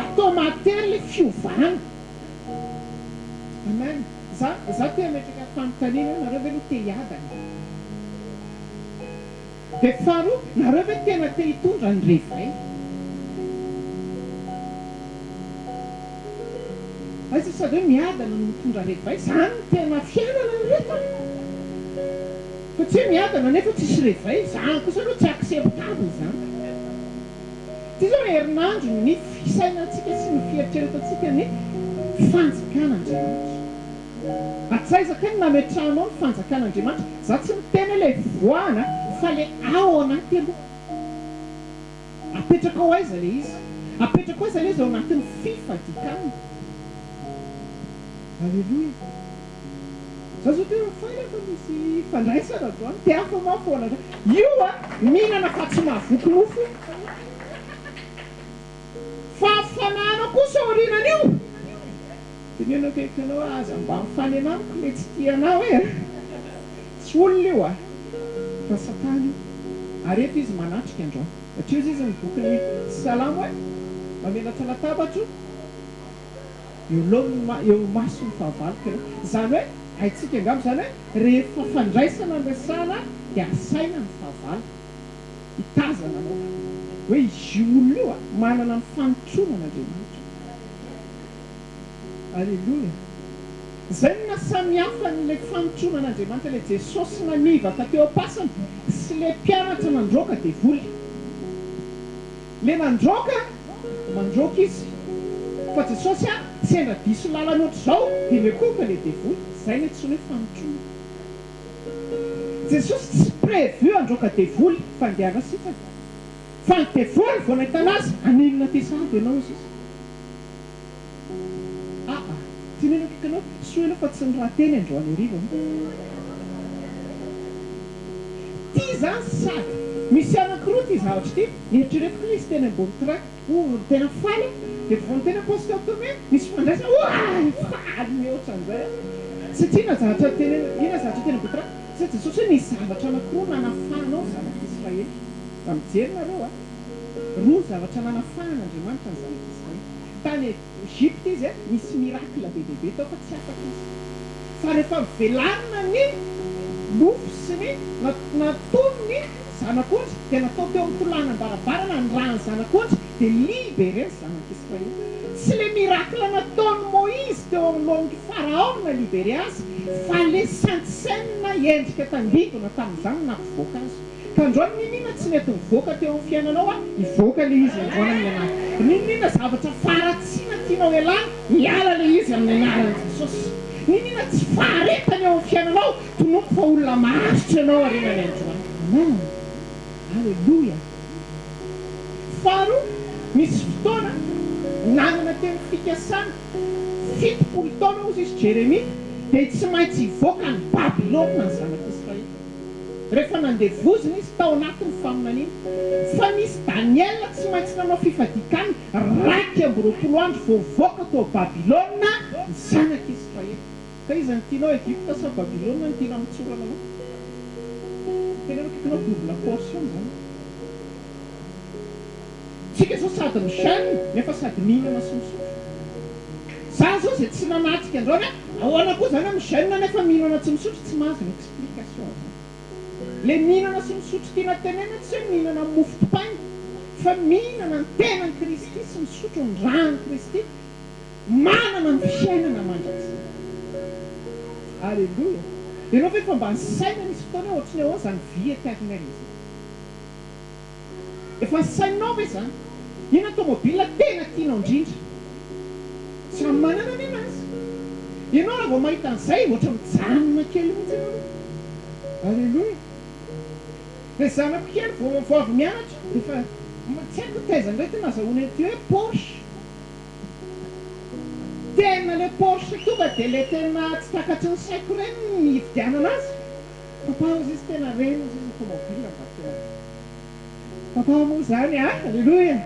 Atao matery ilay fiovana. Amen. Za za te hametraka fanontaniana hoe nareo ve aloha te hiadana? Dia faharoa, nareo ve tena te hitondra ny réveil? Aiza sady hoe miadana no mitondra réveil, zany no tena fiainana ry reto a! Fa tsy hoe miadana nefa tsisy réveil, zany kosa aloha tsy acceptable zany. Ity zao herinandro ny fisainantsika sy ny fieritreretantsika ny fanjakan'Andriamanitra. Hatraiza kay no nametrahanao ny fanjakan'Andriamanitra? Za tsy miteny hoe ilay voahana fa le ao anaty aloha. Apetrakao aiza le izy? Apetrakao aiza le izy ao anatin'ny fifadikanina? Aleloia. Za zao tena faly aho fa misy fandraisana androany. Te hafa mafy ho anareo. Io a, mihinana fa tsy mahavoky nofo. Fahafanahana kosa aorianan'io. Teneno akaiky anao hoe aza mba mifanena amiko le tsy tia anao e! Tsy olona io a! Fa satana io. Ary eto izy manatrika androany. Hatreo izy ny bokin'ny Salamo hoe mamelatra latabatro eo alohan'ny eo imason'ny fahavaloko ianao. Izany hoe haintsika angamba izany hoe rehefa fandraisana no resahana dia asaina ny fahavalo hitazana anao hoe izy io olona io a manana ny fanotronan'Andriamanitra. Aleloia! Izay no nahasamihafa an'ilay fanotronan'Andriamanitra, ilay Jesosy nanivaka teo am-pasana sy ilay mpianatra nandroaka devoly. Ilay nandroaka, mandroaka izy. Fa Jesosy a, sendra diso lalana ohatr'izao dia mikohoka ilay devoly. Izay no antsoina hoe fanotronana. Jesosy tsy prévu handroaka devoly fa andeha hanasitrana. Fa ny devoly vao nahitana azy, haninona aty sahady ianao hozy izy. Aa! Teneno akaiky anao, soa ianao fa tsy niraha teny androany hariva an. Ty zany sady misy anankiroa ty zavatra ity, eritreretiko ilay izy teny ambony train, oh tena faly aho, dia vao niteny Pasteur Tomé misy fandraisana, oay faly mihoatra an'izay aho, satria na zavatra tenenina, inona zavatra teny ambony train, satria Jesosy hoe nisy zavatra anankiroa nanafahanao ny zanak'Israely, raha mijery nareo a, roa ny zavatra nanafahan'Andriamanitra ny zanak'Israely, tany Egypte izy a, nisy miracle be dia be tao fa tsy afaka izy. Fa rehefa novelarina ny mofo sy ny natono ny zanak'ondry dia natao teo amin'ny tolanam-baravarana ny ràn'ny zanak'ondry dia libéré ny zanak'Israely. Tsy le miracle nataon'i Moïse teo anoloan'i Pharaon na libéré azy fa le sainte cène endrika tandindona tamin'izany no nampivoaka azy. Ka androany n'inon'inona tsy nety nivoaka teo amin'ny fiainanao a, hivoaka ilay izy androany amin'ny anarana. N'inon'inona zavatra faharatsiana tianao ialana, miala ilay izy amin'ny anaran'i Jesosy. N'inon'inona tsy faharetana eo amin'ny fiainanao, tononiko fa olona maharitra ianao aorianany androany. Amen. Aleloia. Faharoa, misy fotoana nanana teny fikasana, 70 taona hozy izy Jeremia, dia tsy maintsy hivoaka any Babylona ny zanak'Israely. Rehefa nandevozina izy tao anatin'ny faminaniana fa nisy Daniela tsy maintsy nanao fifadian-kanina 21 andro vao nivoaka tao Babylona ny zanak'Israely. Ka iza no tianao, Egypta sa Babylona no tiana hamotsorana anao? Tena akaikinao double portion izany. Tsika zao sady mi jeune nefa sady mihinana sy misotro. Za zao zay tsy nanatrika androany a, ahoana koa zany hoe mi jeune nefa mihinana tsy misotro, tsy mahazo ny explication zany. Le mihinana sy misotro tiana tenenina tsy hoe mihinana mofo dipaina fa mihinana ny tenan'i Kristy sy misotro ny ràn'i Kristy, manana ny fiainana mandrakizay. Alléluia. Ianao ve efa mba nisaina nisy fotoana hoe ohatry ny ahoana izany vie éternelle izany? Efa saininao ve izany? Inona ny tomobile tena tianao indrindra? Samy manana ny anazy. Ianao raha vao mahita an'izay ohatra mijanona kely mihitsy ianao aloha. Alléluia. Ilay zanako kely vao vao avy mianatra dia efa tsy haiko taiza indray ity nazahoany an'ity hoe Porsche. Tena ilay Porsche tonga dia ilay tena tsy takatry ny saiko ireny ny hividianana azy. Papa ozy izy tena reny ozy izy ny tomobile mba tena Papa moa zany a! Aleloia!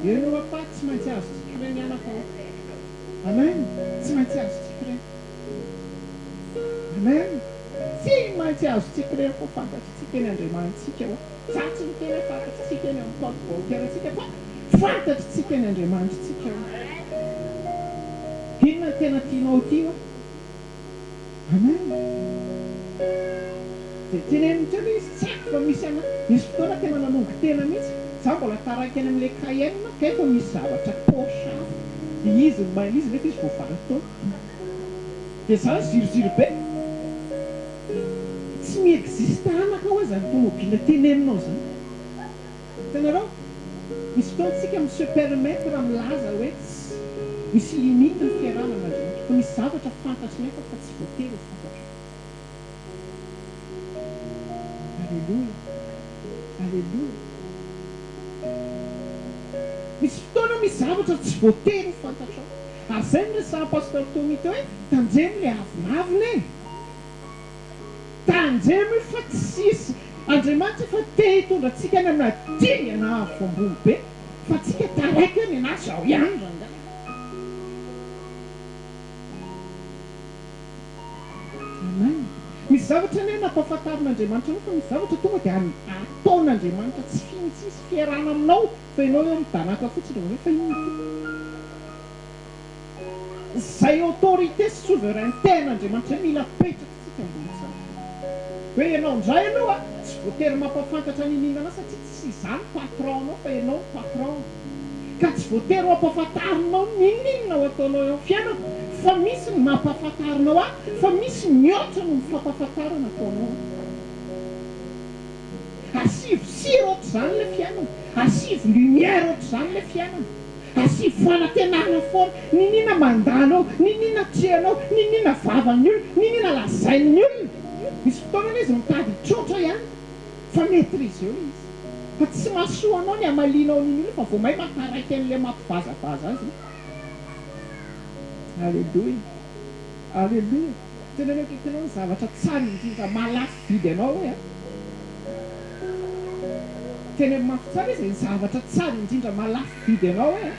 Eny oa fa tsy maintsy azontsika ireny anaka ô! Amen! Tsy maintsy azontsika ireny. Amen! Tsy maintsy azontsika ireny fa fantatritsika eny Andriamanitsika oa. Za tsy miteny hoe fantatritsika eny amin'ny compte bancaire tsika fa fantatritsika eny Andriamanitritsika oa. Inona no tena tianao ity oa? Amen. Dia teneniny teo ilay izy, tsy haiko fa misy ana, nisy fotoana tena nanongo tena mihitsy, za mbola taraiky any amin'ilay Cayenne kay fa misy zavatra Porsche hafa, dia izy no mahay an'izy nefa izy vao valo taona. Dia za niziriziry be, tsy mi-existe anaka hoa izany tomobile teneninao izany. Hitanareo? Misy fotoana tsika mi se permettre milaza hoe tsy misy limite ny fiarahana amin'Andriamanitra fa misy zavatra fantatro nefa fa tsy voatery ho fantatro. Aleloia! Aleloia! Misy fotoana misy zavatra tsy voatery ho fantatrao. Ary izay no resahan'i Pasteur Tommy teo hoe tandremo ilay avonavona e! Tandremo io fa tsisy Andriamanitra efa te hitondra antsika any amina dingana avo ambony be fa tsika taraiky hoe nenaha zao ihany rangahy. Amen. Misy zavatra anie nampahafantarin'Andriamanitra anao fa misy zavatra tonga dia ataon'Andriamanitra tsy finy tsisy fiarahana aminao fa ianao eo midanàka fotsiny vao hoe fa inona ity. Izay autorité sy souveraineté an'Andriamanitra izay mila apetrakintsika ambony tsara. Hoe ianao indray aloha tsy voatery mampahafantatra n'inon'inona anao satria tsy izaho no patron-nao fa ianao no patron-ko. Ka tsy voatery ho ampahafantarinao n'inon'inona ho ataonao eo amin'ny fiainako fa misy ny mampahafantarinao ahy fa misy mihoatra noho ny fampahafantarana ataonao ahy. Asivo sira ohatr'izany ilay fiainana, asivo lumière ohatr'izany ilay fiainana. Asio fanantenana foana, niniana mandalo eo, niniana atrehanao, niniana vavan'ny olona, niniana lazain'ny olona. Misy fotoana anie izy mitady hitroatra ihany fa maîtriser-o ilay izy. Fa tsy mahasoa anao ny hamalianao an'iny olona fa vao may mahataraiky an'ilay mampivazavaza azy iny. Alléluia. Aleloia! Teneno akaikinao ny zavatra tsara indrindra mahalafo vidy anao hoe a. Teneno mafy tsara izy, ny zavatra tsara indrindra mahalafo vidy anao hoe a.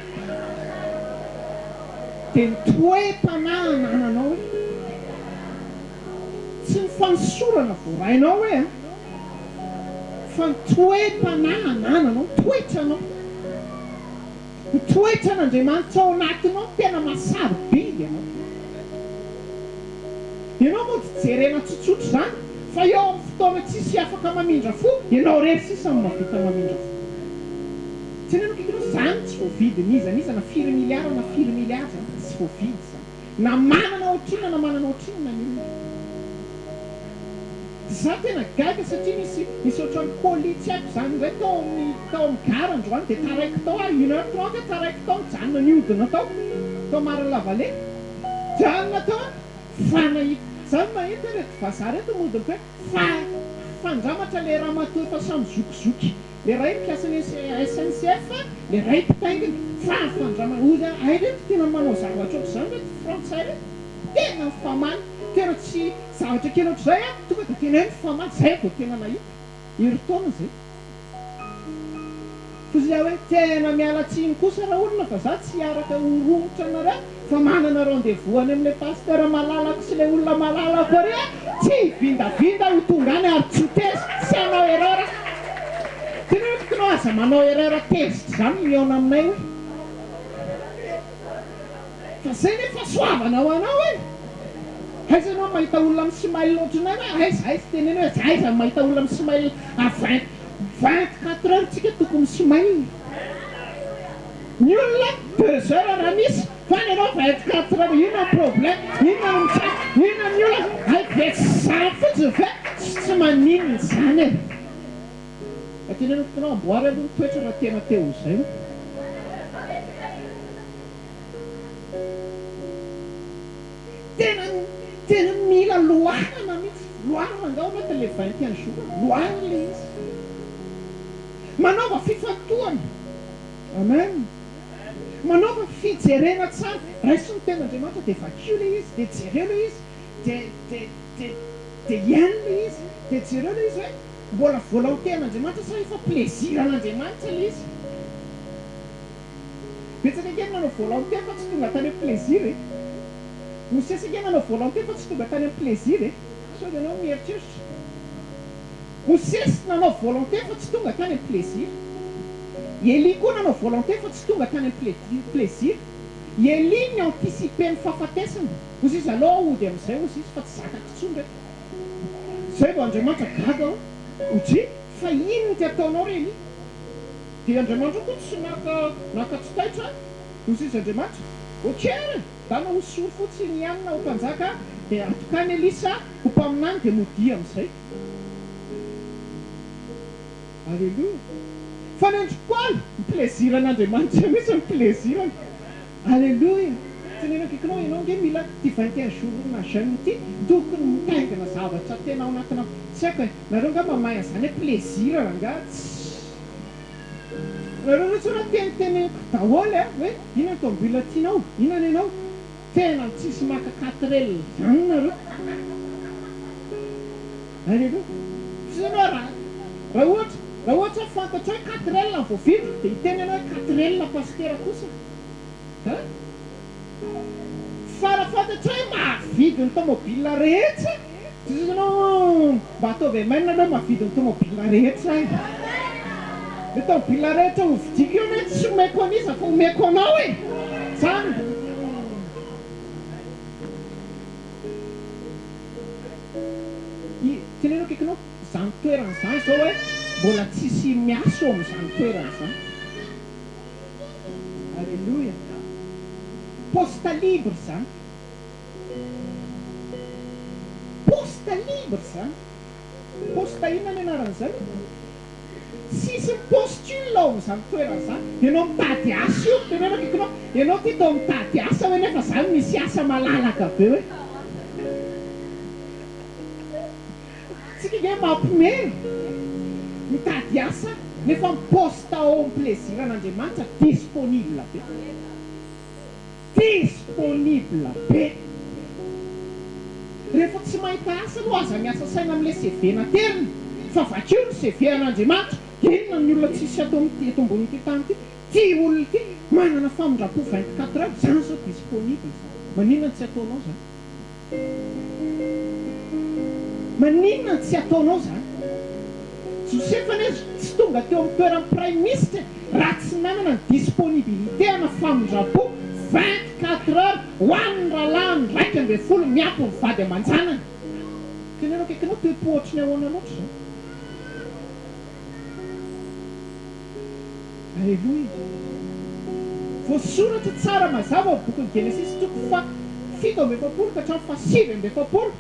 Dia ny toe-panahy anananao hoe. Tsy ny fanosorana voarainao hoe a. Fa ny toe-panahy anananao, ny toetranao. Ny toetran'Andriamanitra ao anatinao no tena mahasarobidy anao. Ianao moa tsy jerena tsotsotra izany fa eo amin'ny fotoana tsisy afaka mamindra fo, ianao irery sisa no mahavita mamindra fo. Tsy hainao akaiky ianao, izany tsy voavidy n'iza n'iza na firy miliara na firy miliara izany, tsy voavidy izany. Na manana ohatrinona na manana ohatrinona ny olona. Za tena gaga satria nisy nisy ohatran'ny colis tsy haiko zany indray tao amin'ny tao amin'ny gare androany dia taraiky tao aho une heure trente aho taraiky tao nijanona nihodina tao tao Marne la Vallée nijanona tao aho fa nahita za no mahita ireto vazaha ireto mody miteny fa fandramatra le ramatoa efa samy zokizoky le ray mpiasan'ny SNCF le ray mpitaingina fa fandramana hozy aho hay reto tena manao zavatra ohatr'izany reto frantsay reto tena mifamaly tena tsy Zavatra kely ohatr'izay an, tonga dia tena hoe mifamaly, zay vao tena nahita, herintaona zay. Fotsiny aho hoe tena miala tsiny kosa raolona fa za tsy hiaraka ho romotra anareo fa manana rendez-vous any amin'ilay pasteur malalako sy ilay olona malalako ary aho, tsy hivindavinda ho tonga any ary tsy ho tezitra, tsy hanao erreur. Teneniko ianao aza manao erreur tezitra izany mihaona aminay hoe. Fa zay ne fahasoavana ho anao e! Aiza enao mahita olona mi smile ohatranay hoe aiza aiza teneno hoe aiza mahita olona mi smile à 20 24 heures tsika tokony mi smile ny olona deux heures raha misy fa ny anao 24 heures inona ny problème inona no mitranga inona ny olana hay ve tsy zany fotsiny ve tsy maninona izany e! Fa teneno fotsiny hoe amboary aloha ny toetra raha tena te ho zay. Tena tena mila loharana mihitsy, loharana angaha ao anatin'ilay 21 jours, loharana ilay izy. Manaova fifantohana. Amen. Manaova fijerena tsara. Raiso ny tenin'Andriamanitra dia vakio ilay izy, dia jereo ilay izy, dia dia dia dia iaino ilay izy, dia jereo ilay izy hoe mbola volonté an'Andriamanitra sa efa plaisir an'Andriamanitra ilay izy. Betsaka ange ny nanao volonté fa tsy tonga tany amin'ny plaisir e! Mosesy ange nanao volonté fa tsy tonga tany amin'ny plaisir e! Sao dia ianao mieritreritra. Mosesy nanao volonté fa tsy tonga tany amin'ny plaisir. I Elia koa nanao volonté fa tsy tonga tany amin'ny plaisir. I Elia ni-anticiper ny fahafatesana. Hozy izy aleo aho hody amin'izay hozy izy fa tsy zakako intsony reto. Izay vao Andriamanitra gaga hoe, Ojy, fa inona ity ataonao ry Elia? Dia Andriamanitra koa tsy naka naka tsy taitra an! Hoy izy Andriamanitra, Ok ary e! Ndana hosory fotsiny i Anna ho mpanjaka dia atokany Elisa ho mpaminany dia modia amin'izay. Aleloia! Fa ny andry Paoly, ny plaisir an'Andriamanitra mihitsy ny plaisir-ny. Aleloia! Teneno akaikinao, ianao ange mila ity 21 jours na jeune ity, tokony mitaingina zavatra tena ao anatinao. Tsy haiko e! Nareo angamba mahay an'izany hoe plaisir rangaha tsy. Nareo ve tsy raha teniteneniko daholo e, hoe inona ny tomobile tianao, inona ny anao, tena tsisy maka quatre L zany nareo. Alléluia. Tsy zany hoe raha raha ohatra raha ohatra hoe fantatrao hoe quatre L no voavidiko dia hiteny ianao hoe quatre L pasitera kosa. Hein? Fa raha fantatrao hoe mahavidy ny tomobile rehetra Jesosy ianao mba ataovy amen aloha mahavidy ny tomobile rehetra e! Ny tomobile rehetra hovidiako eo anie tsy omeko an'iza fa omeko anao e! Zany! I, teneno akaikinao, izany toerana izany izao hoe mbola tsisy miasa eo amin'izany toerana izany. Alléluia! Poste libre izany. Poste libre zany. Poste inona ny anaran'izany? Tsisy mi-postule ao amin'izany toerana izany. Ianao mitady asa io, teneno akaikinao, ianao ity toa mitady asa hoe nefa zany misy asa malalaka be hoe. Tsika ange mampime mitady asa nefa mi-poste ao amin'ny plaisir an'Andriamanitra disponible be. Disponible be! Rehefa tsy mahita asa aloha aza miasa saina amin'ilay CV naterina fa vakio ny CV an'Andriamanitra. Inona ny olona tsisy ato amin'ity eto ambonin'ity tany ity? Ity olona ity manana famindram-po 24 heures, zany zao disponible zany. Maninona no tsy ataonao zany? Maninona no tsy ataonao zany? Josefa anie tsy tonga teo amin'ny toeran'ny praiminisitra e, raha tsy nanana ny disponibilité ana famindram-po 24 heures ho an'ny rahalahiny 11 miampy ny vady aman-janany. Teneno akaikinao toe-po ohatry ny ahoana loatra izany? Aleloia! Voasoratra tsara mazava ao bokin'ny Genesisy toko faha 47 ka hatramin'ny faha 49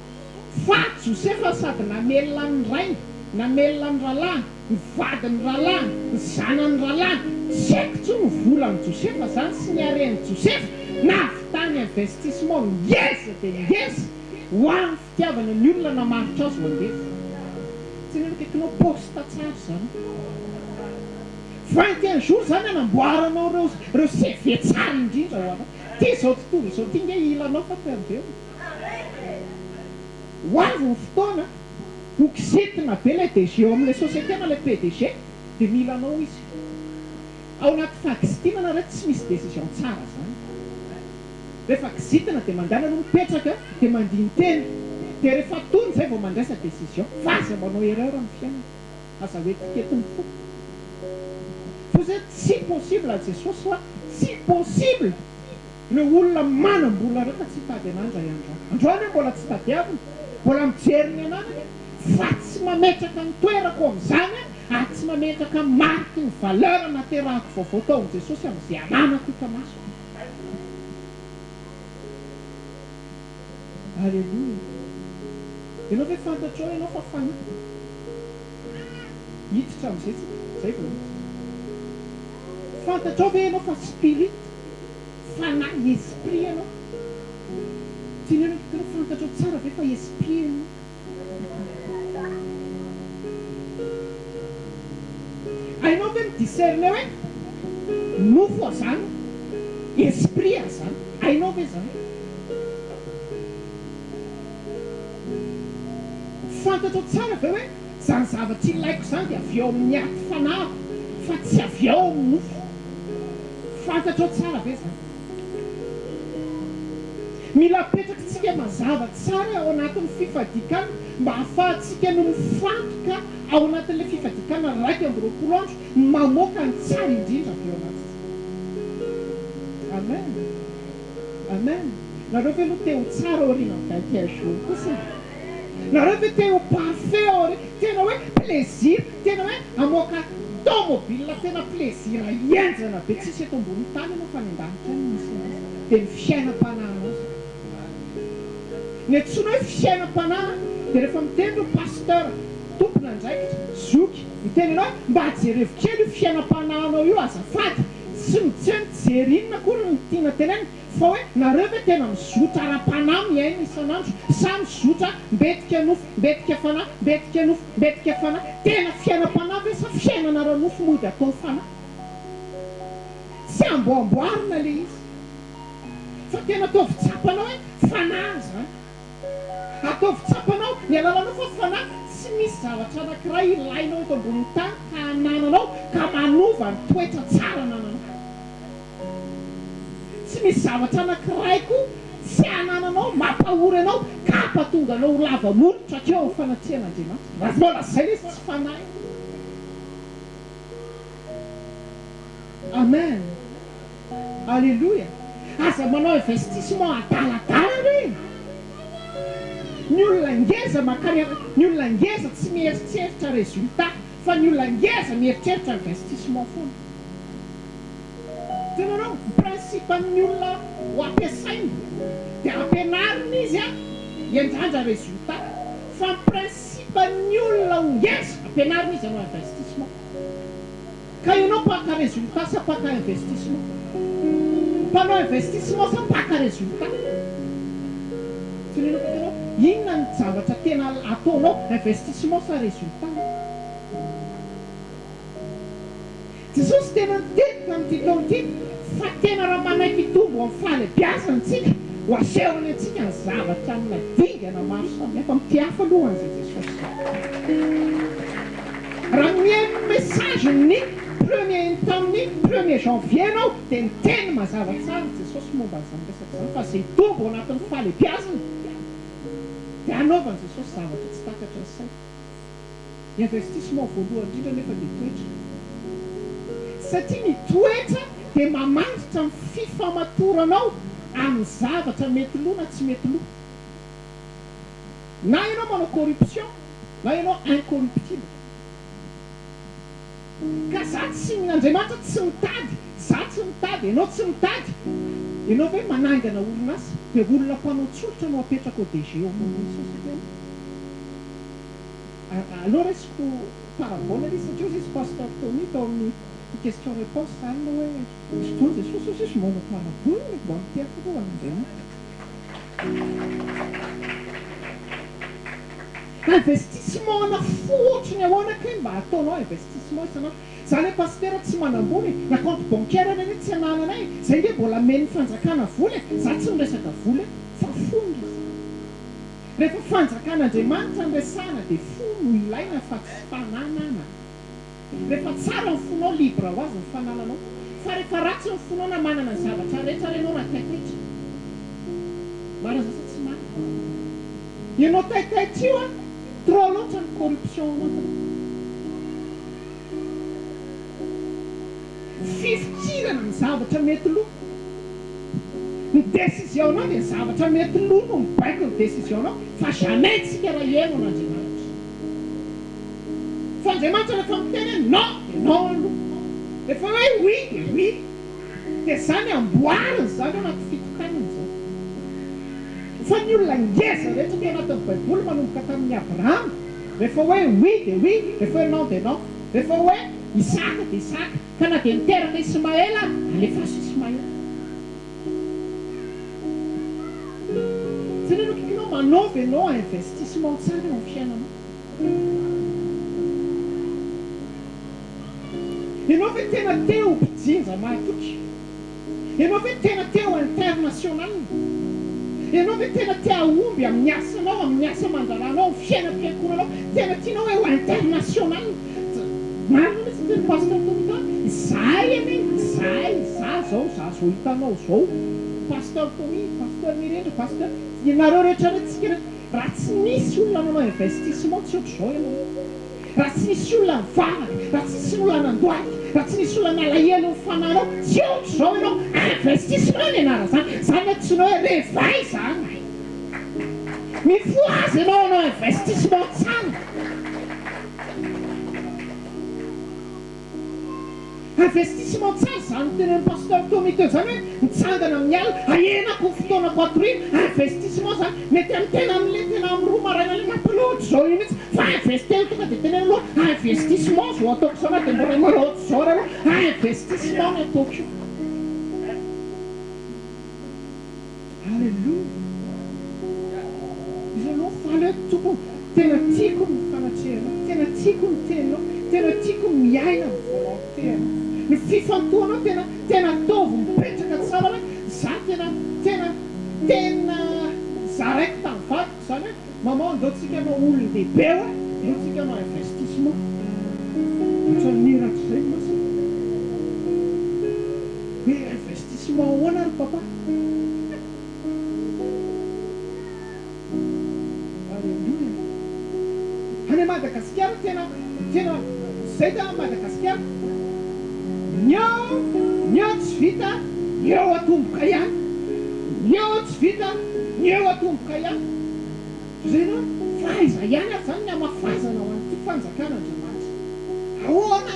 fa Josefa sady namelona ny rainy, namelona ny rahalahiny, ny vadin'ny rahalahiny, ny zanany rahalahiny, tsy haiko intsony ny volan'i Josefa izany sy ny haren'i Josefa, nahavitany investissement ngeza dia ngeza ho an'ny fitiavana ny olona namaritra azy ho andevo. Tsy ny akaikinao poste tsara izany. 21 jours izany hanamboaranao ireo ireo CV tsara indrindra ho anao. Ty izao tontolo izao ty nge hilanao fa tandremo. Ho avy ny fotoana ho kizitina be ilay DG ao amin'ilay société na ilay PDG dia mila anao izy. Ao anaty fahakizitinana re tsy misy décision tsara izany. Rehefa kizitina dia mandehana aloha mipetraka dia mandini-tena dia rehefa tony izay vao mandraisa décision fa aza manao erreur amin'ny fiainana. Aza hoetiketin'ny fo. Fa zay tsy possible Jesosy hoa tsy possible ireo olona manam-bola ireo ka tsy hitady anah indray andro any. Androany aho mbola tsy tadiavina, mbola mijery ny ananany aho fa tsy mametraka ny toerako amin'izany aho ary tsy mametraka ny mariky ny valeur naterahako vaovao tao amin'i Jesosy amin'izay ananako hita maso. Aleloia. Ianao ve fantatrao ianao fa fanahy? Hiditra amin'izay tsika, izay vao hiditra. Fantatrao ve ianao fa spirit, fanahy, esprit ianao? Teneno akaiky anao, fantatrao tsara ve fa esprit ianao? Hainao ve mi-discerner hoe nofo azany, esprit azany? Hainao ve izany? Fantatrao tsara ve hoe izany zavatra ilaiko izany dia avy ao amin'ny aty fanahiko fa tsy avy ao amin'ny nofo? Fantatrao tsara ve izany? Mila apetrakitsika mazava tsara ao anatin'ny fifadian-kanina mba hahafahantsika no mifantoka ao anatin'ilay fifadian-kanina 21 andro ny mamoaka ny tsara indrindra avy ao anatintsika. Amen. Amen. Nareo ve aloha te ho tsara aorianan'ny 21 jours kosa e? Nareo ve te ho parfait aoriana, tena hoe plaisir, tena hoe hamoaka tomobile tena plaisir henjana be tsisy eto ambonin'ny tany ianao fa any an-danitra any no misy anazy, dia ny fiainam-panahinao izany. Ny antsoina hoe fiainam-panahy dia rehefa miteny ireo pasteur, tompon'andraikitra, zoky, miteny anao hoe mba jerevo kely io fiainam-panahinao io azafady, tsy tsy hoe mijery inona akory no tiana tenenina fa hoe nareo ve tena mizotra ara-panahy miaina isan'andro sa mizotra mbetika nofo mbetika fanahy mbetika nofo mbetika fanahy tena fiainam-panahy ve sa fiainana ara-nofo mody atao fanahy tsy amboamboarina le izy fa tena ataovy tsapanao hoe fanahy zany Ataovy tsapanao ny alalanao fa fanahy tsy misy zavatra anankiray ilainao eto ambonin'ny tany ka anananao ka manova ny toetra tsara anananao. Tsy misy zavatra anankiray koa tsy anananao mampahory anao ka hampatonga anao ho lava molotra hatreo amin'ny fanatrehan'Andriamanitra. Raha vao lazaina izy tsy fanahy. Amen. Alléluia! Aza manao investissement adaladala re e! Ny olona ngeza makany ny olona ngeza tsy mieritreritra résultat fa ny olona ngeza mieritreritra investissement foana. Hitanareo, ny principe an'ny olona ho ampiasaina dia ampianarina izy an hiandrandra résultat fa ny principe an'ny olona ho ngeza ampianarina izy hanao investissement. Ka ianao mpaka résultat sa mpaka investissement? Mpanao investissement sa mpaka résultat? Teneno akaiky anao, inona ny zavatra tena ataonao, investissement sa résultat? Jesosy tena niteny tamin'ity taona ity fa tena raha manaiky hitombo amin'ny fahalebiazana isika. Ho asehony antsika ny zavatra amina dingana maro samihafa. Mitia hafa aloha an'izay Jesosy izay. Raha mihaino ny message ny premier ny tamin'ny premier janvier ianao dia niteny mazava tsara Jesosy momba an'izany resaka izany fa izay hitombo ao anatin'ny fahalebiazana dia hanaovan'i Jesosy zavatra tsy takatry ny saina. Ny investissement voalohany indrindra anefa dia toetra. Satria ny toetra dia mamandritra ny fifamatoranao amin'ny zavatra mety lo na tsy mety lo. Na ianao manao corruption na ianao incorruptible. Ka za tsy, Andriamanitra tsy mitady, za tsy mitady, ianao tsy mitady. Ianao ve manangana orinasa dia olona mpanao tsolotra no apetraka ho DG ao amin'ny société-nao? Aleo raisiko parabole ilay izy satria hozy izy Pasteur Tony tao amin'ny question réponse alina hoe misy fotoana Jesosy hozy izy manao parabole mba miteny aloha an'Andriamanitra. Investissement ana fo ohatry ny ahoana kay mba ataonao investissement isan'andro. Za le pasitera tsy manambola e, na compte bancaire ary anie tsy anananay e, zay nge mbola amen'ny fanjakana vola e, za tsy miresaka vola eto fa fo no resahana. Rehefa fanjakan'Andriamanitra no resahana dia fo no ilaina fa tsy fananana. Rehefa tsara ny fonao libre ho azy ny fanananao. Fa rehefa ratsy ny fonao na manana ny zavatra rehetra ary ianao raha taitaitra. Marina zay sa tsy marina? Ianao taitaitra io an, trop loatra ny corruption ao anatinao. Fifikirana ny zavatra mety lo. Ny décision-nao dia ny zavatra mety lo no mibaiko ny décision-nao fa jamais tsika raha hihaino an'Andriamanitra. Fa Andriamanitra rehefa miteny hoe non dia non aloha. Rehefa hoe oui dia oui. Dia izany amboariny izany ao anaty fitokanana izany. Fa ny olona ngeza rehetra tao anatin'ny baiboly manomboka tamin'i Abrahama, rehefa hoe oui dia oui, rehefa hoe non dia non. Rehefa hoe Isaka dia Isaka. Ka na dia niteraka Ismaela aza, alefaso Ismaela. Jereo ny akaikinao, manaova ianao investissement tsara eo amin'ny fiainanao. Ianao ve tena te ho mpijinja mahatoky? Ianao ve tena te ho international? Ianao ve tena te hahomby amin'ny asanao, amin'ny asa aman-draharahanao, amin'ny fiainam-piankohonanao? Tena tianao hoe ho international? Marina mihitsy ny tenin'i Pasteur Tommy tany, izahay anie, izahay, izaho izao, izaho izao hitanao izao, Pasteur Tommy, Pasteur Mirindra, Pasteur, ianareo rehetra rehetra, tsika rehetra, raha tsy nisy olona nanao investissement tsy ohatr'izao ianareo. Raha tsy nisy olona nivavaka, raha tsy nisy olona nandohalika, raha tsy nisy olona nalahelo ny fanahinao, tsy ohatr'izao ianao. Investissement ny anaran'izany. Izany no antsoina hoe réveil izany. Mifohaza ianao hanao investissement tsara. Investissement tsara izany tenenin'i Pasteur Tommy teo izany hoe mitsangana amin'ny alina, ahenako ny fotoanako hatoriana, investissement izany, mety amin'ny tena amin'ilay tena amin'ny roa maraina ilay mampalao ohatr'izao io mihitsy fa investi tonga dia teneno aloha investissement izao ataoko izao na dia mbola manao ohatr'izao ary aloha investissement ny ataoko io. Alléluia! Izy aloha faly hoe Tompo ô, tena tiako ny fanatrehanao, tena tiako ny teninao, tena tiako ny miaina ny volonté anao. Ny fifantohanao tena tena ataovy mipetraka tsara hoe za tena tena tena zaraiko tamin'ny vadiko izany hoe maman andao tsika hanao olon-dehibe hoe andao tsika hanao investissement. Ohatran'ny rahatrizay ny masony. Hoe investissement ahoana ry papa? Alléluia. Any Madagasikara tena tena zay ta Madagasikara. Ny eo ny eo tsy vita, ny eo atomboka ihany. Ny eo tsy vita, ny eo atomboka ihany. Zay no fa aiza ihany ary zany ny hamafazana ho an'ity fanjakan'Andriamanitra. Ahoana?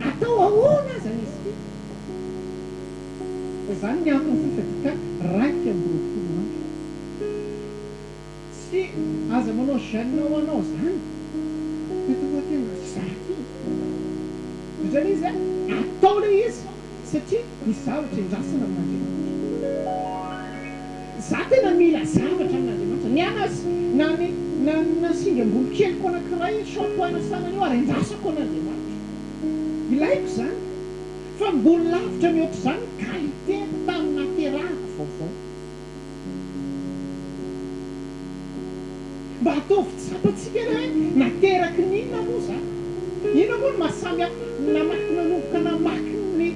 Atao ahoana azany izy ity? Izany ny anton'ny fifadiaka 21 andro. Tsy aza manao jeune ho anao zany fa tonga tena zaka iny. Ohatrany izy a, atao le izy satria misy zavatra endrasana amin'Andriamanitra. Za tena mila zavatra amin'Andriamanitra. Ny ahy na ny na ny singam-bolo keliko anankiray shampoing sanany io ary endrasako an'Andriamanitra. Ilaiko izany. Fa mbola lavitra mihoatra izany ny qualité-ko tamin'ny naterahako vaovao. Mba ataovy tsapantsika ilay hoe nateraky ny inona moa za? Inona moa no maha samy hafa? Namaky nanomboka namaky ny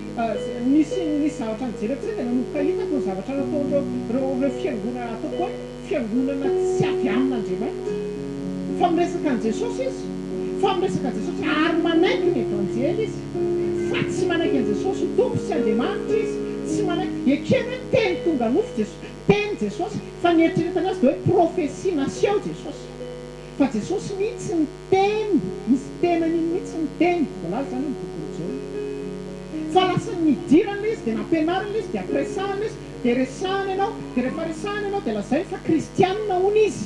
nisy nisy zavatra nijereko izay dia nanomboka hitako ny zavatra nataon'ireo ireo ireo fiangonana ataoko hoe fiangonana tsy avy amin'Andriamanitra fa miresaka an'i Jesosy izy fa miresaka an'i Jesosy ary manaiky ny Evanjely izy fa tsy manaiky an'i Jesosy ho Tompo sy Andriamanitra izy tsy manaiky ekeny hoe teny tonga nofo Jesosy teny Jesosy fa ny eritreretany azy dia hoe prophetie naseho Jesosy fa Jesosy mihitsy niteny izy tenany iny mihitsy niteny voalaza izany amin'ny bokin'i Jaona fa lasa nidirany ilay izy dia nampianariny ilay izy dia ampiresahany ilay izy dia resahany ianao dia rehefa resahany ianao dia lazainy fa kristianina hono izy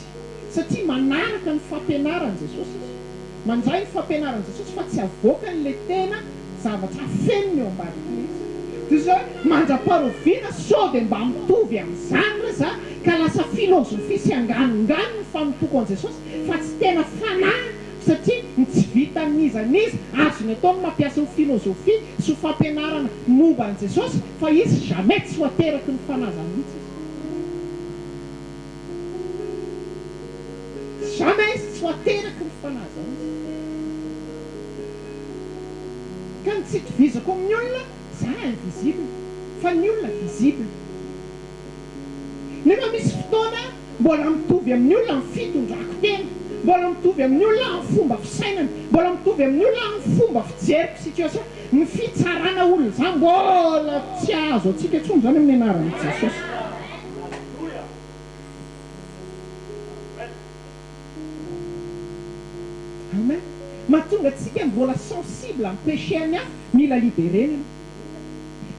satria manaraka ny fampianaran'i Jesosy izy mandray ny fampianaran'i Jesosy fa tsy avoakany ilay tena zavatra afeniny eo ambadik'ilay izy. Toy izao hoe, mandra-paharoviana sao dia mba mitovy amin'izany re za ka lasa filozofia sy anganongano ny fanompoako an'i Jesosy fa tsy tena fanahy satria ny tsy vitan'iza n'iza azony atao ny mampiasa ho filozofia sy ho fampianarana momba an'i Jesosy fa izy jamais tsy ho ateraky ny fanahy zany mihitsy izy. Jamais izy tsy ho ateraky ny fanahy zany izy. Ka ny tsy itovizako amin'ny olona, za invisible, fa ny olona visible. Nefa misy fotoana mbola mitovy amin'ny olona ny fitondrako tena, mbola mitovy amin'ny olona ny fomba fisainana, mbola mitovy amin'ny olona ny fomba fijeriko situation, ny fitsarana olona izany mbola tsy azo antsika intsony izany amin'ny anaran'i Jesosy. Amen. Mahatonga antsika mbola sensible amin'ny péché an'ny hafa, mila liberena ianao.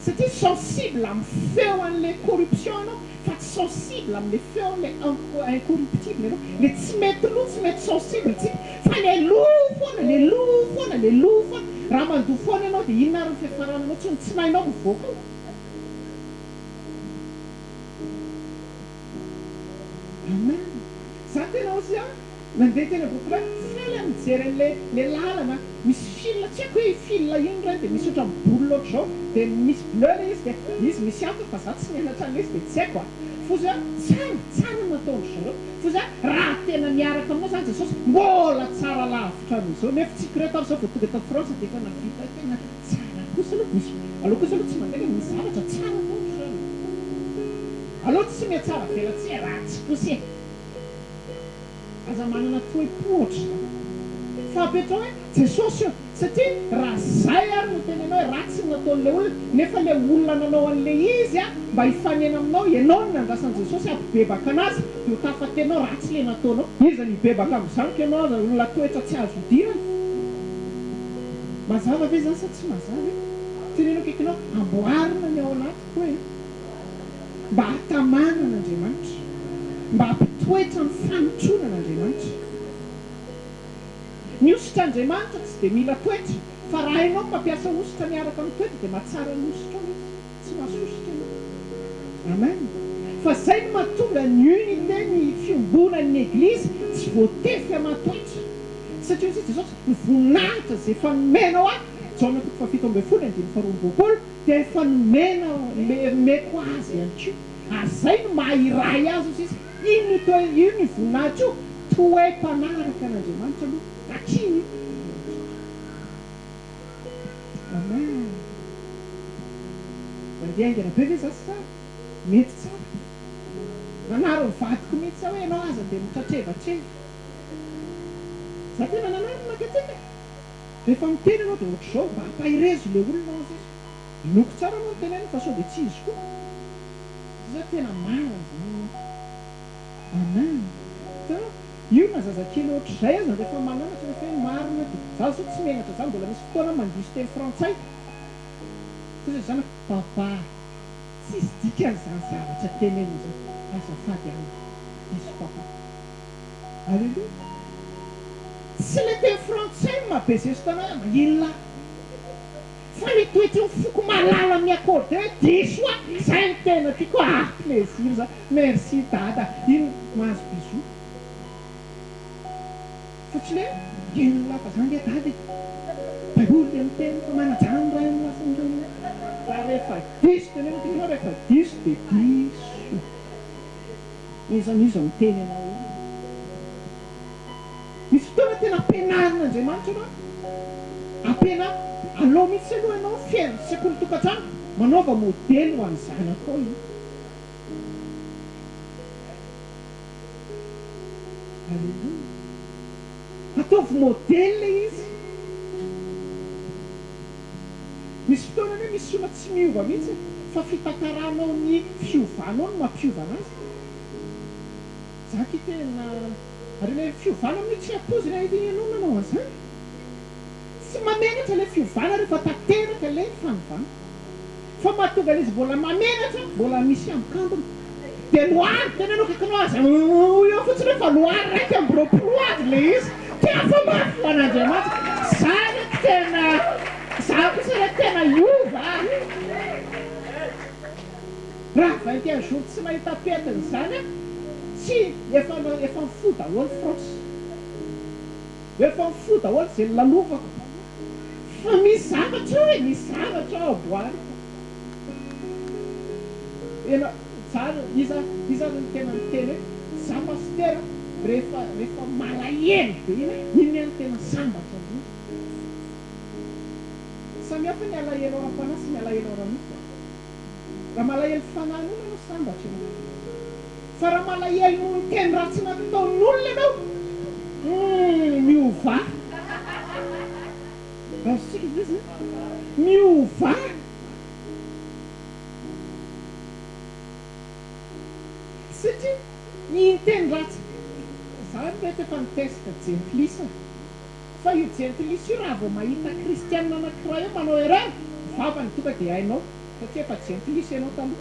Satria sensible amin'ny feo an'ilay corruption ianao fa tsy sensible amin'ilay feo an'ilay incorruptible ianao. Ilay tsy mety lo, tsy mety sensible tsika fa ilay lo foana, ilay lo foana, ilay lo foana. Raha mandoa foana ianao dia inona ary ny fiafarananao? Tsy ny tsinainao mivoaka ao. Amen. Za tena ozy a nandeha teny Ambohitrolay faly aho nijery an'le le lalana misy fil tsy haiko hoe fil ino ireny dia misy ohatran'ny boule ohatr'izao dia misy bleu le izy dia izy misy antony fa za tsy nianatra an'le izy dia tsy haiko a foza tsara tsara ny nataon-dry zareo foza raha tena miaraka aminao zany Jesosy mbola tsara lavitra noho izao nefa tsy creux tamin'izao vao tonga tao France dia efa navita tena tsara kosa aloha misy aloha kosa aloha tsy mandainga misy zavatra tsara ataon-dry zareo Aleo tsy mihatsara velatsihy ratsy kosa e! Aza manana toe-po ohatr'izany. Fa apetrao hoe Jesosy ô! Satria raha zay ary no tenenao hoe ratsy ny nataon'ilay olona, nefa ilay olona nanao an'ilay izy mba hifanena aminao, ianao no nandrasan'i Jesosy hampibebaka anazy, dia ho tafatenao ratsy ilay nataonao. Iza no hibebaka amin'izany ka ianao aza olona toetra tsy azo idirana? Mazava ve izany sa tsy mazava e? Teneno akaikinao, amboarina ny ao anatiko e! mba hahatamana an'Andriamanitra, mba hampitoetra ny fanotroana an'Andriamanitra. Ny hosotr'Andriamanitra tsy dia mila toetra, fa raha hainao ny mampiasa hosotra miaraka amin'ny toetra dia mahatsara ny hosotrao izy, tsy mahasosotra ianao. Amen. Fa izay no mahatonga ny unité, ny fiombonan'ny Eglizy tsy voatefy aman-toetra. Satria hoy Jesosy, ny voninahitra izay efa nomenao ahy, Jaona toko faha 17 andininy faha 22, Dia efa nomena nomeko azy ihany koa. Ary izay no maha iray azy hoy sisa. Inona io toe inona io voninahitra io? Toe-panaraka an'Andriamanitra aloha takiny io. Amen. Mandeha haingana be ve za sa mety tsara? Nanary ny vadiko mihitsy aho hoe ianao aza dia mitratrevatreva. Za tena nanary ny mangatsiaka e. Rehefa miteny ianao dia ohatr'izao, mba ampaherezo ilay olona hozy izy. Inoako tsara aloha ny teneniny fa sao dia tsy izy koa. Zay tena marina izany aloha. Amen. Hitanao? Io na zazakely ohatr'izay aza rehefa mananatra rehefa hoe marina dia. Za zao tsy menatra za mbola misy fotoana aho mandiso teny frantsay. Hoy izy zanako, Papa, tsisy dikany izany zavatra tenenina izany. Azafady anaka, diso papa. Alléluia. Tsy le teny frantsay no maha be zesta anay a, maninona fa le toetry ny foko malala mi accorde hoe diso aho, zay no tena tiako ah plaisir za, merci dada, iny mahazo bisous fa tsy le inona fa za nge dada e, baiboly dia miteny fa manajà ny ray amin'ny lafiny rehetra, fa rehefa diso teneno tianao rehefa diso dia diso. Iza n'iza miteny anao eo. an'Andriamanitra ianao, ampianaro, alao mihitsy aloha ianao fiainana, sekoly tokantrano, manaova modely ho an'ny zanakao io. Alléluia. Ataovy modely ilay izy. Misy fotoana anie misy olona tsy miova mihitsy e, fa fitantaranao ny fiovanao no mampiova anazy. Za aky tena, ary ilay fiovana amin'io tsy ampoizina edy ianao nanao an'izany. Tsy mamenatra ilay fiovana rehefa tanteraka ilay fanovana. Fa mahatonga an'izy mbola mamenatra, mbola misy ambokambony. Dia loary, tena ianao akaikinao aza hoy eo fotsiny hoe fa loary 21 avy ilay izy. Tena fa mafy ho an'Andriamanitra. Za reto tena, za kosa reto tena hiova a! Raha 21 jours tsy nahita pentina izany aho, tsy, efa, efa mifoha daholo France. Efa mifoha daholo izay nolalovako. Fa misy zavatra ao e, misy zavatra ao amboariko. Ela, za, iza, iza ary no tena niteny hoe za pasitera rehefa, rehefa malahelo be iny aho, iny aho no tena sambatra indrindra. Samy hafa ny alahelo ara-panahy sy ny alahelo ara-nofo. Raha malahelo fanahy an'olona ianao, sambatra ianao. Fa raha malahelo noho ny teny ratsy nataon'olona ianao, humm, miovà. Azontsika ve izany? Miovà. Satria iny teny ratsy, za mety efa ni-test jentilisa, fa io jentilisa io raha vao mahita kristianina anankiray eo manao erreur, vavany tonga dia hainao. Satria efa jentilisa ianao taloha.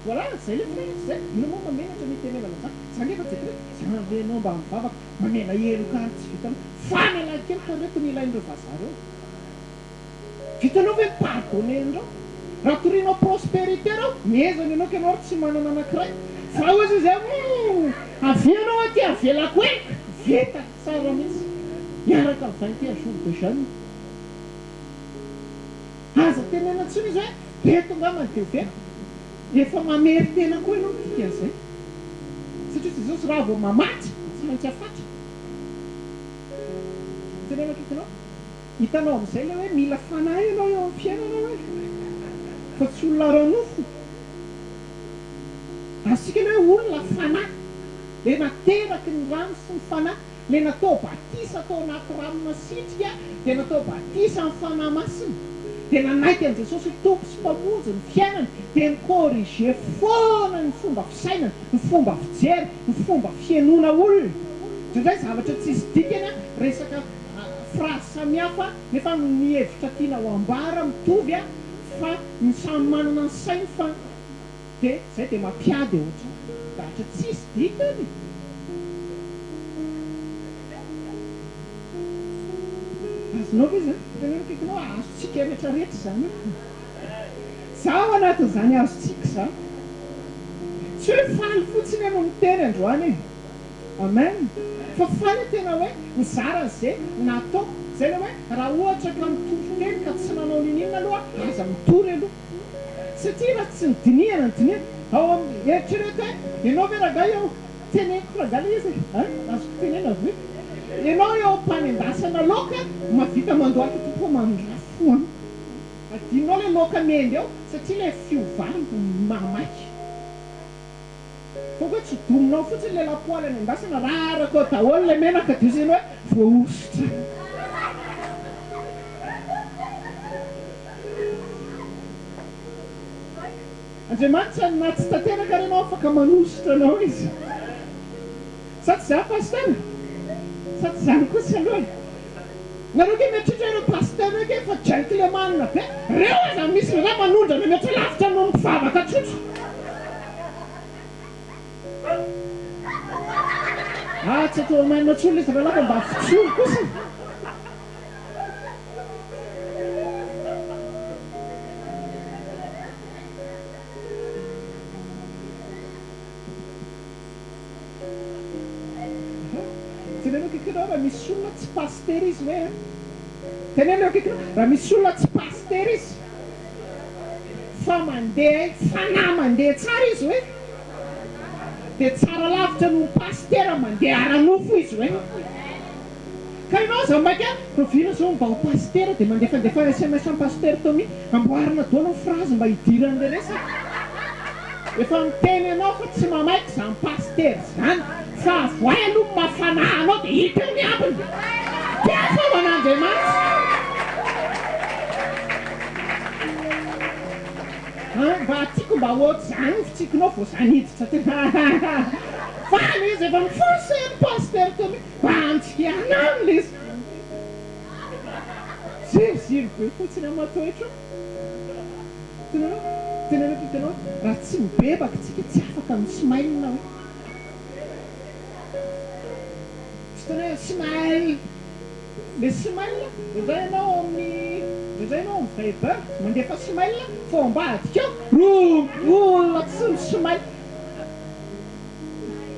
Voilà, zay le phrase zay. Inona moa mamenatra ny hitenenana an'izany? Za nge efa jentilisa. Za ve ianao mba mivavaka mamela heloka ahy tsy vitanao. Famelan-keloka reto no ilain'ireo vazaha ireo. Vitanao ve mi-pardonner an'ireo? Raha torianao prospérité ireo, miezana ianao ka ianao ary tsy manana anankiray. Fa hozy izy hoe, humm, avia ianao aty avelako heloka. Vita. Tsara mihitsy. Miaraka amin'ny 21 jours de jeune. Aza tenenina intsony izy hoe eto angamba dia ho very. Efa mamery tena koa ianao ny dikan'izay. Satria Jesosy raha vao mamatry dia tsy maintsy afatra. Teneno akaikinao. Hitanao amin'izay ilay hoe mila fanahy ianao eo amin'ny fiainana hoe fa tsy olona ara-nofo. Azontsika ilay hoe olona fanahy. Le nateraky ny rano sy ny Fanahy, le natao batisa tao anaty rano masitrika dia natao batisa amin'ny Fanahy Masina, dia nanaiky an'i Jesosy ho Tompo sy Mpamonjy ny fiainany, dia ni-corriger foana ny fomba fisainana, ny fomba fijery, ny fomba fihainoana olona. Indraindray zavatra tsisy dikany, resaka phrase samihafa nefa ny hevitra tiana ho ambara mitovy fa ny samy manana ny sainy fa. De zay de mampiady eo ohatran zavatra tsisy dikany e! Azonao ve zany? Teneno akaikinao hoe azontsika rehetra rehetra izany io. Za ao anatin'izany azontsika izany. Tsy hoe faly fotsiny aho no miteny androany e! Amen! Fa faly aho tena hoe nizara an'ze nataoko. Zay le hoe raha ohatra ka mitory teny ka tsy nanao niniana aloha aza mitory aloha. Satria raha tsy nodinihana ny dinihana, ao amin'ny, eritrereto hoe, ianao ve rangahy eo, teneniko rangahy ilay izy e, an, azoko tenenina ve? Ianao eo am-panendasana laoka, mahavita mandohalika Tompo ô mandrafo amiko. Adinonao ilay laoka mendy eo, satria ilay fiovana mahamaika. Fa koa tsy dominao fotsiny ilay lapoaly anendasana, raraka ao daholo ilay menaka dia hozy ianao hoe voahosotra. Andriamanitra na tsy tanteraka ary ianao afaka manosotra anao izy. Sa tsy izany Pasteur? Sa tsy izany kosa aloha e? Nareo nge mieritreritra ireo Pasteur ireo nge efa gentleman be, reo aza misy indraindray manondrana mihoatra lavitra noho ny mpivavaka tsotra. Ah tsy atao amen intsony lesy rahalahy fa mba fitsory kosa. Teneno akaikinao raha misy olona tsy pasitera izy hoe an. Teneno akaikinao raha misy olona tsy pasitera izy fa mandeha fanahy mandeha tsara izy hoe. dia tsara lavitra noho ny pasitera mandeha ara-nofo izy hoe. Ka ianao aza maika rahoviana zao mba ho pasitera dia mandefandefa sms am pasitera Tommy amboarina daholo ny phrase mba hidiran'le resaka. Efa miteny anao fa tsy mamaiky zany pasitera zany fa avoay aloha ny maha fanahy anao dia hita eo ny ambiny. Tiafo ao an'Andriamanitra. An, mba tiako mba ohatr'izany ny fitsikinao vao za niditra teo. Faly izy efa mi-forcer ny pasitera Tommy. Bandy anah le izy. Ziriziry be fotsiny am atoetro. Hitanareo? Teneniko hitanao raha tsy mibebaka tsika tsy afaka mi smile hoe. Tsy tena hoe smile. Le smile indraindray ianao ao amin'ny indraindray ianao ao amin'ny Viber mandefa smile fa ao ambadika ao olona tsy mi smile.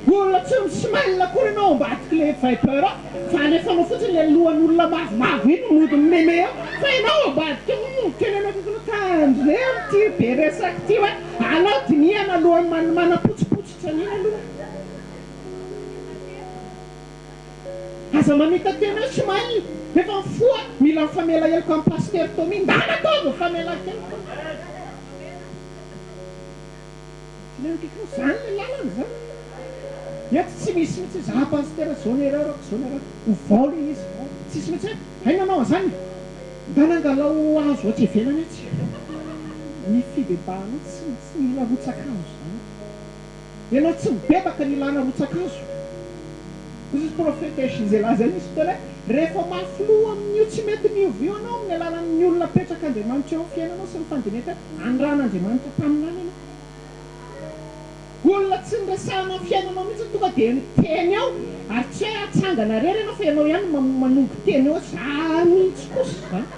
Olona tsy mi smile akory ianao ao ambadik'ilay Viber ao fa alefanao fotsiny ilay lohan'olona mavomavo iny mody mi-meme ao fa ianao ao ambadika ao humm tena ianao tokony tandremo ity be resaka ity hoe alao dinihana alohan'ny manapotsipotsitra an'iny aloha. Aza mamita-tena hoe smile nefa mifoha mila mifamela heloka amin'i Pasitera Tommy ndana ataovy ny famelan-keloka. Zany le lalana zany. Eto tsy misy mihitsy hoe za pasitera zao ny erreur ko zao ny erreur ko. Ovao le izy. Tsisy mihitsy hoe hay nanao an'zany e. Ndana angalao hazo atsy ivelany atsy. Ny fibebahanao tsy tsy mila rotsakazo zany. Ianao tsy mibebaka ny ilana rotsakazo. Hoy izy prophète Gisela zay nisy fotoana hoe rehefa mafy loha amin'io tsy mety miova io ianao amin'ny alalan'ny olona apetrak'Andriamanitra eo amin'ny fiainanao sy ny fandinihantena anirahan'Andriamanitra mpaminany ianao. Olona tsy niresahana ny fiainanao mihitsy tonga dia miteny eo ary tsy hoe atsangana irery ianao fa ianao ihany no manongo teny eo za mihitsy kosa izany.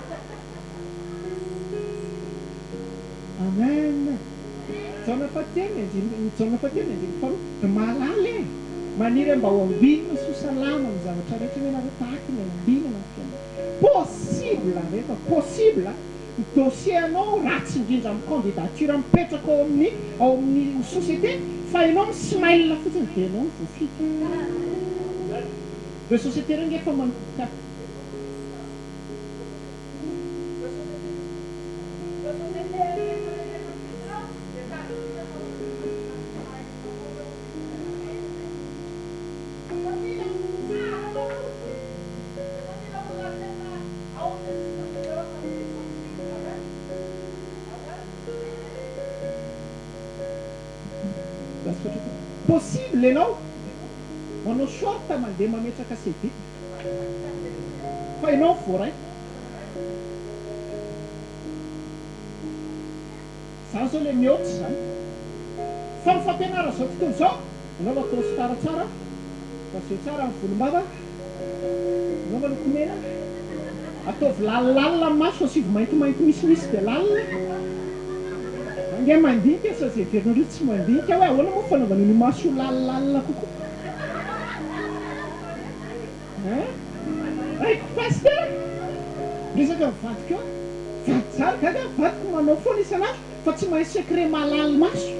Amen. Jaona fahatelo ny andininy Jaona fahatelo ny andininy faharoa Ry mahalala e! Maniry mba ho ambinina sy ho salama amin'ny zavatra rehetra anie nareo tahaky ny anambinana ny fiainana. Possible reto a! Possible! Ny dossier anao ratsy indrindra amin'ny candidature mipetraka ao amin'ny ao amin'ny société fa ianao mi smile fotsiny dia ianao no voafidy. Ireo société ireo ange efa manomboka. Possible ianao manao short mandeha mametraka CV fa ianao voaray. Zany zao le mihoatra zany. Fa ny fampianarana zao tontolo zao, manaova costard tsara, raseo tsara ny volombava, manaova lokomena, ataovy lalilalina ny maso, asivo maintimainty misimisy dia lalina. Za nge mandinika sa ze heverinareo tsy mandinika hoe ahoana moa fanaovana ny maso ho lalilalina kokoa. Hein? Haiko pasitera! Miresaka ny vadiko eo aho. Vady zary gaga aho, vadiko manao foana isan'andro fa tsy mahay secret mahalal maso.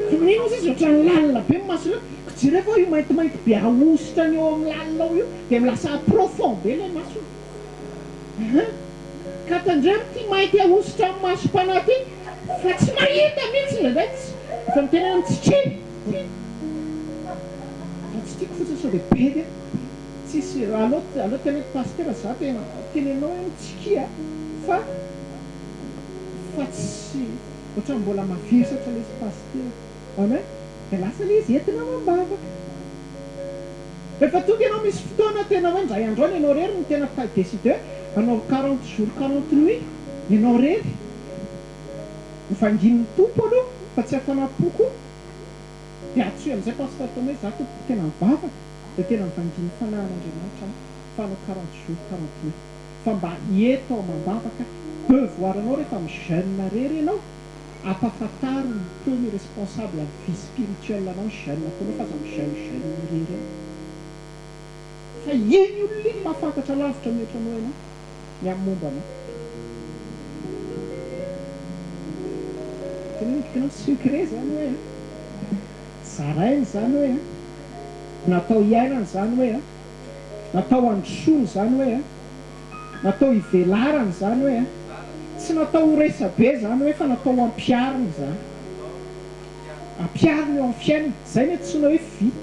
Fa maninona ozy izy ohatran'ny lalina be ny masonao? Ko jereo fa io maintimainty be ahosotra ny eo amin'ny lalina ao io dia lasa profond be ilay masony. Hein? Ka tandremo ity mainty ahosotra amin'ny masom-panahy ity fa tsy mahita mihitsy indraindray tsy efa miteny hoe mitsikiry. Fa tsy tiako fotsiny sao dia bedy a. Tsisy aleo aleo teneno pasitera za tena tenenao hoe mitsikia fa fa tsy ohatran'ny mbola mavesatra lesy pasitera. Amen. Dia lasa ilay izy entina amam-bavaka. Rehefa tonga ianao misy fotoana tena hoe indray andro any ianao irery no tena ta hi-decider hanao quarante jours quarante nuits ianao irery. Ho vangian'ny Tompo aloha fa tsy hafanam-po koa. Dia antsoy amin'izay Pasteur Tom hoe za tompoko tena mivavaka dia tena mivangian'ny fanahin'Andriamanitra aho fa hanao quarante jours quarante nuits. Fa mba eto amam-bavaka devoir anao rehefa mi-jeune irery ianao Ampafantaro ny premier responsable ny vie spirituelle anao ny jeune ataonao fa aza mi jeune jeune irery eo. Fa iny olona iny mahafantatra lavitra mihoatra anao ianao ny amin'ny momba anao. Teneniko anao sucré zany hoe a! Zaraina izany hoe a! Natao hiainana izany hoe a! Natao handrosoana izany hoe a! Natao hivelarana izany hoe a! Tsy natao ho resa-be izany hoe fa natao ho ampiharina izany. Ampiharina eo amin'ny fiainana. Izay no antsoina hoe vy.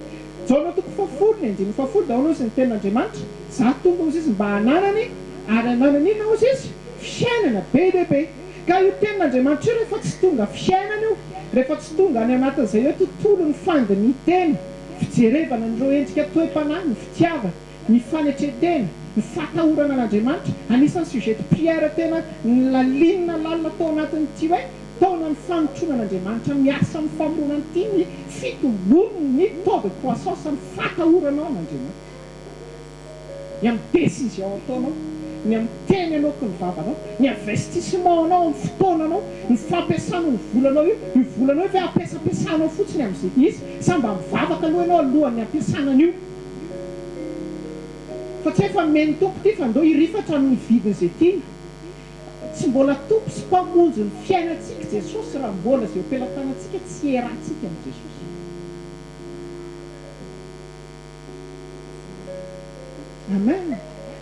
Jaona toko fahafolo, ny andininy fahafolo dia ahoana hozy ny tenin'Andriamanitra? Izaho tonga hozy izy mba hananany ary hananany inona hozy izy? Fiainana be dia be. Ka io tenin'Andriamanitra io rehefa tsy tonga fiainana io, rehefa tsy tonga any anatin'izay hoe tontolon'ny fandinihin-tena, fijerevana an'ireo endrika toe-panahy, ny fitiavana, ny fanetren-tena, ny fahatahorana an'Andriamanitra, anisan'ny sujet de prière tena nolalinina lalina tao anatin'ity hoe taonan'ny fanotronan'Andriamanitra miasa amin'ny famoronana ity ny fitombon'ny taux de croissance ny fatahoranao an'Andriamanitra. Ny amin'ny décision ataonao, ny amin'ny teny aloaky ny vavanao, ny investissement-nao amin'ny fotoananao, ny fampiasanao ny volanao io, io volanao io ve ampiasampiasanao fotsiny amin'izay izy sa mba mivavaka aloha ianao alohan'ny hampiasana an'io? Fa tsy hay fa nomen'ny Tompo ity fa ndao hirifatra amin'ny vidin'izay tiana. Tsy mbola Tompo sy Mpamonjy ny fiainantsika Jesosy raha mbola izay eo am-pelatanantsika tsy iarahantsika amin'i Jesosy. Amen!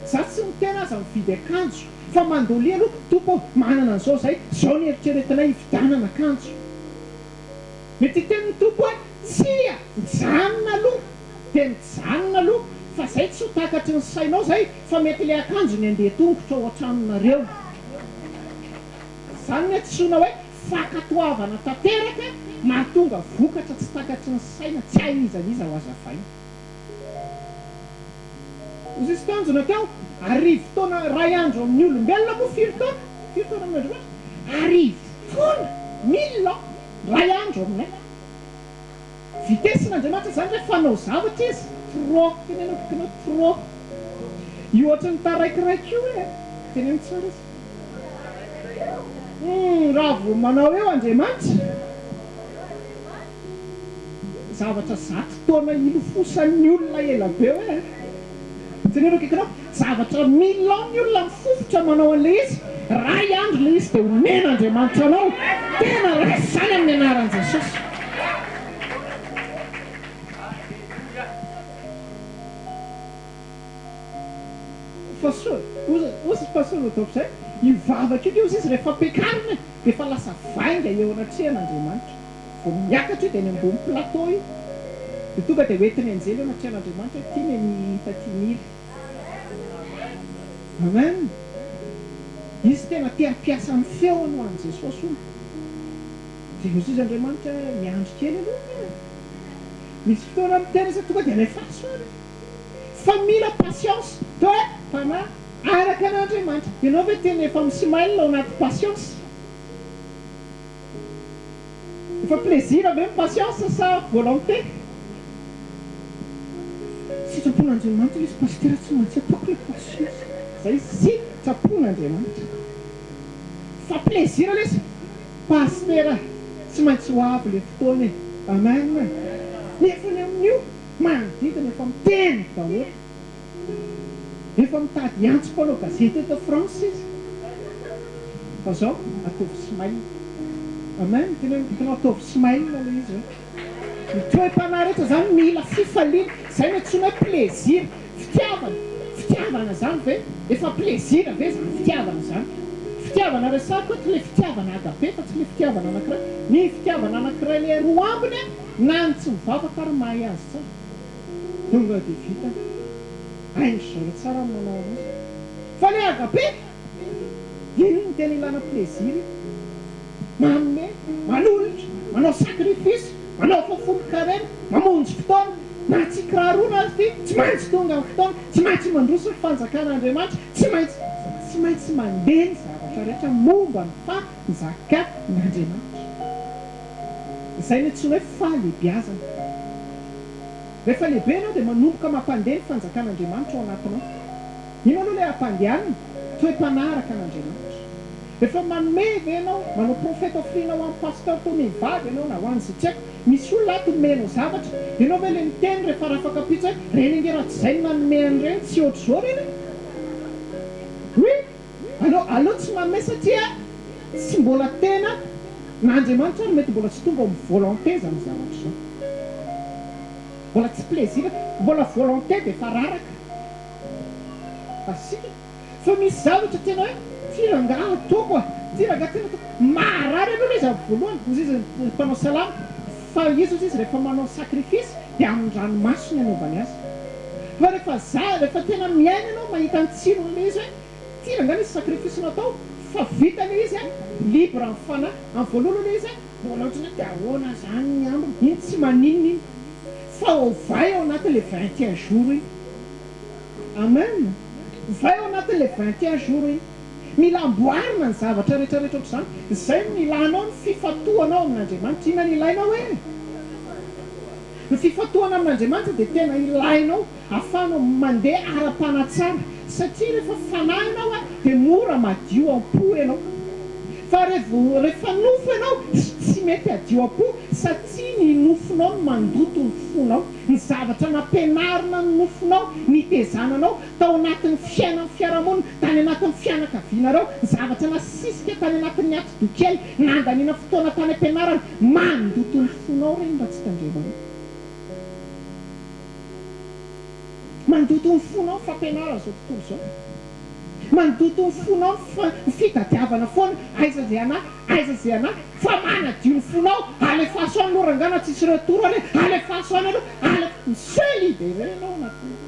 Za tsy miteny aza mividy akanjo fa mandolia aloha, Tompo ô, manana an'izao zahay, zao ny eritreretinay hividianana akanjo. Mety hiteny ny Tompo hoe, tsia, mijanona aloha, dia mijanona aloha, fa zay tsy ho takatry ny sainao zay, fa mety le akanjo ny andeha tongotra ao an-tranonareo. Zany ny antsoina hoe fankatoavana tanteraka mahatonga vokatra tsy takatry ny saina, tsy hain'iza n'iza ho azavaina. Hoy izy tanjona teo, arivo taona iray andro amin'ny olombelona moa firy taona? Firy taona amin'Andriamanitra? Arivo taona, mille ans, iray andro aminay. Vitesse-n'Andriamanitra izany rehefa hanao zavatra izy, trop, teneno akaikinao, trop. Io ohatran'ny taraikiraiky io e, teneno tsara izy. Humm, raha vao manao eo Andriamanitra. Zavatra zato taona ilofosan'ny olona ela be hoe jereo akaikinao, zavatra mille ans ny olona mifofotra manao an'ilay izy, ray andro ilay izy dia omen'Andriamanitra anao, tena raiso izany amin'ny anaran'i Jesosy. Fa soa, hozy Pasteur Rodolphe izay, io vavaka io hozy izy rehefa ampiakarina dia efa lasa vainga eo anatrehan'Andriamanitra. Vao miakatra io dia any ambony plateau io dia tonga dia hoentin'ny anjely eo anatrehan'Andriamanitra hoe ity ny an'i Taty Niry. Amen. Izy tena te hampiasa ny feony ho an'i Jesosy hono. Dia hoy izy Andriamanitra hoe miandry kely aloha e. Misy fotoana miteny izy tonga dia alefaso ary. Fa mila patience, toe panahy araka an'Andriamanitra. Ianao ve tena efa mi-smile ao anaty patience? Efa plaisir ve ny patience sa volonté? Sitrapon'Andriamanitra ilay izy Pasitera tsy maintsy ataoko ilay patience. Zay sitrapon'Andriamanitra. Fa plaisir ilay izy Pasitera tsy maintsy ho avy ilay fotoana e. Amen. Nefa ny amin'io manodidina efa miteny daholo. Efa mitady hiantso mpanao gazety eto France izy. Fa zao, ataovy smile. Amen, teneno akaikinao ataovy smile ilay izy hoe. Ny toe-panahy rehetra zany mila fifaliana, zay no antsoina hoe plaisir, fitiavana, fitiavana zany ve? Efa plaisir ve zany fitiavana zany? Fitiavana resahiko eto ilay fitiavana agape fa tsy ilay fitiavana anakiray, ny fitiavana anakiray ilay roa ambiny an, na ny tsy mivavaka ary mahay azy tsara. Tonga dia vita. Hain-dry zareo tsara ny manao anazy. Fa le agape, iny no tena ilana plaisir iny. Manome, manolotra, manao sacrifice, manao fahafolon-karena, mamonjy fotoana, na tsy kiraroana aza ity, tsy maintsy tonga ny fotoana, tsy maintsy mandroso ny fanjakan'Andriamanitra, tsy maintsy, tsy maintsy mandeha ny zavatra rehetra momba ny fanjakan'Andriamanitra. Izay no antsoina hoe fahalehibiazana. Rehefa lehibe ianao dia manomboka mampandeha ny fanjakan'Andriamanitra ao anatinao. Inona aloha ilay ampandehanina? Toe-panahy araka an'Andriamanitra. Rehefa manome ve ianao, manao prophète offrina ho an'ny pasteur toa mivady ianao na ho an'izay tsy haiko, misy olona ato omenao zavatra, ianao ve ilay miteny rehefa rafakapitso hoe reny ange raha tsy izay no nanome an'ireny tsy ohatr'izao reny e? Oui! Aleo aleo tsy manome satria tsy mbola tena. Na Andriamanitra ary mety mbola tsy tonga ao amin'ny volonté izany zavatra izany. Mbola tsy plaisir, mbola volonté dia efa raraka. Masiaka. Fa misy zavatra tena hoe ty rangaha ataoko a, ty rangaha tena ataoko. Maharary aloha ilay izy amin'ny voalohany, hozy izy ny mpanao salamo, fa izy hozy izy rehefa manao sacrifice dia amin'ny ranomaso ny anaovany azy. Fa rehefa za, rehefa tena miaina ianao mahita ny tsiron'ilay izy hoe ty rangaha nisy sacrifice natao fa vita ilay izy a, libre amin'ny fanahy. Amin'ny voalohany aloha ilay izy a, mbola ohatran'ny hoe dia ahoana izany ny ambiny, iny tsy maninona iny fa ovay ao anatin'ilay 21 jours iny. Amen! Ovay ao anatin'ilay 21 jours iny. Mila amboarina ny zavatra rehetra rehetra ohatr'izany. Izay no ilanao ny fifantohanao amin'Andriamanitra. Inona no ilainao e? Ny fifantohana amin'Andriamanitra dia tena ilainao ahafahanao mandeha ara-panahy tsara. Satria rehefa fanahy ianao dia mora madio am-po ianao. Fa rehefa nofo ianao tsy mety hadio am-po satria ny nofonao no mandoto ny fonao. Ny zavatra nampianarina ny nofonao, nitezana anao tao anatin'ny fiainan'ny fiarahamonina, tany anatin'ny fianakavianareo, ny zavatra nasisika tany anatin'ny atidoha kely, nandaniana fotoana tany am-pianarana, mandoto ny fonao ireny raha tsy tandremanao. Mandoto ny fonao ny fampianarana izao tontolo izao. Mandoto ny fonao ny fitadiavana foana aiza izay anà, aiza izay anà, fa manadio ny fonao, alefaso any aloha rangah na tsisy retour ary e, alefaso any aloha, ale, mi-se liberer ianao anatin'io.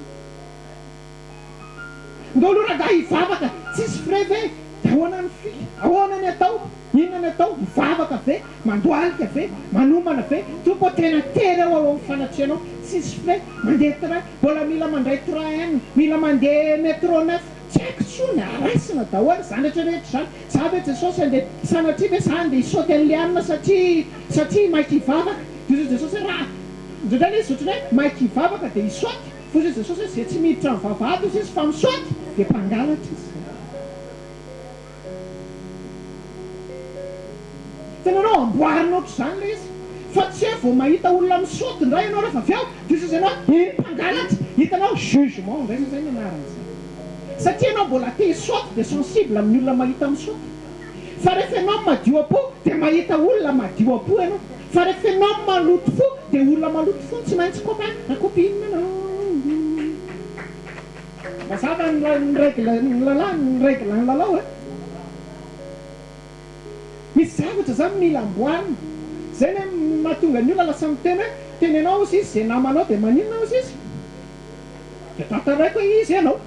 Ndao aloha rangah hivavaka, tsisy frais ve? Dia ahoana ny fika? Ahoana ny atao? Inona ny atao? Mivavaka ve? Mandohalika ve? Manomana ve? Tompo ô tena tery aho ao amin'ny fanatrehanao, tsisy frais, mandeha train, mbola mila mandray train, mila mandeha metro neuf, tsy haiko tsony, raisina daholo izany rehetra rehetra izany, za ve Jesosy andeha, sanatria ve za andeha hisaoty an'i Liana satria satria maika hivavaka, dia hoy Jesosy hoe raha, indraindray ilay izy ohatran'ny hoe maika hivavaka dia hisaoty, fa hoy Jesosy hoe izay tsy miditra amin'ny vavahady hozy izy fa misaoty dia mpangalatra izy. Hitanareo, amboarina ohatr'izany ilay izy. Fa tsy hoe vao mahita olona misaoty indray ianao rehefa avy eo, dia hoy ianao hoe, iny mpangalatra. Hitanao, jugement indray izay ny anaran'izay. Satria ianao mbola te hisaoty dia sensible amin'ny olona mahita misaoty. Fa rehefa ianao madio am-po dia mahita olona madio am-po ianao. Fa rehefa ianao maloto fo dia olona maloto fo no tsy maintsy copain na copine anao. Mazava ny règle ny lalà ny règle ny lalao e! Misy zavatra zany mila amboarina. Zay ny mahatonga ny olona lasa miteny hoe tenenao ozy izy ze namanao de maninona ozy izy? De tantaraiko hoe izy ianao.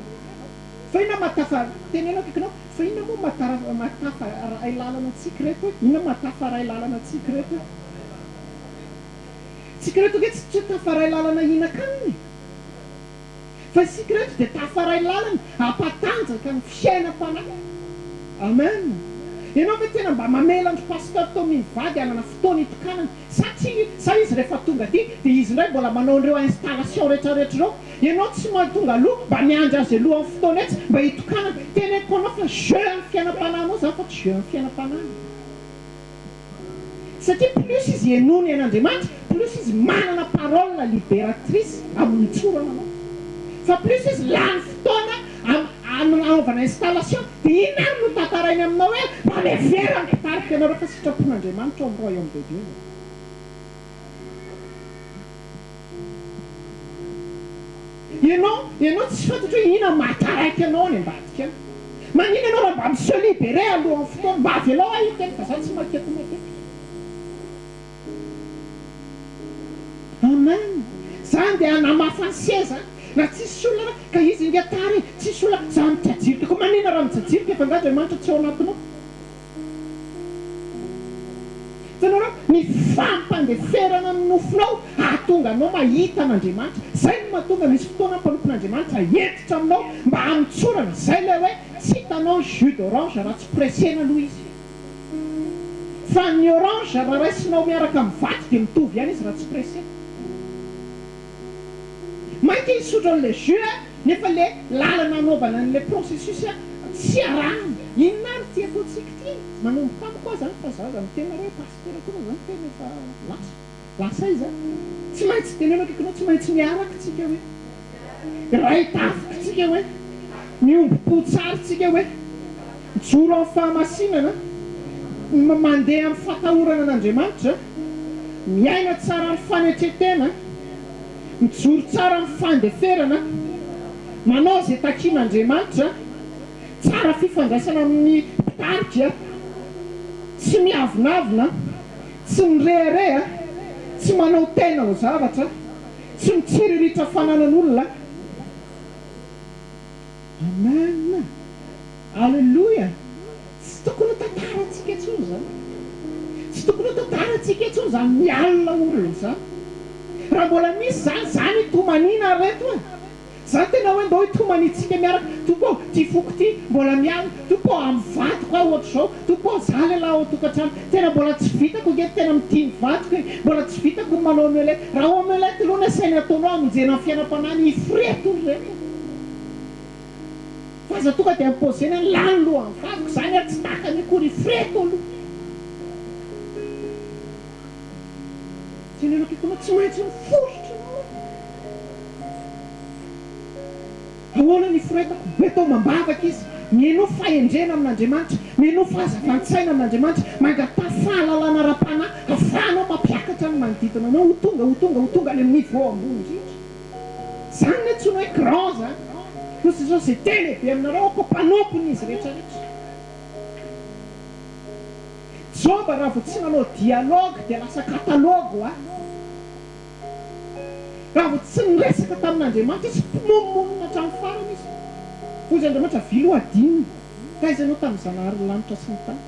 Fa inona mahatafa teneno akaikinao fa inona moa mahatara mahatafa ray lalana antsika ireto e? Inona mahatafa ray lalana antsika ireto e? Tsika ireto ange tsy tafaray lalana hihinan-kanina e! Fa isika ireto dia tafaray lalana hampatanjaka ny fiainam-panahy. Amen. Ianao ve tena mba mamela an-dry Pasteur Tommy mivady hanana fotoana hitokanana? Sa tsy, sa izy rehefa tonga aty dia izy indray mbola manao an'ireo installation rehetrarehetra ireo? Ianao tsy mahay tonga aloha mba miandry azy aloha amin'ny fotoana etsy mba hitokanana. Teneniko anao fa jeu amin'ny fiainam-panahinao izany fa tsy jeu amin'ny fiainam-panahiny. Satria plus izy henoiny an'Andriamanitra, plus izy manana parole libératrice hamotsorana anao. Fa plus izy lany fotoana hanaovana installation, dia inona ary no tantarainy aminao hoe mba mihevera ny mpitarika anareo fa sitrapon'Andriamanitra ao amin'ny royaume de Dieu izany. Ianao, ianao tsy fantatro hoe inona mahataraiky anao any ambadika any. Maninona ianao raha mba mi-se liberer alohan'ny fotoana? Mba avelao aho hiteny fa za tsy maketo matetika. Amen! Zany dia hanamafa ny seza na tsisy olona ka izy ingahy tara e, tsisy olona, za mijajirika koa, maninona raha mijajirika fa nga Andriamanitra tsy ao anatinao? Hitanareo? Ny fampandeferana ny nofonao hahatonga anao mahita an'Andriamanitra. Izay no mahatonga misy fotoana ny mpanompon'Andriamanitra hentitra aminao mba hamotsorana. Izay ilay hoe tsy hitanao ny jus d'orange raha tsy pressena aloha izy. Fa ny orange raha raisinao miaraka amin'ny vato dia mitovy ihany izy raha tsy pressena. Mainka hisotro an'ilay jus a, nefa le lalana hanaovana an'ilay processus tsy arahana. Inona ary ity ataontsika ity? Manomboka amiko aho zany fa za aza miteny nareo hoe pasitera koa za zany tena efa lasa. Lasa aiza? Tsy maintsy teneno akaikinao tsy maintsy miaraka tsika hoe. Iray tafika tsika hoe. Miombom-po tsara tsika hoe. Mijoro amin'ny fahamasinana. Mandeha amin'ny fatahorana an'Andriamanitra, miaina tsara amin'ny fanetren-tena, mijoro tsara amin'ny fandeferana, manao izay takian'Andriamanitra, tsara fifandraisana amin'ny mpitarika, tsy miavonavona, tsy mirehareha, tsy manao tena ho zavatra, tsy mitsiriritra fananan'olona. Amen! Aleloia! Tsy tokony ho tantarantsika intsony izany. Tsy tokony ho tantarantsika intsony izany mialona olona izany. Raha mbola misy izany, izany hitomaniana ry reto e! Izany tena hoe ndao hitomaniantsika miaraka, Tompo ô, ity foko ity mbola mialona, Tompo ô, amin'ny vadiko aho ohatr'izao, Tompo ô, za lehilahy ao an-tokantrano, tena mbola tsy vitako ange ny tena mitia ny vadiko e, mbola tsy vitako ny manao omelette, raha omelette aloha no asaina ataonao hamonjena ny fiainam-panahiny, hiforeto ry reto e! Fa aza tonga dia imposer-na ny lany lohan'ny vadiko izany ary tsy takany akory hiforeto aloha. Teneno akaiky anao, tsy maintsy miforitra ianao e! Ahoana ny hiforetako? Mety ao ambavaka izy. Mihainoa fahendrena amin'Andriamanitra. Mihainoa fahazavan-tsaina amin'Andriamanitra. Mangataha fahalalana ara-panahy ahafahanao mampiakatra ny manodidina anao ho tonga, ho tonga, ho tonga any amin'ny niveau ambony indrindra. Izany no antsoina hoe grand izany. Hoy Jesosy, Izay te lehibe aminareo, aoka ho mpanompony izy rehetra rehetra. Joba raha vao tsy nanao dialogue dia lasa catalogue hoa. Raha vao tsy niresaka tamin'Andriamanitra izy, mpimonomonona hatramin'ny farany izy. Hoy izy Andriamanitra, Avily ho adinina. Taiza ianao tamin'ny Zanaharin'ny lanitra sy ny tany?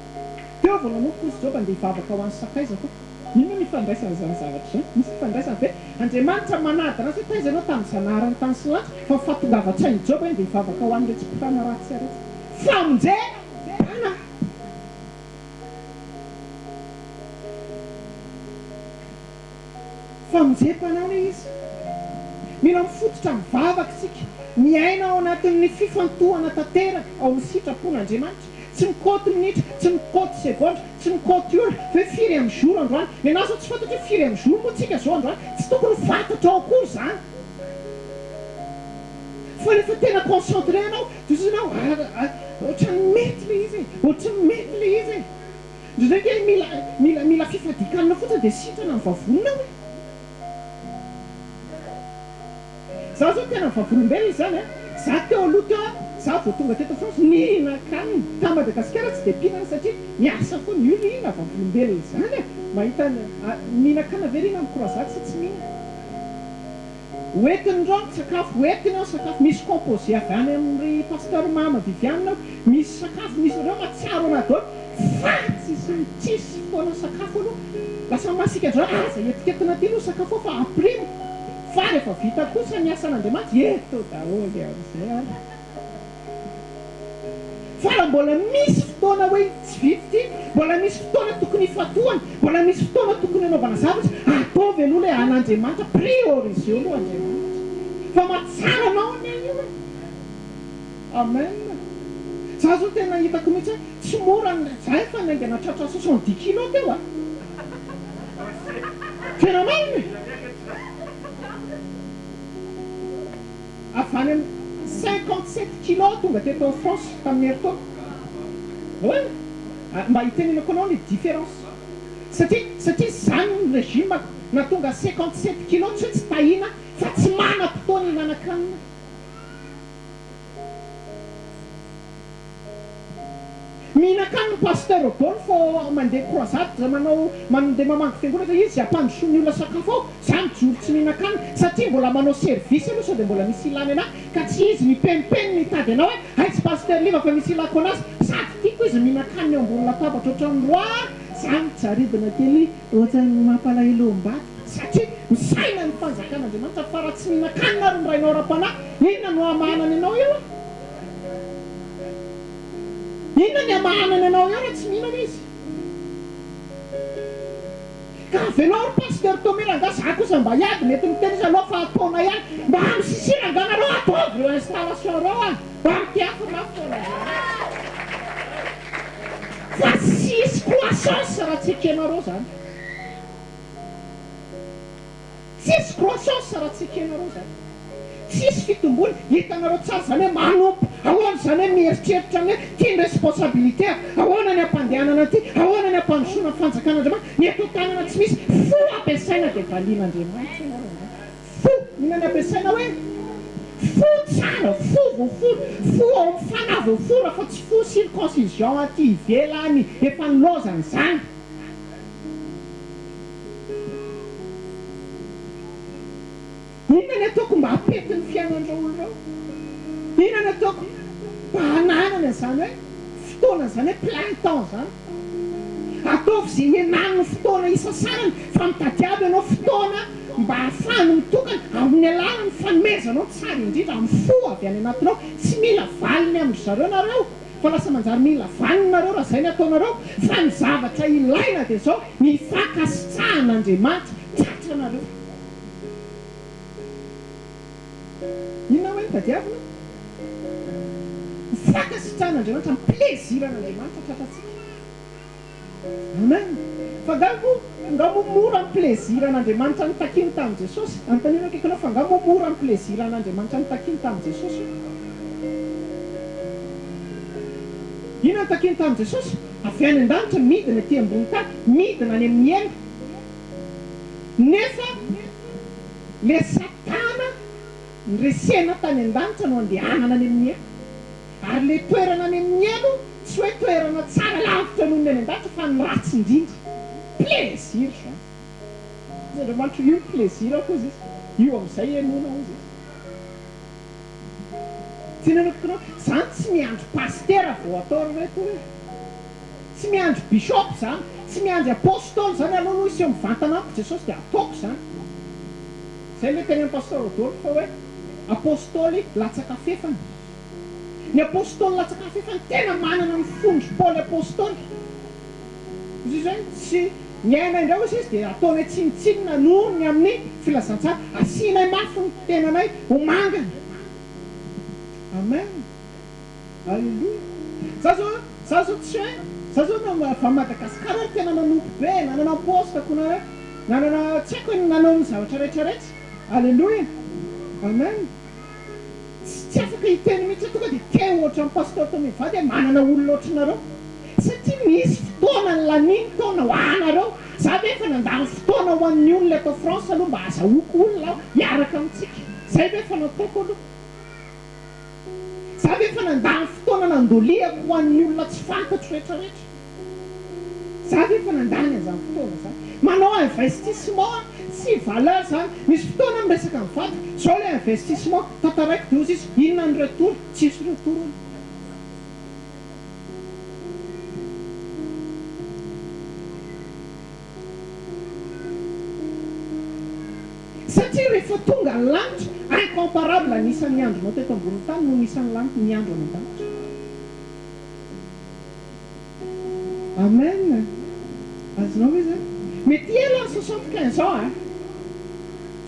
Teo vao nanomboka hozy Joba andeha hivavaka ho an'ny sakaizako. Inona no ifandraisan'izany zavatra izany? Misy ifandraisany ve? Andriamanitra manadina azy hoe taiza ianao tamin'ny Zanaharin'ny tany sy ny lanitra? Fa ny fahatongavan-tsain'i Joba hoe andeha hivavaka ho an'iretsy mpifanaratsy iretsy. Famonjena! Famonjem-panahy ilay izy. Mila mifototra amin'ny vavaka isika, miaina ao anatin'ny fifantohana tanteraka ao amin'ny sitrapon'Andriamanitra. Tsy mikaoty minitra, tsy mikaoty segondra, tsy mikaoty ora, fa hoe firy amin'ny jour androany. Nenaha zao tsy fantatro hoe firy amin'ny jour moa tsika zao androany. Tsy tokony ho fantatrao akory izany. Fa rehefa tena concentré ianao, dia ohatran'ny hoe ah, ohatran'ny mety ilay izy e, ohatran'ny mety ilay izy e. Indraindray ange mila mila mila fifadian-kanina fotsiny dia sitrana ny vavoninao e! Za zao tena vavolombelona izany a! Za teo aloha teo a, za vao tonga teto France nihinan-kanina, ta Madagasikara tsy dia mpihinana satria miasa foana, io Rina vavolombelona izany e! Mahita ny mihinan-kanina ve Rina amin'ny croisade sa tsy mihinana? Hoentiny ireo ny sakafo, hoentiny ao ny sakafo, misy composé avy any amin'ry Pasteur Mama Viviane ao, misy sakafo, misy ireo mahatsiaro anah daholo, fa tsisy tsisy fotoana sakafo aloha, lasa masiaka ndray, aza hetiketina aty aloha sakafo ao fa ampirimo, fa rehefa vita kosa ny asan'Andriamanitra, eto daholo amin'izay ary. Fa raha mbola misy fotoana hoe tsy vita ity, mbola misy fotoana tokony hifantohana, mbola misy fotoana tokony hanaovana zavatra, ataovy aloha ilay an'Andriamanitra, prioriseo aloha Andriamanitra. Fa mahatsara anao anie io e! Amen! Za zao tena hitako mihitsy hoe tsy mora ny, za efa niaingana tratra 70 kilos teo a! Tena marina e! Avy any amin'ny 57 kilos tonga teto en France tamin'ny herintaona. Ouais! Mba hitenenako anao ny différence. Satria satria izany ny régime-ko. Nahatonga 57 kilos tsy hoe tsy tahiana fa tsy manam-potoana hihinan-kanina. Mihinan-kanina Pasteur Rodolphe fô mandeha croisade za manao mandeha mamangy fiangonana izy ampandrosoany olona sakafo ao za mijoro tsy mihinan-kanina satria mbola manao service aloha sao dia mbola misy ilany anah ka tsy izy mipenipeny mitady anao hoe aiza Pasteur Liva fa misy ilako anazy sady tiako izy mihinan-kanina eo ambony latabatra ohatran'ny roi za mijaridina kely ohatran'ny mampalahelo eo ambadika satria misaina ny fanjakan'Andriamanitra fa raha tsy mihinan-kanina ary ny rainao ara-panahy inona no hamahanany anao eo e? Inona ny hamahanany anao eo raha tsy mihinana izy? Ka avelao ry Pasteur Tommy rangaha za kosa mba hiady mety miteny izy aloha fa ataonay ihany mba misisia rangaha nareo ataovy ireo installation ireo a! Mba mitiafy mafy foana Andriamanitra fa tsisy croissance raha tsy ekenareo zany. Tsisy croissance raha tsy ekenareo zany. Tsisy fitomboana. Hitanareo tsara zany hoe manompo. Ahoana zany hoe mieritreritra ny hoe ty ny responsabilité-ako. Ahoana ny hampandehanana an'ity. Ahoana ny. hampifalian'Andriamanitra ianao rangahy. Fo, inona ny ampiasaina hoe fo tsara, fo voafora, fo ao amin'ny fanahy voafora fa tsy fo circoncision aty ivelany efa nilaozana izany. Inona ny ataoko mba hampety ny fiainan'ireo olona ireo? Inona ny ataoko mba hananany an'izany hoe fotoana izany hoe plein temps izany? Ataovy izay hihenan'ny fotoana isasarany fa mitadiava ianao fotoana mba hahafahany mitokana amin'ny alalan'ny fanomezanao ny tsara indrindra amin'ny fo avy any anatinao. Tsy mila valiny amin-dry zareo nareo fa lasa manjary mila vaniny nareo raha izay ny ataonareo fa ny zavatra ilaina dia izao, ny fankasitrahan'Andriamanitra tratranareo. Inona hoe ny tadiavina? Ny fankasitrahan'Andriamanitra, ny plaisir-n'Andriamanitra tratrantsika. Amen. Fa angaha moa, angaha moa mora ny plaisir-n'Andriamanitra notakiany tamin'i Jesosy? Anontanio ny akaikinao fa angaha moa mora ny plaisir-n'Andriamanitra notakiany tamin'i Jesosy io? Inona no takiany tamin'i Jesosy? Avy any an-danitra, midina ety ambony tany, midina any amin'ny helo. Nefa le satana noresena tany an-danitra no andehanana any amin'ny helo. Ary le toerana any amin'ny helo tsy hoe toerana tsara lavitra noho ny any an-danitra fa ny ratsy indrindra. Plaisir zany. Hozy Andriamanitra io ny plaisir-ko hozy izy. Io amin'izay henoina hozy izy. Tsinanako tokoa, zany tsy miandry pasitera vao atao ry reto e. Tsy miandry bishop zany, tsy miandry apostoly zany, aleo aloha hiseho mivantana amiko Jesosy dia ataoko zany. Zay le tenenin'i Pasteur Rodolphe hoe apostoly latsaka fefany. Ny apostoly latsaka fefany tena manana ny fon-dry Paoly apostoly. Hoy izy hoe tsy ny ainay indray hoy izy dia ataonay tsinontsinona noho ny amin'ny filazantsara. Asianay mafy ny tenanay ho mangana. Amen. Alléluia. Za zao za zao tsy hoe za zao na avy any Madagascar ary tena nanompo be e, nanana poste ko na hoe nanana tsy haiko e nanao ny zavatra rehetra rehetra. Alléluia. Amen. Tsy tsy afaka hiteny mihitsy aho tonga dia te ohatran'i Pasteur Tommy mivady hoe manana olona ohatranareo. Satria misy fotoana nilaniany taona ho anareo. Za ve efa nandany fotoana ho an'ny olona eto France aloha mba azahoako olona aho hiaraka amintsika. Zay ve efa nataoko aloha. Za ve efa nandany fotoana nandoliako ho an'ny olona tsy fantatro rehetra rehetra? Za ve efa nandany an'izany fotoana izany? Manao investissement aho, tsy valeur zany. Misy fotoana aho miresaka amin'ny vadiko, zao ilay investissement, tantaraiko dia hozy izy, inona ny retour? Tsisy retour hono. Satria rehefa tonga ny lanitra, incomparable ny isan'ny andronao teto ambonin'ny tany noho ny isan'ny lanitra ny andro any an-danitra. Amen. Azonao ve izany? Mety ela ny 75 ans a!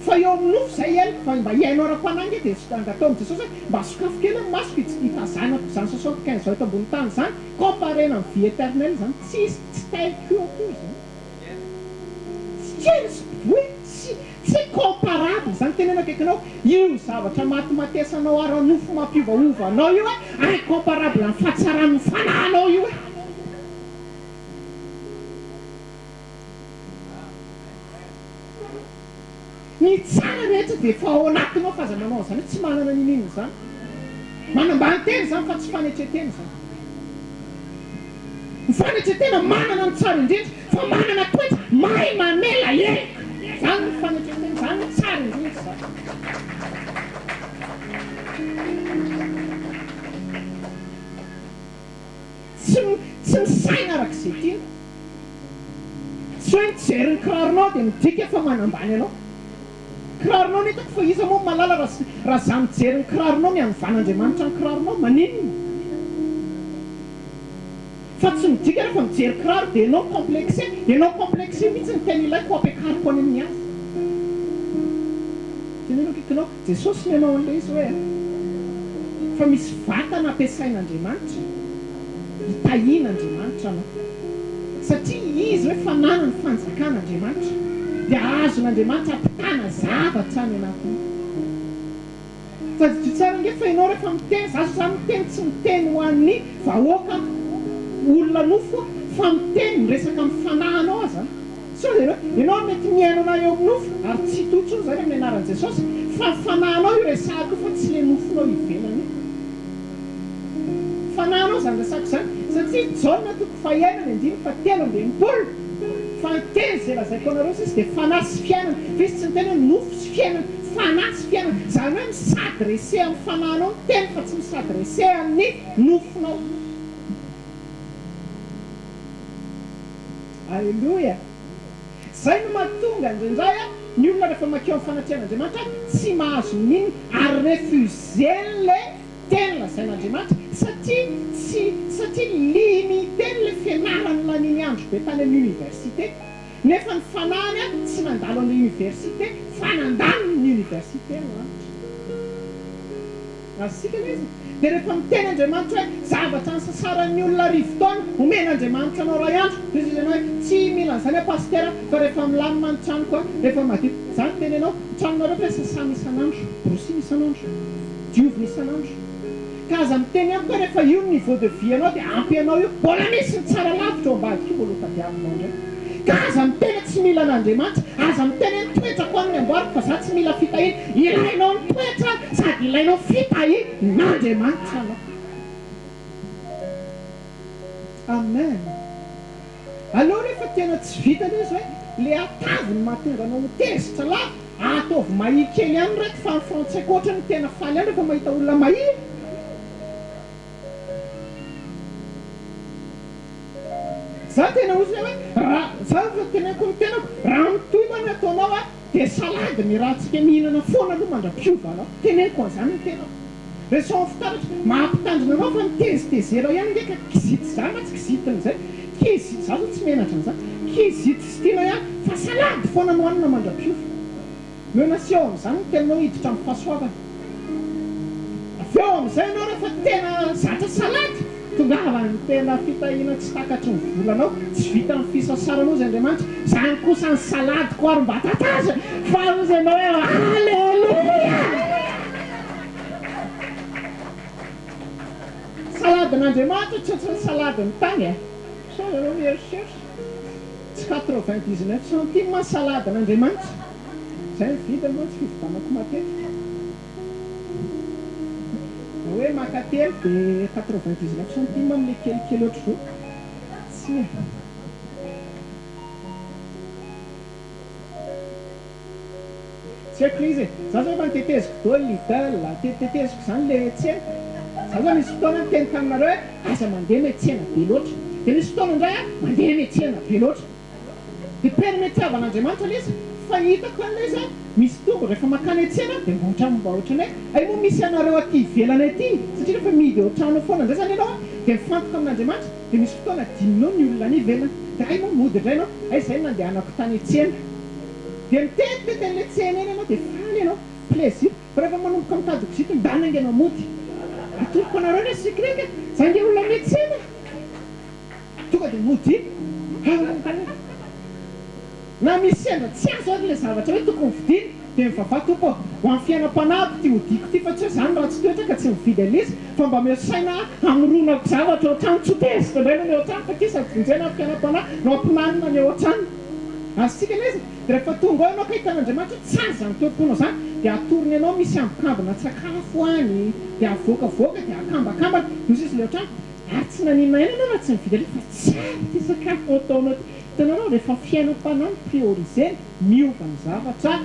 Fa eo amin'ny nofo izay ela, fa mba hihaino ara-panahy ange dia angataho amin'i Jesosy hoe mba sokafo kely ny masoko hitazanako izany 75 ans eto ambonin'ny tany izany, comparena amin'ny vie éternelle izany, tsisy, tsy tel que akory izany. Tsy hoe tsy tsy comparable izany teneno akaikinao io zavatra matimatesanao ara-nofo mampiovaova anao io e, incomparable amin'ny fahatsaran'ny fanahinao io e. Ny tsara rehetra dia efa ao anatinao fa aza manao an'izany hoe tsy manana n'inon'inona izany. Manambany tena izany fa tsy fanetren-tena izany. Ny fanetren-tena manana ny tsara indrindra fa manana toetra mahay mamela heloka. Izany ny fanetren-tena, izany ny tsara indrindra izany. Tsy tsy misaina araka izay tiana. Tsy hoe mijery ny kiraronao dia midika fa manambany anao. Kiraronao no hitako fa iza moa no mahalala raha raha za mijery ny kiraronao ny hanovan'Andriamanitra ny kiraronao? Maninona? Fa tsy midika rehefa mijery kiraro dia ianao complexé. Ianao complexé mihitsy no tena ilaiko ho ampiakariko any amin'ny hafa. Teneno akaikinao. Jesosy ny hanao an'ilay izy hoe fa misy vatana ampiasain'Andriamanitra hitahian'Andriamanitra anao. Satria izy hoe fananany fanjakan'Andriamanitra dia azon'Andriamanitra ampitana zavatra any anatiny. Tadidio tsara ange fa ianao rehefa miteny, za zao zany miteny tsy miteny ho an'ny vahoaka olona nofo aho fa miteny miresaka amin'ny fanahinao aho zany. Sao dia hoe ianao mety mihaino anah eo amin'ny nofo ary tsy hitohy intsony izany amin'ny anaran'i Jesosy fa ny fanahinao io resahako io fa tsy ilay nofonao ivelany io. Fanahinao izany resahako izany satria Jaona toko fahenina ny andininy fahatelo amby enimpolo fa ny teny izay lazaiko anareo sisa dia fanahy sy fiainana fa izy tsy niteny hoe nofo sy fiainana, fanahy sy fiainana izany hoe mi-s'adresser amin'ny fanahinao ny teny fa tsy mi-s'adresser amin'ny nofonao. Aleloia! Izay no mahatonga indraindray ny olona rehefa mankeo amin'ny fanatrehan'Andriamanitra tsy mahazo n'inona ary refuser-ny le teny lazain'Andriamanitra satria tsy satria limiter-ny le fianarany laniny andro be tany amin'ny université nefa ny fanahiny tsy nandalo an'le université fa nandalo ny université ny lanitra. Azontsika ilay izy? Dia rehefa miteny Andriamanitra hoe, zavatra nisasaran'ny olona arivotaona, omen'Andriamanitra anao iray andro, dia hoy izy ianao hoe, tsy mila an'izany aho Pasitera, fa rehefa milamina ny tranoko aho, rehefa madio. Izany no tenenao, ny tranonareo ve sasana isan'andro, borosina isan'andro, diovina isan'andro? Ka aza miteny amiko hoe rehefa io ny niveau de vie anao dia ampy anao io, mbola misy ny tsara lavitra ao ambadika io mbola ho tadiavinao indray. Ka aza miteny hoe tsy mila an'Andriamanitra, aza miteny hoe ny toetrako any ny amboariko fa za tsy mila fitahiana, ilainao ny toetra sady ilainao fitahian'Andriamanitra anao. Amen. Aleo rehefa tena tsy vita ilay izy hoe le hatavy no mahatonga anao ho tezitra lava, ataovy mahia kely ihany reto fa ny frantsay koa ohatrany tena faly ihany rehefa mahita olona mahia. Za tena ozy hoe raha za efa teneniko ny tenako raha mitohy ma ny ataonao a dia salade ny rahantsika mihinana foana aloha mandra-piova anao teneniko an'izany ny tenako reso amin'ny fitaratra mahampitandrina anao fa mitezitezera ihany nge ka kizity za ma tsy kizitin'izay kizity za zao tsy menatra an'izany kizity sy tiana ihany fa salade foana no hanina mandra-piova Menacer eo amin'izany ny teninao hiditra amin'ny fahasoavana. Avy eo amin'izay ianao rehefa tena zatra salady, tongava ny tena fitahiana tsy takatry ny volanao, tsy vitan'ny fisasaranao hozy Andriamanitra, izany kosa ny saladiko ary mba tataza fa hozy ianao hoe Aleloia! Saladin'Andriamanitra tsy ohatran'ny saladin'ny tany e! Sao ianao mieritreritra. Tsy 99 centimes ny saladin'Andriamanitra. Izay ny vidiny mantsy fividanako matetika. Raha hoe maka telo dia 99 centimes amin'ilay kelikely ohatr'izao. Tsia. Tsy haiko le izy e! Za zao efa noteteziko daholo Lidl, teteteziko zany le tsena. Za zao nisy fotoana niteny taminareo hoe aza mandeha miantsena be loatra. Dia nisy fotoana indray aho mandeha miantsena be loatra. Dia permetiavan'Andriamanitra le izy fa ny hitako an'ilay izy misy tonga rehefa mankany an-tsena dia mba ohatran'ny mba ohatran'ny hoe hay moa misy anareo aty ivelany aty satria rehefa mihidy ao an-trano ao foana indray zany ianao dia mifantoka amin'Andriamanitra dia misy fotoana adinonao ny olona any ivelany dia hay moa mody indray ianao hay izay no nandehanako tany an-tsena. Dia mitetitety an'ilay tsena eny ianao dia faly ianao, plaisir, fa rehefa manomboka mitady visite ndana ange ianao mody. Atoroko anareo ilay secret ka, za ange olona miantsena e! Tonga dia mody Na misy sendra tsy azo ary ilay zavatra hoe tokony vidiana dia mivavaha Tompo ô, ho an'ny fiainam-panahiko ity hodiako ity fa tsy hoe za no ratsy toetra ka tsy mividy an'izy fa mba omeo saina aho hamoronako zavatra ao an-trano, tsy ho tezitra indray aloha ny ao an-trano fa ity sady vonjena ny fiainam-panahy no ampinanina ny ao an-trano. Azontsika ilay izy? Dia rehefa tonga ao ianao ka hitan'Andriamanitra hoe tsara izany toe-ponao izany, dia atorony anao misy ambikambina tsakafo any, dia avoakavoaka, dia akambakambana, dia hoy izy ilay ohatrany, ary tsy naninona ihany ianao raha tsy nividy an'io fa tsara ity sakafo ataonao ity. Hitanareo, rehefa fiainam-panahy no prioriser-na, miova ny zavatra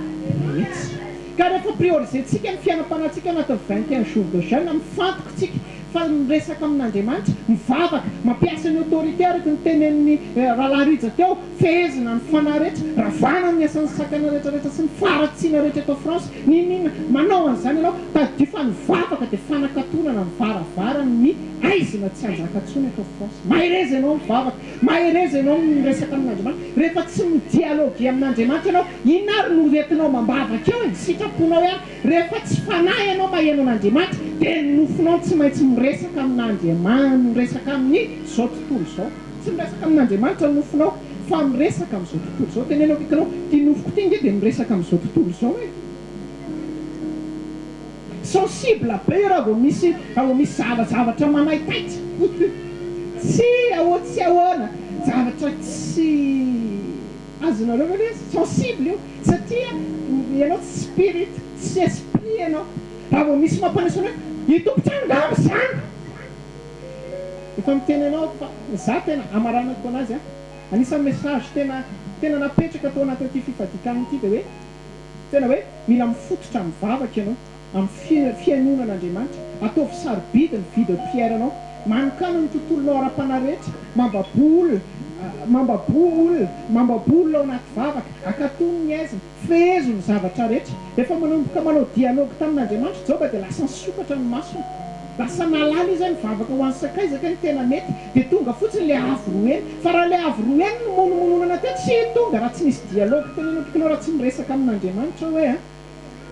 rehetra. Ka rehefa prioriser-tsika ny fiainam-panahintsika ao anatin'ny 21 jours de jeûne, mifantoka isika fa miresaka amin'Andriamanitra, mivavaka, mampiasa ny autorité araka ny tenenin'ny Rahalahy Rija teo, Fehezina ny fanahy rehetra, ravana ny asan'ny sakana rehetra rehetra sy ny faharatsiana rehetra eto France, n'inon'inona, manao an'izany ianao, tadidio fa ny vavaka dia fanakatonana ny varavaran'ny haizina tsy hanjaka intsony eto France. Mahereza ianao mivavaka, mahereza ianao miresaka amin'Andriamanitra, rehefa tsy mi-dialoguer amin'Andriamanitra ianao, inona ary no entinao amam-bavaka eo e, ny sitraponao ihany, rehefa tsy fanahy ianao maheno an'Andriamanitra dia ny nofonao tsy maintsy miresaka amin'Andriamanitra, miresaka amin'izao tontolo izao. Tsy miresaka amin'Andriamanitra ny nofonao fa miresaka amin'izao tontolo izao. Teneno akaikinao, ity nofoko ity ange dia miresaka amin'izao tontolo izao e! Sensible be io raha vao misy raha vao misy zavajavatra manaitaitra. Tsy ahoa tsy ahoana, zavatra tsy. Azonareo ve ilay izy? Sensible io satria ianao tsy spirit, tsy esprit ianao. Raha vao misy mampaneso anao hoe io tompon-trano angamba izany. Efa miteny anao aho fa za tena amaranako anazy an. Anisan'ny message tena tena napetraka tao anatin'ity fifadian-kanina ity dia hoe tena hoe mila mifototra amin'ny vavaka ianao. Amin'ny fihainoana an'Andriamanitra. Ataovy sarobidy ny vie de prière-nao. Manokàna ny tontolonao ara-panahy rehetra. Mambaboa olona, mambaboa olona, mambaboa olona ao anaty vavaka. Akatony ny aizina. Fehezo ny zavatra rehetra. Rehefa manomboka manao dialogue tamin'Andriamanitra Joba dia lasa nisokatra ny masony. Lasa nahalala izy hoe mivavaka ho an'ny sakaiza kay no tena mety. Dia tonga fotsiny ilay avo roa heny. Fa raha ilay avo roa heny no monomononana teo tsy tonga raha tsy nisy dialogue. Teneno akaikinao raha tsy miresaka amin'Andriamanitra hoe a.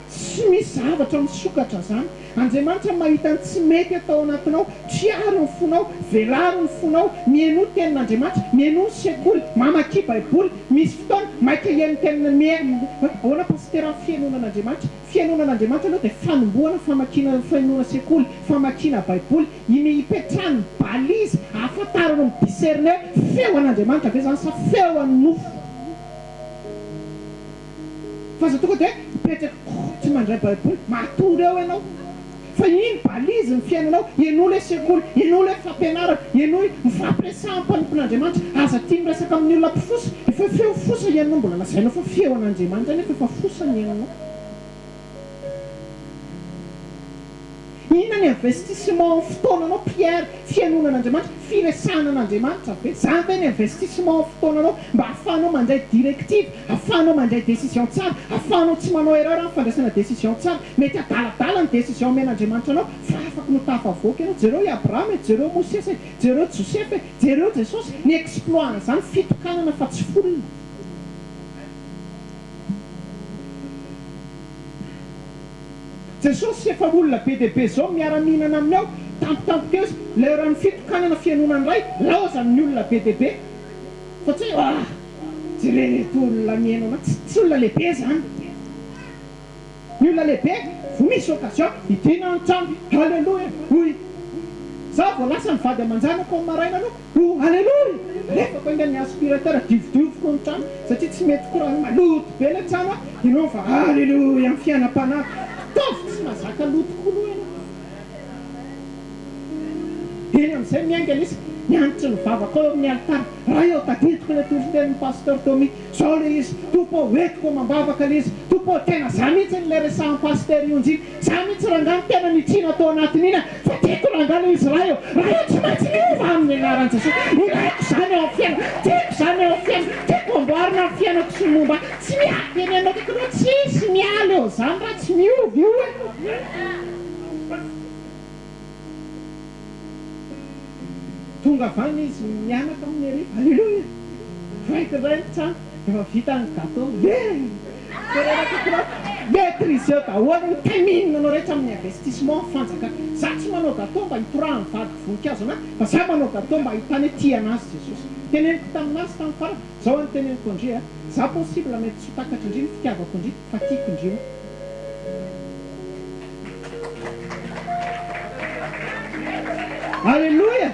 Tsy misy zavatra misokatra zany. Andriamanitra mahita ny tsy mety atao anatinao. Triaro ny fonao, velaro ny fonao, mihainoa tenin'Andriamanitra, mihainoa ny sekoly, mamakia baiboly, misy fotoana maika hihaino tenin' mihaino ahoana pasitera ny fihainoana an'Andriamanitra? Fihainoana an'Andriamanitra aloha dia fanombohana famakiana fihainoana sekoly, famakiana baiboly, iny ipetrahan'ny balise ahafantarana mi-discerner hoe feo an'Andriamanitra ve zany sa feo an'ny nofo. Fa aza tonga dia mipetraka tsy mandray baiboly, matory eo ianao. Fa iny balise ny fiainanao, henoy ilay sekoly, henoy ilay fampianarana, henoy mifampiresaha amin'ny mpanompon'Andriamanitra. Aza tia miresaka amin'ny olona mpifosa, efa feo fosa henonao mbola lazainao fa feo an'Andriamanitra nefa efa fosa ny henonao. Inona ny investissement fotoananao Pierre? Fihainoana an'Andriamanitra, firesahana an'Andriamanitra ve? Zany ve ny investissement fotoananao mba ahafahanao mandray directive, ahafahanao mandray décision tsara, ahafahanao tsy manao erreur amin'ny fandraisana décision tsara? Mety adaladala ny décision omen'Andriamanitra anao fa afaka no tafavoaka ianao. Jereo i Abrahama e, jereo Mosesy e, jereo Josefa e, jereo Jesosy, ny exploit an'izany fitokanana fa tsy foule. Jesosy efa olona be dia be zao miara mihinana aminy ao, tampotampoka eo izy, l'heure ny fitokanana fihainoana ny Ray, laozany ny olona be dia be, fa tsy hoe ah jereo ireto olona mihaino anah, tsy tsy olona lehibe zany, ny olona lehibe vao misy occasion hidina ny trano, haleloia, hoy za vao lasa ny vady aman-janako amin'ny maraina aloha, Oh Aleloia! Alefako haingana ny aspirateur diovodioviko ny trano satria tsy mety courant maloto be ilay trano a! Ianao fa Aleloia amin'ny fiainam-panahy ataovy tsy mahazaka loto koa aloha ianao. Eny amin'izay miainga lesy mianatra ny vavaka ao amin'ny alitara. Ray ô tadidiko ilay toritenin'i Pasteur Tommy. Zao ilay izy, Tompo ô entiko amam-bavaka ilay izy. Tompo ô tena za mihitsy ilay resahan'i Pasteur Ionjy. Za mihitsy rangahy no tena nitrina tao anatin'iny a! Fa tiako rangahy ilay izy Ray ô! Ray ô tsy maintsy miova amin'ny anaran'i Jesosy! Ilaiko izany eo amin'ny fiainako! Tiako izany eo amin'ny fiainako! Tiako amboarina ny fiainako sy ny momba ahy! Tsy miala! Tenenina akaiky anao tsisy miala eo izany raha tsy miova io e! Tonga avy any izy mianaka amin'ny hariva. Aleloia! Voaiko indray ny trano. Efa vita ny gâteau. Ye! Tenenako koa, maîtriseo daholo ny timing anao rehetra amin'ny investissement fanjakana. Za tsy manao gâteau mba hitorahan'ny vadiko voninkazo anah fa za manao gâteau mba ahitany hoe tia anazy Jesosy. Teneniko taminazy tamin'ny farany, zao any teneniko an-dry a, za possible mety tsy ho takatr'indry ny fitiavako an-dry fa tiako indry io. Aleloia!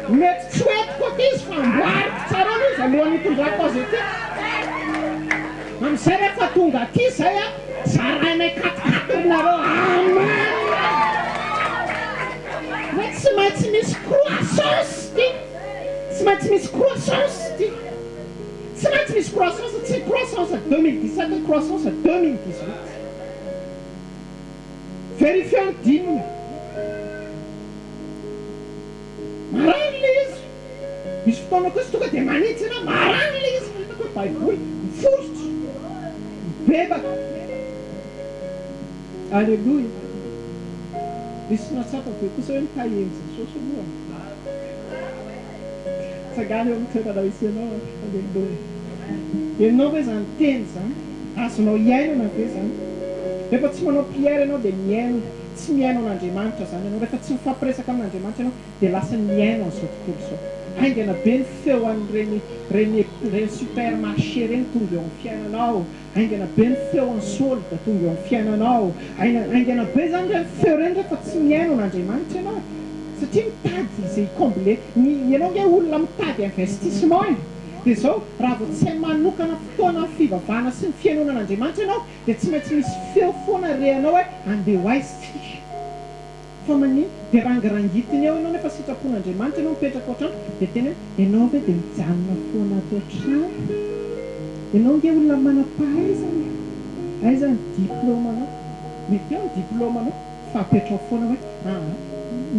Mety tsy ho entiko aty izy fa amboariko tsara aloha izy alohan'ny hitondrako azy aty. Amin'izay rehefa tonga aty izay a, zarainay quatre-quatre nareo. Amen! Hoe tsy maintsy misy croissance ity. Tsy maintsy misy croissance ity. Tsy maintsy misy croissance, tsy croissance 2017, croissance 2018. Verifier ny dime. Maraina ilay izy. Misy fotoana koa izy tonga dia manitsy anao. Maraina ilay izy. Hitako hoe baiboly. Miforitra. Mibebaka. Aleloia. Misy mahatsapa ve kosa hoe nitahian'i Jesosy aloha? Tsangano eo amin'ny toerana misy anao. Aleloia. Henonao ve izany teny izany? Azonao iainana ve izany? Rehefa tsy manao prière ianao dia mihaino, tsy mihaino an'Andriamanitra izany ianao. Rehefa tsy mifampiresaka amin'Andriamanitra ianao dia lasa mihaino an'izao tontolo izao. Haingana be ny feo an'ireny ireny ireny supermarché ireny tonga eo amin'ny fiainanao. Haingana be ny feo an'ny solde tonga eo amin'ny fiainanao. Haingana be izany ireny feo ireny rehefa tsy mihaino an'Andriamanitra ianao. Satria mitady izay hi-combler ny, ianao ange olona mitady investissement e! Dia izao, raha vao tsy hay manokana fotoana amin'ny fivavahana sy ny fihainoana an'Andriamanitra ianao, dia tsy maintsy misy feo foana re anao hoe andeha ho aiza isika. Fa manin? Dia rangirangitiny eo ianao nefa sitrapon'Andriamanitra ianao mipetraka ao an-trano, dia teny hoe ianao ve dia mijanona foana ato an-trano? Ianao ange olona manam-pahaizana e! Aiza ny diplaomanao? Mety eo ny diplaomanao fa apetraho foana hoe aa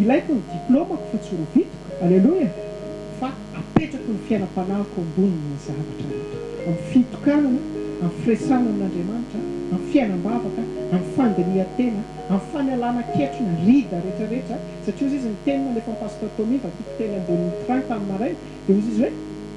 ilaiko ny diplaomako fa tsy rovitiko, aleloia! Fa apetrako ny fiainam-panahiko ambonin'ny zavatra rehetra. Amin'ny fitokanana, amin'ny firesahana amin'Andriamanitra, amin'ny fiainam-bavaka, amin'ny fandinihan-tena, amin'ny fanalana ketrona, rida rehetra rehetra, satria hozy izy ny teny nalefan'i Pasteur Tommy vakiko teny ambonin'ny train tamin'ny maraina, dia hozy izy hoe,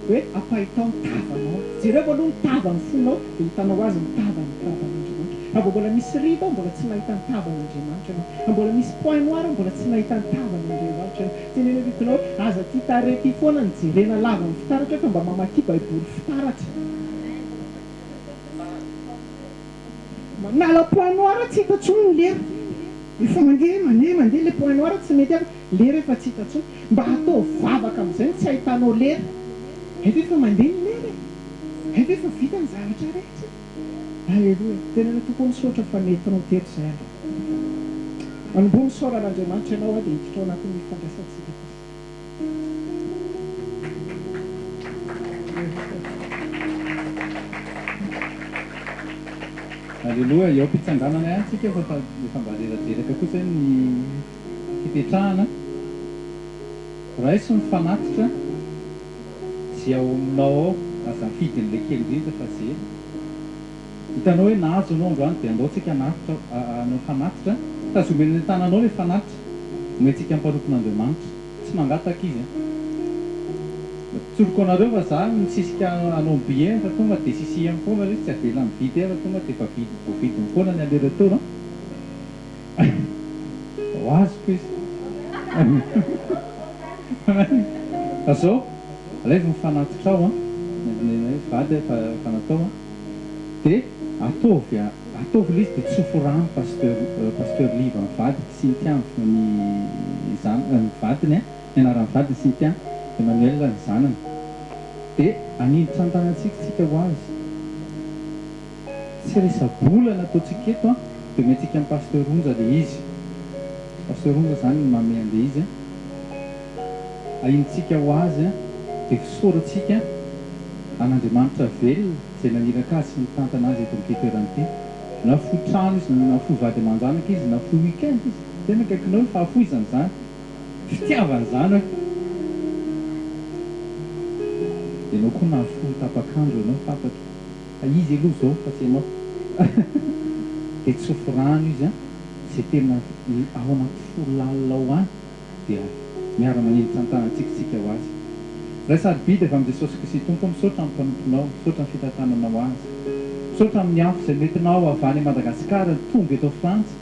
hoe ampahitao ny tavanao, jereo aloha ny tavan'ny fonao dia hitanao ho azy ny tavan'ny tavan'Andriamanitra, raha vao mbola misy rida ao mbola tsy nahita ny tavan'Andriamanitra ianao, raha mbola misy point noir ao mbola tsy nahita ny tavan'Andriamanitra ianao, teneno akaikinao hoe aza ity tarehy ity foana no jerena lava amin'ny fitaratra fa mba mamakia baiboly fitaratra. Manala point noir tsy hita tsony ny lera. Efa mandeha mandeha mandeha le point noir tsy mety aby lera efa tsy hita tsony. Mba ataovy vavaka amizay no tsy ahitanao lera. Hay ve efa mandeha ny lera e? Hay ve efa vita ny zavatra rehetra? Aleloia. Teneno Tompo misaotra fa nentinao teto izay androany. Manomboha misaora an'Andriamanitra ianao dia hiditra ao anatin'ny fandraisantsika kosa. Aleloia, eo am-pitsanganana ihany tsika fa efa efa mba reraderaka kosa ny fipetrahana. Raiso ny fanatitra ze ao aminao ao, aza mifidy an'ilay kely indrindra fa ze hitanao hoe nahazo ianao androany dia andao tsika hanatitra hanao fanatitra, tazomy eny an-tananao ilay fanatitra. Omentsika mpanompon'Andriamanitra. Tsy mangataka izy an. Tsoriko anareo fa za misisika hanao billet fa tonga dia sisihany foana ilay izy, tsy avela mividy ahy fa tonga dia efa vidy voavidiny foana ny aller retour an. Ho azoko izy. Fa zao, alaivo ny fanatitrao an, ny vady efa natao an, dia ataovy Ataovy ilay izy dia tsofy rano Pasteur Pasteur Liva mivady Cynthia ny zan ny vadiny an, ny anaran'ny vadiny Cynthia, Emmanuel ny zanany. Dia hanindritra ny tanantsika tsika ho azy. Tsy resa-bola no ataontsika eto an, dia omentsika an'i Pasteur Onja ilay izy. Pasteur Onja izany no manome an'ilay izy an. Ahinintsika ho azy an, dia fisaorantsika an'Andriamanitra velona izay naniraka azy sy nitantana azy eto amin'ity toerana ity. Nafoy trano izy, nafoy vady aman-janaka izy, nafoy week-end izy. Tena akaikinao ny fahafoizana izany, fitiavana izany hoe. Ianao koa nahafoy tapak'andro ianao fantatro fa izy aloha izao fa tsy ianao. Dia tsofy rano izy an, izay tena ao anaty fo lalina ao any. dia miara-manilitra ny tanantsika isika ho Azy. Ray sarobidy avy amin'i Jesosy Kristy Tompo, misaotra amin'ny mpanomponao, misaotra ny fitantananao azy. Misaotra amin'ny afo izay nentinao avy any Madagasikara tonga eto Frantsa.